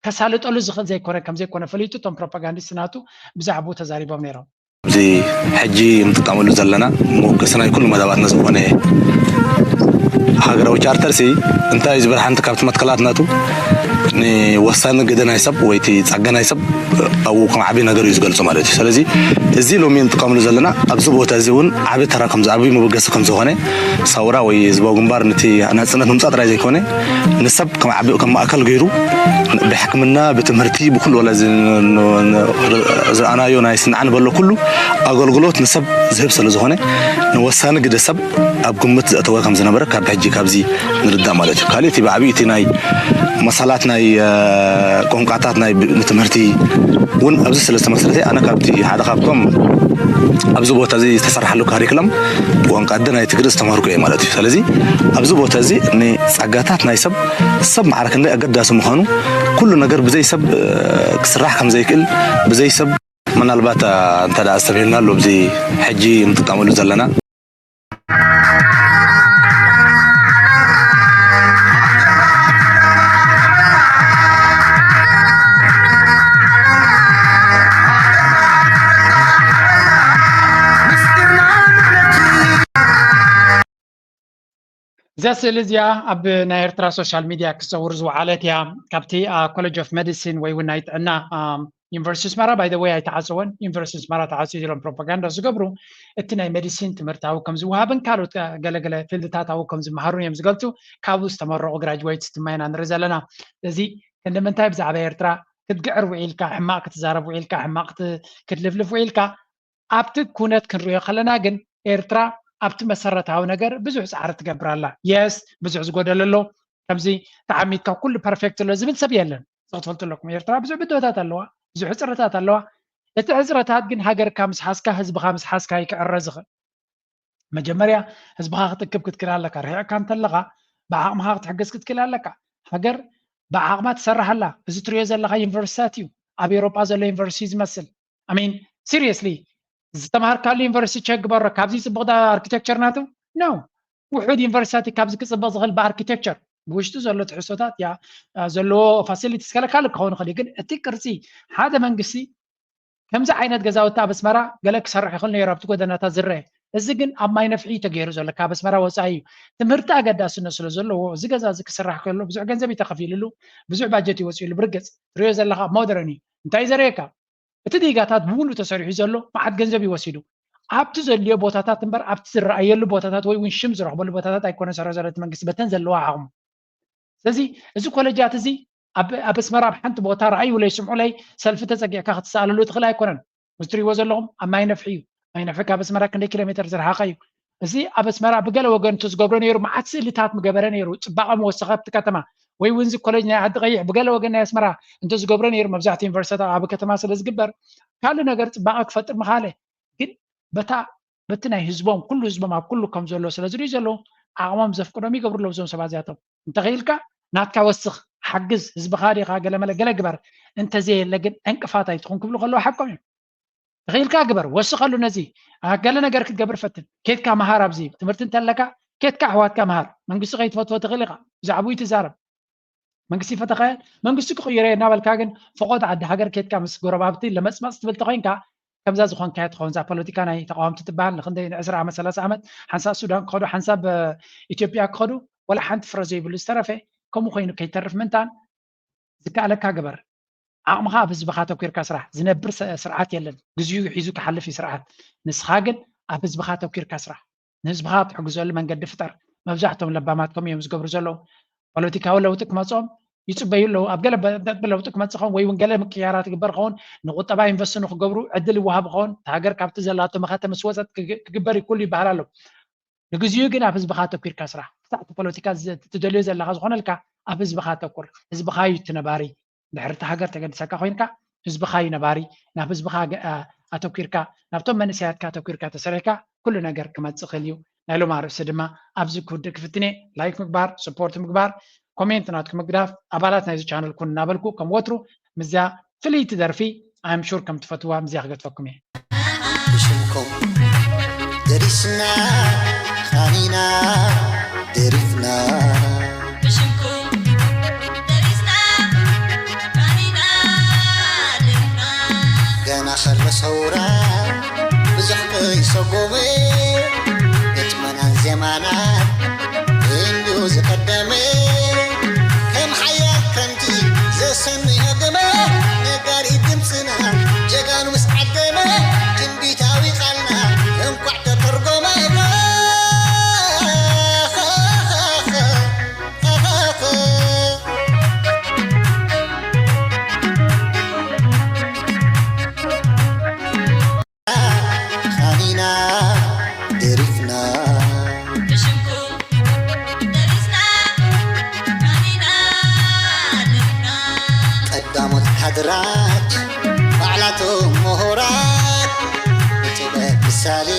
ከሳልጠሉ ዝኽእል ዘይኮነ ከም ዘይኮነ ፈሊጡ እቶም ፕሮፓጋንዲስት ናቱ ብዛዕባኡ ተዛሪቦም ነይሮም። እዚ ሕጂ እንጥቀመሉ ዘለና መወከሲ ናይ ኩሉ መደባትና ዝኾነ ሃገራዊ ቻርተር ሲ እንታይ እዩ ዝብል ሓንቲ ካብቲ መትከላት ናቱ ንወሳኒ ግደ ናይ ሰብ ወይ እቲ ጸገ ናይ ሰብ ኣብኡ ከም ዓቢ ነገር እዩ ዝገልጾ ማለት እዩ። ስለዚ እዚ ሎሚ እንጥቀመሉ ዘለና ኣብዚ ቦታ እዚ እውን ዓቢ ተራ ከም ዓቢ መበገሲ ከም ዝኾነ ሰውራ ወይ ህዝባዊ ግንባር ነቲ ናጽነት ምምጻእ ጥራይ ዘይኮነ ንሰብ ከም ዓቢ ከም ማእከል ገይሩ ብሕክምና ብትምህርቲ ብኩሉ ወላ ዝረኣናዮ ናይ ስንዓ ንበሎ ኩሉ ኣገልግሎት ንሰብ ዝህብ ስለ ዝኾነ ንወሳኒ ግደ ሰብ ኣብ ግምት ዘእተወ ከም ዝነበረ ካብ ሕጂ ካብዚ ንርዳእ ማለት እዩ። ካልእ እቲ ብዓብዩ እቲ ናይ መሳላት ናይ ቋንቋታት ናይ ትምህርቲ እውን ኣብዚ ስለ ዝተመስረተ ኣነ ካብቲ ሓደ ካብቶም ኣብዚ ቦታ እዚ ዝተሰርሓሉ ካሪክለም ብቋንቋ ኣደ ናይ ትግሪ ዝተማርኩ እየ ማለት እዩ። ስለዚ ኣብዚ ቦታ እዚ ንጸጋታት ናይ ሰብ ሰብ ማዕረ ክንደይ ኣገዳሲ ምዃኑ ኩሉ ነገር ብዘይ ሰብ ክስራሕ ከም ዘይክእል ብዘይ ሰብ ምናልባት እንተ ደኣ ኣስተብሂልና ኣሎ ኣብዚ ሕጂ እንጥቀመሉ ዘለና እዛ ስእሊ እዚኣ ኣብ ናይ ኤርትራ ሶሻል ሚድያ ክትዘውር ዝወዓለት እያ። ካብቲ ኮሌጅ ኦፍ ሜዲሲን ወይ እውን ናይ ጥዕና ዩኒቨርሲቲ ኣስመራ ባይ ወይ ኣይተዓፀወን። ዩኒቨርሲቲ ኣስመራ ተዓፅዩ ኢሎም ፕሮፓጋንዳ ዝገብሩ እቲ ናይ ሜዲሲን ትምህርቲ ኣብኡ ከም ዝወሃብን ካልኦት ገለገለ ፊልድታት ኣብኡ ከም ዝመሃሩን እዮም ዝገልፁ። ካብኡ ዝተመረቑ ግራጅዌትስ ድማ ኢና ንርኢ ዘለና። ስለዚ ክንዲ ምንታይ ብዛዕባ ኤርትራ ክትግዕር ውዒልካ፣ ሕማቕ ክትዛረብ ውዒልካ፣ ሕማቕ ክትልፍልፍ ውዒልካ ኣብቲ ኩነት ክንሪኦ ከለና ግን ኤርትራ ኣብቲ መሰረታዊ ነገር ብዙሕ ፃዕሪ ትገብር ኣላ። የስ ብዙሕ ዝጎደለ ኣሎ። ከምዚ ተዓሚትካ ኩሉ ፐርፌክት ኣሎ ዝብል ሰብ የለን። እዚ ክትፈልጡ ኣለኩም። ኤርትራ ብዙሕ ብድሆታት ኣለዋ፣ ብዙሕ ሕፅረታት ኣለዋ። እቲ ሕፅረታት ግን ሃገርካ ምስ ሓዝካ ህዝብኻ ምስ ሓዝካ እዩ ክዕረ ዝኽእል። መጀመርያ ህዝብኻ ክትእክብ ክትክእል ኣለካ። ርሒቕካ እንተለኻ ብዓቕምኻ ክትሕግዝ ክትክእል ኣለካ። ሃገር ብዓቕማ ትሰርሕ ኣላ። እዚ ትሪኦ ዘለኻ ዩኒቨርሲታት እዩ ኣብ ኤውሮጳ ዘሎ ዩኒቨርሲቲ ዝመስል። I mean seriously ዝተምሃርካሉ ዩኒቨርሲቲ ቸክ ግበሮ። ካብዚ ፅቡቕ ዳ ኣርኪቴክቸር ናቱ ነው። ውሑድ ዩኒቨርሲታት እዩ ካብዚ ክፅብቕ ዝኽእል ብኣርኪቴክቸር ብውሽጡ ዘሎ ትሕዝቶታት ያ ዘለዎ ፋሲሊቲስ ከለካል ክኸውን ይኽእል እዩ። ግን እቲ ቅርፂ ሓደ መንግስቲ ከምዚ ዓይነት ገዛውቲ ኣብ ኣስመራ ገለ ክሰርሕ ይኽእል ነይሩ ኣብቲ ጎደናታት ዝረአ። እዚ ግን ኣብ ማይ ነፍሒ እዩ ተገይሩ ዘሎ ካብ ኣስመራ ወፃኢ እዩ። ትምህርቲ ኣገዳስነት ስለ ዘለዎ እዚ ገዛ እዚ ክስራሕ ከሎ ብዙሕ ገንዘብ እዩ ተኸፊልሉ፣ ብዙሕ ባጀት እዩ ወፂኡሉ። ብርግፅ ትሪኦ ዘለኻ ሞደርን እዩ። እንታይ ዘርእየካ እቲ ዲጋታት ብምሉእ ተሰሪሑ ዘሎ መዓት ገንዘብ እዩ ወሲዱ። ኣብቲ ዘድልዮ ቦታታት እምበር ኣብቲ ዝረኣየሉ ቦታታት ወይ እውን ሽም ዝረኽበሉ ቦታታት ኣይኮነ ሰረ ዘሎ እቲ መንግስቲ በተን ዘለዋ ዓቕሙ። ስለዚ እዚ ኮለጃት እዚ ኣብ ኣስመራ ኣብ ሓንቲ ቦታ ረኣዩለይ ስምዑለይ ሰልፊ ተፀጊዕካ ክትሰኣለሉ ትኽእል ኣይኮነን። እዚ ትሪእዎ ዘለኹም ኣብ ማይ ነፍሒ እዩ። ማይ ነፍሒ ካብ ኣስመራ ክንደይ ኪሎ ሜትር ዝረሓቐ እዩ። እዚ ኣብ ኣስመራ ብገለ ወገን እንተዝገብሮ ነይሩ መዓት ስእልታት ምገበረ ነይሩ። ፅባቐ ምወሰኸ ኣብቲ ከተማ ወይ እውን እዚ ኮሌጅ ናይ ዓዲ ቀይሕ ብገለ ወገን ናይ ኣስመራ እንተዝገብሮ ነይሩ መብዛሕትኡ ዩኒቨርሲቲታት ኣብ ዓቢ ከተማ ስለ ዝግበር ካልእ ነገር ፅባቐ ክፈጥር ምኻለ። ግን በታ በቲ ናይ ህዝቦም ኩሉ ህዝቦም ኣብ ኩሉ ከም ዘሎ ስለ ዝርእዩ ዘለዉ ዓቕሞም ዘፍቅዶም ይገብሩ ኣለዉ እዞም ሰባት እዚኣቶም። እንተኽኢልካ ናትካ ወስኽ፣ ሓግዝ፣ ህዝብኻ ዲኻ ገለመለ ገለ ግበር፣ እንተዘየለ ግን ዕንቅፋት ኣይትኹን ክብሉ ከለዉ ሓቆም እዮም። ተኽኢልካ ግበር፣ ወስኸሉ ነዚ ገለ ነገር ክትገብር ፈትን። ኬድካ መሃር ኣብዚ ትምህርቲ እንተለካ ኬድካ ኣሕዋትካ መሃር። መንግስቲ ከይትፈትዎ ትኽእል ኢኻ፣ ብዛዕባኡ ይትዛረብ። መንግስቲ ፈተኸ መንግስቲ ክቕይሮ እናበልካ ግን ፈቖዶ ዓዲ ሃገር ኬድካ ምስ ጎረባብቲ ለመፅመፅ ትብል ተኾይንካ ከምዛ ዝኾንካዮ ትኸውን። እዛ ፖለቲካ ናይ ተቃወምቲ ትበሃል ንክንደይ ንዕስራ ዓመት ሰላሳ ዓመት ሓንሳብ ሱዳን ክኸዱ ሓንሳብ ኢትዮጵያ ክኸዱ ወላ ሓንቲ ፍረ ዘይብሉ ዝተረፈ ከምኡ ኮይኑ ከይተርፍ ምንታን ዝከኣለካ ግበር። ዓቕምኻ ኣብ ህዝብኻ ተኪርካ ስራሕ። ዝነብር ስርዓት የለን፣ ግዚኡ ሒዙ ክሓልፍ እዩ ስርዓት። ንስኻ ግን ኣብ ህዝብኻ ተኪርካ ስራሕ። ንህዝብኻ ትሕግዘሉ መንገዲ ፍጠር። መብዛሕቶም ለባማት ከምኡ እዮም ዝገብሩ ዘለዉ። ፖለቲካዊ ለውጢ ክመፅኦም ይፅበዩ ኣለዉ። ኣብ ገለ ለውጢ ክመፅእ ኸውን ወይ እውን ገለ ምቅያራት ይግበር ኸውን ንቁጠባ ኢንቨስት ንክገብሩ ዕድል ይወሃብ ኸውን። እታ ሃገር ካብቲ ዘላቶ መኸተ ምስ ወፀት ክግበር ይክእሉ ይበሃል ኣሎ። ንግዚኡ ግን ኣብ ህዝብኻ ኣተኪርካ ስራሕ። ክሳዕ እቲ ፖለቲካ ትደልዮ ዘለኻ ዝኾነልካ ኣብ ህዝብኻ ኣተኩር። ህዝብኻ እዩ እቲ ነባሪ። ድሕሪ እቲ ሃገር ተገድሰካ ኮይንካ ህዝብኻ እዩ ነባሪ። ናብ ህዝብኻ ኣተኪርካ ናብቶም መንእሰያትካ ኣተኪርካ ተሰሪሕካ ኩሉ ነገር ክመፅእ ክእል እዩ። ናይ ሎም ኣርእስቲ ድማ ኣብዚ ክውድእ ክፍትን እየ። ላይክ ምግባር፣ ስፖርት ምግባር፣ ኮሜንት ናትኩም ምግዳፍ፣ ኣባላት ናይዚ ቻነል ኩን እናበልኩ ከም ወትሩ ምስዛ ፍልይቲ ደርፊ I'm sure ከም ትፈትዋ ምስዚኣ ክገድፈኩም እየ። ብሽምኩም ደሪስና ኻኒና ደሪፍና ብሽምኩም ደሪስና ኻኒና ደሪፍና ገና ከሎ ሰውራ ይሰጎመ ግጥመናን ዜማናን እንዲሁ ዝቐደመ ከም ሓያል ክረምቲ ዘሰንዮ ግመ ነጋሪት ድምፅና ጀጋኑ ምስ ዓደመ ትንቢታዊ ቃልና እንኳዕ ተተርጎመ። ኻኒና ደሪፍና። ብሽምኩም ደሪስና፣ ኻኒና ደሪፍና። ቀዳሞት ካድራት ባዕላቶም ምሁራት ብጥበብ ምሳሌ